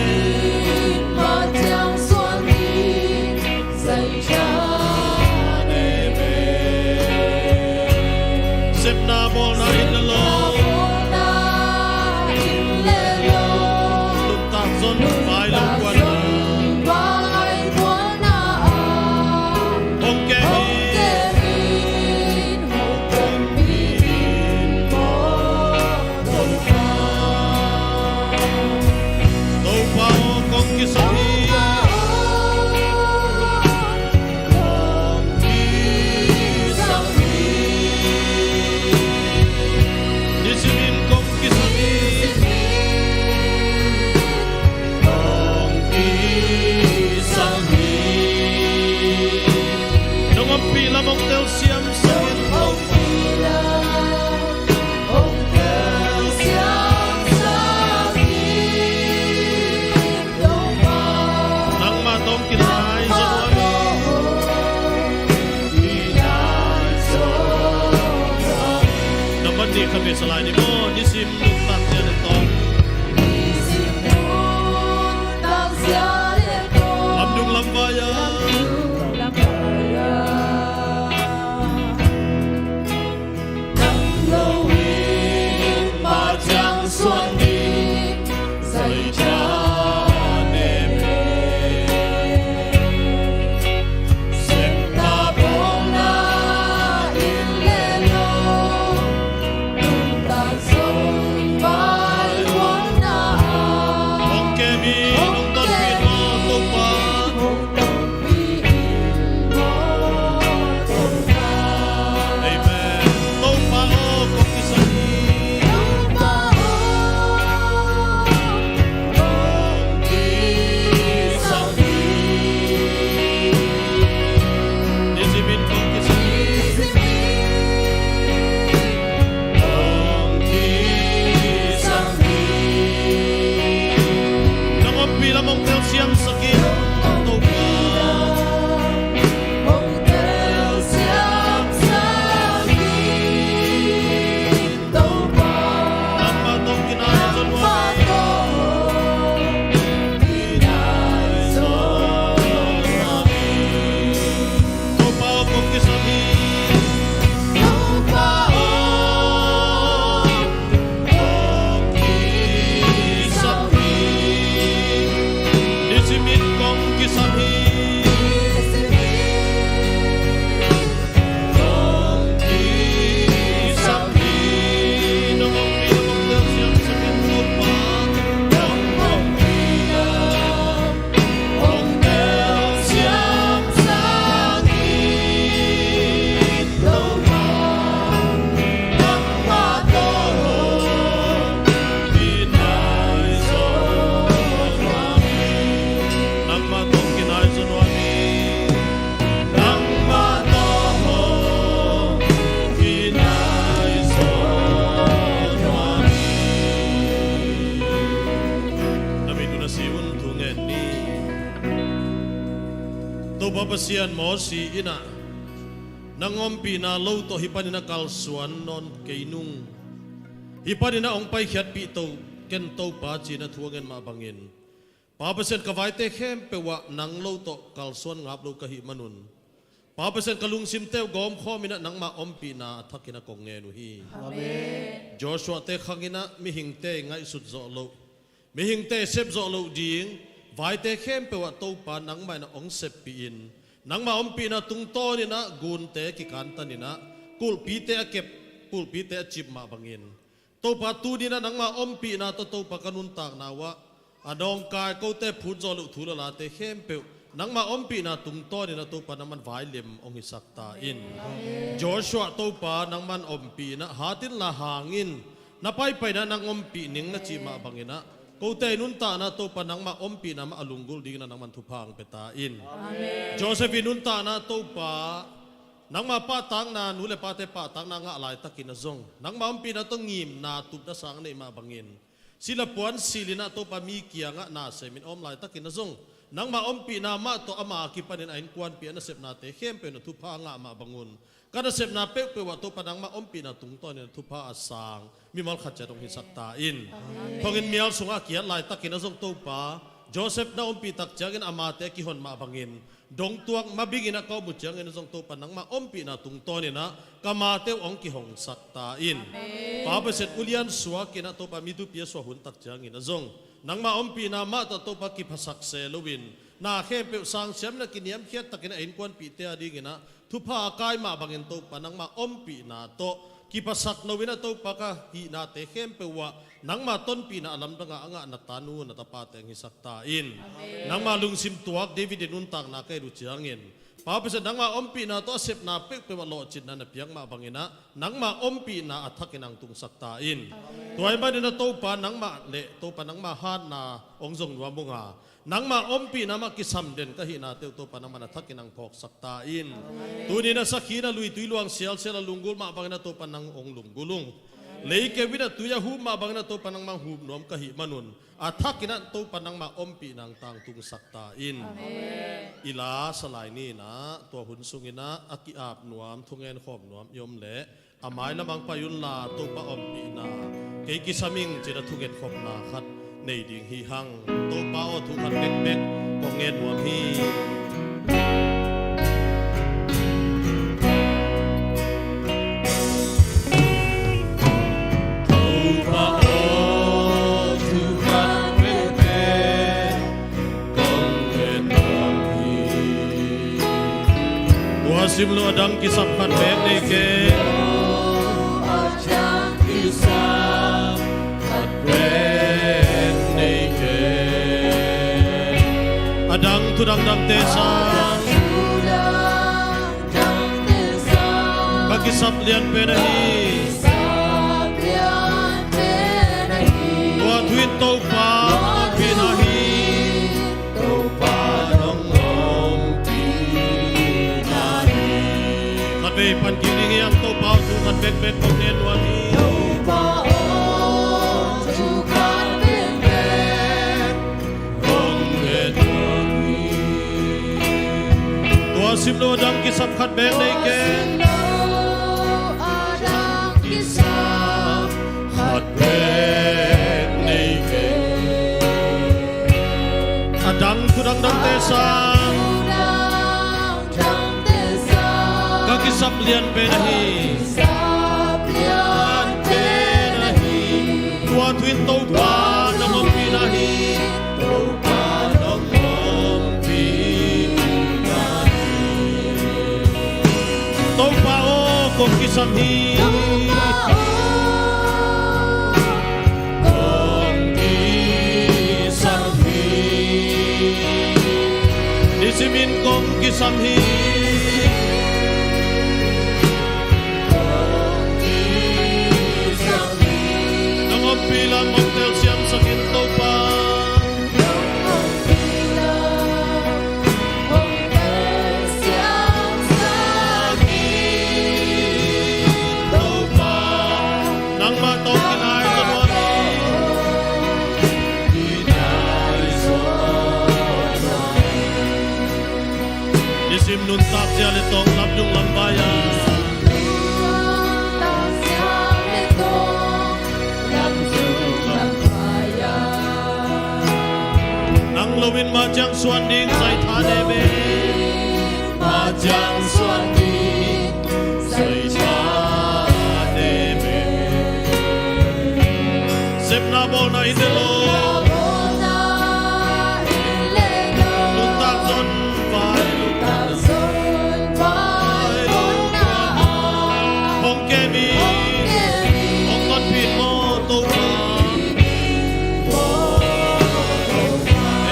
Sepna bawlna in le lo, nuntak zon vai lo kuan hong kem in. Topa aw, kong kisam hi. Kong kisam hi. Nisimin kong kisam hi. Kong kisam hi. Nong ompih lam hong telsiam Lamdung lamvai-a nang lo in mah ciang suan ding zai tha ne ve. Sepna bawlna in le lo, nuntak zon vai kuan na. Hong kem in, hong tonpih in maw Topa. Amen. Topa aw, kong kisam hi. Kong kisam hi. Nisimin kong kisam hi. Kong kisam hi. Nang ompih lam hong telsiam sak in Topa. Nangmah tawh kinai zaw nuam hi. Topa aw, kong kisam hi. Topa aw, kong kisam hi. Nisimin kong kisam hi. Kong kisam hi. Nong ompih lam hong telsiam sak in Topa. Nong ompih lam hong telsiam sak in Topa. Nangmah tawh kinai zaw nuam hi. Nangmah tawh kinai zaw nuam hi. Nangmah tawh kinai zaw nuam hi. Na mit uh na si un thu ngen ni. Topa Pasian, Mosi in ah nang ompihna lo tawh hih panin a kalsuan nawn kei nung, hih panin a hong paikhiatpih to ken Topa ci-in a thu a ngen mah bangin, Pa Pasian, ka vaite khempeuh ah nang lo tawh kalsuan ngap lo ka hih manun, Pa Pasian, ka lungsimte uh gawmkhawm in ah nangmah ompihna a thakin a kong ngen uh hi. Amen. Joshua-te khang in ah mihingte ngaihsut zawh loh, mihingte sep zawh loh ding vaite khempeuh ah Topa nangmah in ah hong seppih in, nangmah ompihna tungtawn in ah gunte kikantan in ah kulhpite a kep, kulhpite a cip mah bangin, Topa, tuni in ah nangmah ompihna tawh Topa ka nuntakna uh ah a nawngkai kote phut zawh loh thu le late khempeuh Nangmah ompihna tungtawnin ah Topa nangman vailem hong hisak ta in. Joshua Topa nangman ompih in ah, hat inla hang in, na paipaina nang ompih ning na cih mah bangin ah, kote i nuntakna Topa nangmah ompihna mah a lunggulh dingin ah nangman thupha hong pia ta in. Joseph i nuntakna Topa, nangmah pahtakna, nu le pate pahtakna ngah laitakin ah zong, nangmah ompihna tawh ngimna tupna sang neih mah bangin, sila puan silin ah Topa mi kiangah na semin a om laitakin ah zong, nangmah ompihna mah tawh ama a kipanin a innkuanpih a nasepnate khempeuh in ah thupha ngah mah bangun, ka nasepna peuhpeuh ah Topa nangmah ompihna tungtawnin ah thupha a sang mimal khat ciat hong hisak ta in. Thonginn mial sungah a kiat laitakin ah zong Topa, Joseph na ompih tak ciangin amate a kihon mah bangin, dongtuak mabingin ah ka om uh ciangin ah zong Topa nangmah ompihna tungtawnin ah ka mate uh hong kihongsak ta in. Pa Pasian, ulian suakin ah Topa mi thupi a suah hun tak ciangin ah zong, nangmah ompihna mah tawh Topa kiphasak se loin, na khempeuh sang siamin ah kiniamkhiat takin ah innkuanpihte a dingin ah thupha a kai mah bangin Topa nangmah ompihna tawh kiphasak loin ah Topa ka hihnate khempeuh uh ah nangmah tonpihna a lamdangah a ngah na tanu na tapate hong hisak ta in. Nangmah lungsim tuak David i nuntakna ka et uh ciangin, Pa Pasian, nangmah ompihna tawh a sepna peuhpeuh ah lawhcinna na piak mah bangin ah nangmah ompihna a thakin ah hong tungsak ta in. Tua ahih manin ah Topa nangmah le Topa nangmah hatna hong zong nuam ung a, nangmah ompihna mah kisam den ka hihnate uh Topa nangman a thakin ah hong phawksak ta in. Tuni-in ah sakhi in ah luitui luang sialsial a lunggulh mah bangin ah Topa nang hong lunggulh ung. Leikeu in ah tui a hup mah bangin ah Topa nangmah hong hup nuam ka hih manun, a thakin ah Topa nangmah ompihna hong tangtungsak ta in. I la Salai ni-in ah tua hun sungin ah a ki-ap nuam, thungen khawm nuam i om leh, a mailam ah hong pai unla, Topa ompihna kei kisam ing ci-in ah thungetkhopna khat nei ding hi hang. Topa aw, thu khat bekbek kong ngen nuam hi. Topa aw, thu khat bekbek kong ngen nuam hi. Tua sim lo, a dang kisap khat bek nei kei. A dang thu dangdangte sang ka kisap lian pen ahi. Tua thu in Topa hong ompihna hi. Khat vei pan kik ding hi hang. Topa aw, thu khat bekbek kong ngen nuam hi. Tua sim lo, a dang kisap khat bek nei kei. Khat bek nei kei. A dang thu dangdangte sang ka kisap lian pen ahi. Tua thu in Topa nong ompihna hi. Topa aw, kong kisam hi. Kong kisam hi. Nisimin kong kisam hi. Nong ompih lam hong telsiamsak in Topa. Nangmah tawh kinai ka nuam hi. Nisim nuntak zia le tawng lamdung lamvai a nang lo in mah ciang suan ding zaitha ne ve. Mah ciang suan ding zaitha ne ve. Sepna bawlna in le lo. Nuntak zon vai lo. Hong kem in, hong tonpih maw Topa.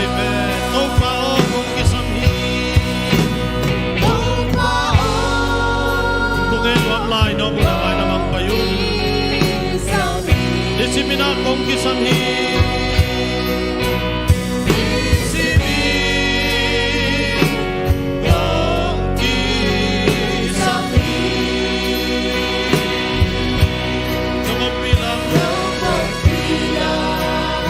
Amen. Topa aw, kong kisam hi. Kong kisam hi. Nisimin kong kisam hi. Nong ompih lam, nong ompih lam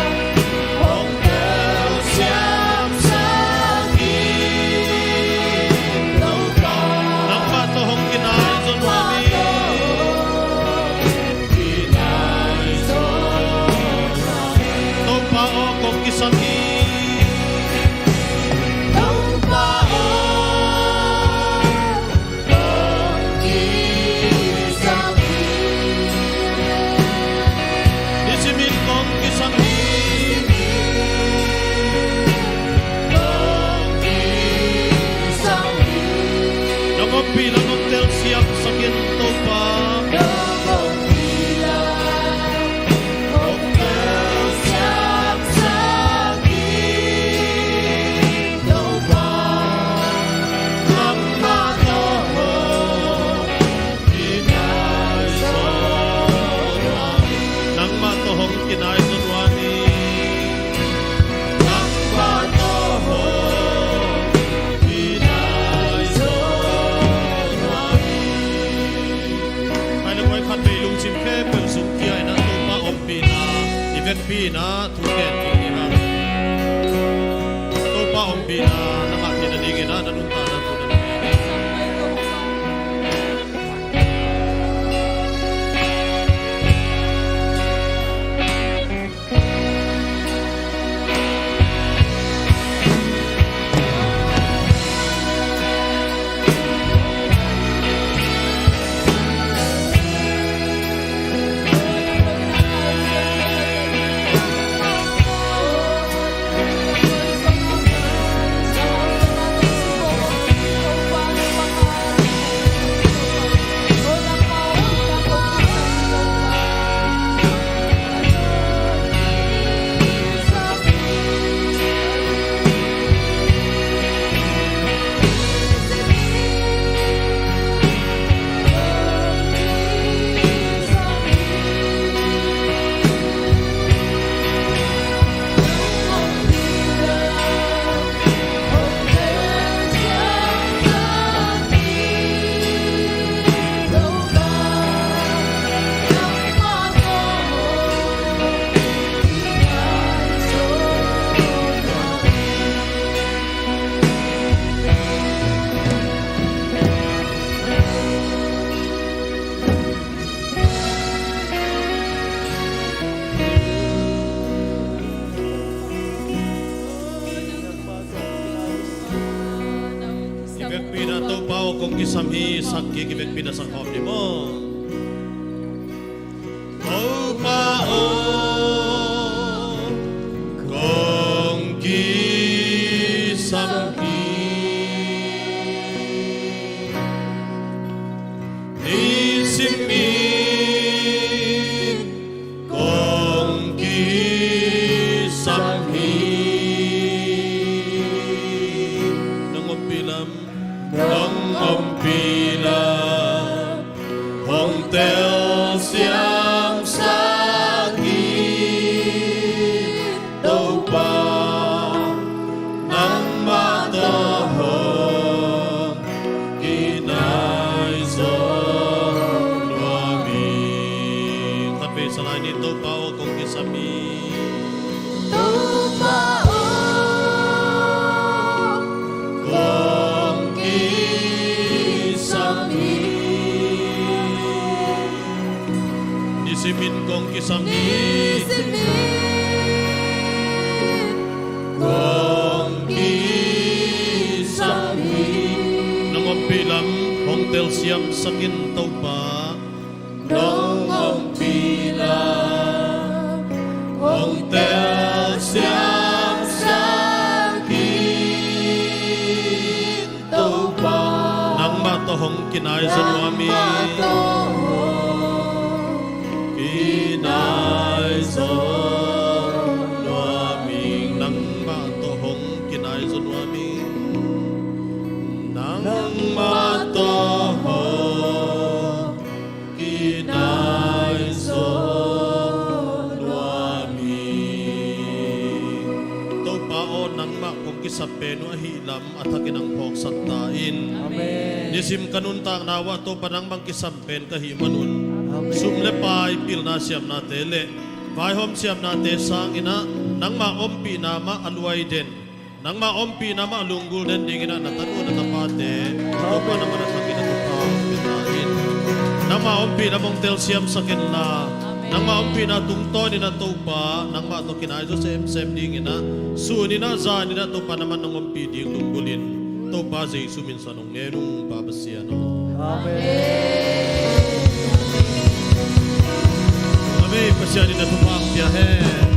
hong telsiam sak hi. Topa, nangmah tawh hong kinai zo nuam hi. Topa aw, kong kisam hi. Topa aw, kong kisam hi. Nisimin kong kisam hi. Kong kisam hi. Nong ompih lam hong telsiam sak in Topa. Nong ompih lam hong telsiam sak in Topa. Nangmah tawh hong kinai zo nuam hi. Nangmah tawh hong kinai zo nuam hi. Nangmah tawh hong kinai zo nuam hi. Pai le koi khat vei lungsim khempeuh zukkia in a Topa ompihna i vekpi in a thu gen ding hi hang. Topa ompihna na ngah theihna dingin a na nuntakna thu na I vekpi in a Topa aw kong kisam hi. Sak kik i vekpi in a sak khawm ni maw? Topa aw kong kisam hi. Nisimin kong kisam hi. Nong ompih lam, nong ompih lam hong telsiam sak hi. Topa nangmah tawh hong kinai zo nuam hi. Khatvei sa lai ni. Topa aw kong kisam hi. Topa aw kong kisam hi. Nisimin kong kisam hi. Nisimin kong kisam hi. Nong ompih lam hong telsiam sak in Topa. Nong ompih lam hong telsiam sak hi. Topa nangmah tawh hong kinai zo nuam hi. Nangmah tawh hong kinai zo nuam hi. Nangmah tawh hong kinai zo nuam hi. Nangmah tawh hong kinai zo nuam Pen uh ahih lam a thakin ang phawksak ta in. Amen. Nisim ka nuntakna uh ah Topa nangmah kisam pen ka hih manun, amen, sum le pai pilna siamnate le vaihawm siamnate sangin ah nangmah ompihna mah a luai den, nangmah ompihna mah a lunggul den dingin ah na tanu na tapate Topa nangmah na thakin a thupha pia ta in. Nangmah ompihna mong telsiamsak inla, nangmah ompihna tungtawnin ah Topa nangmah tawh kinai zawsia semsem dingin ah sun in ah zan in ah Topa nangmah nong ompih ding lunggulhin Topa Jesu min suang nong ngen ung Pa Pasian aw. Amen. Amen. Pasian in a thupha pia hen.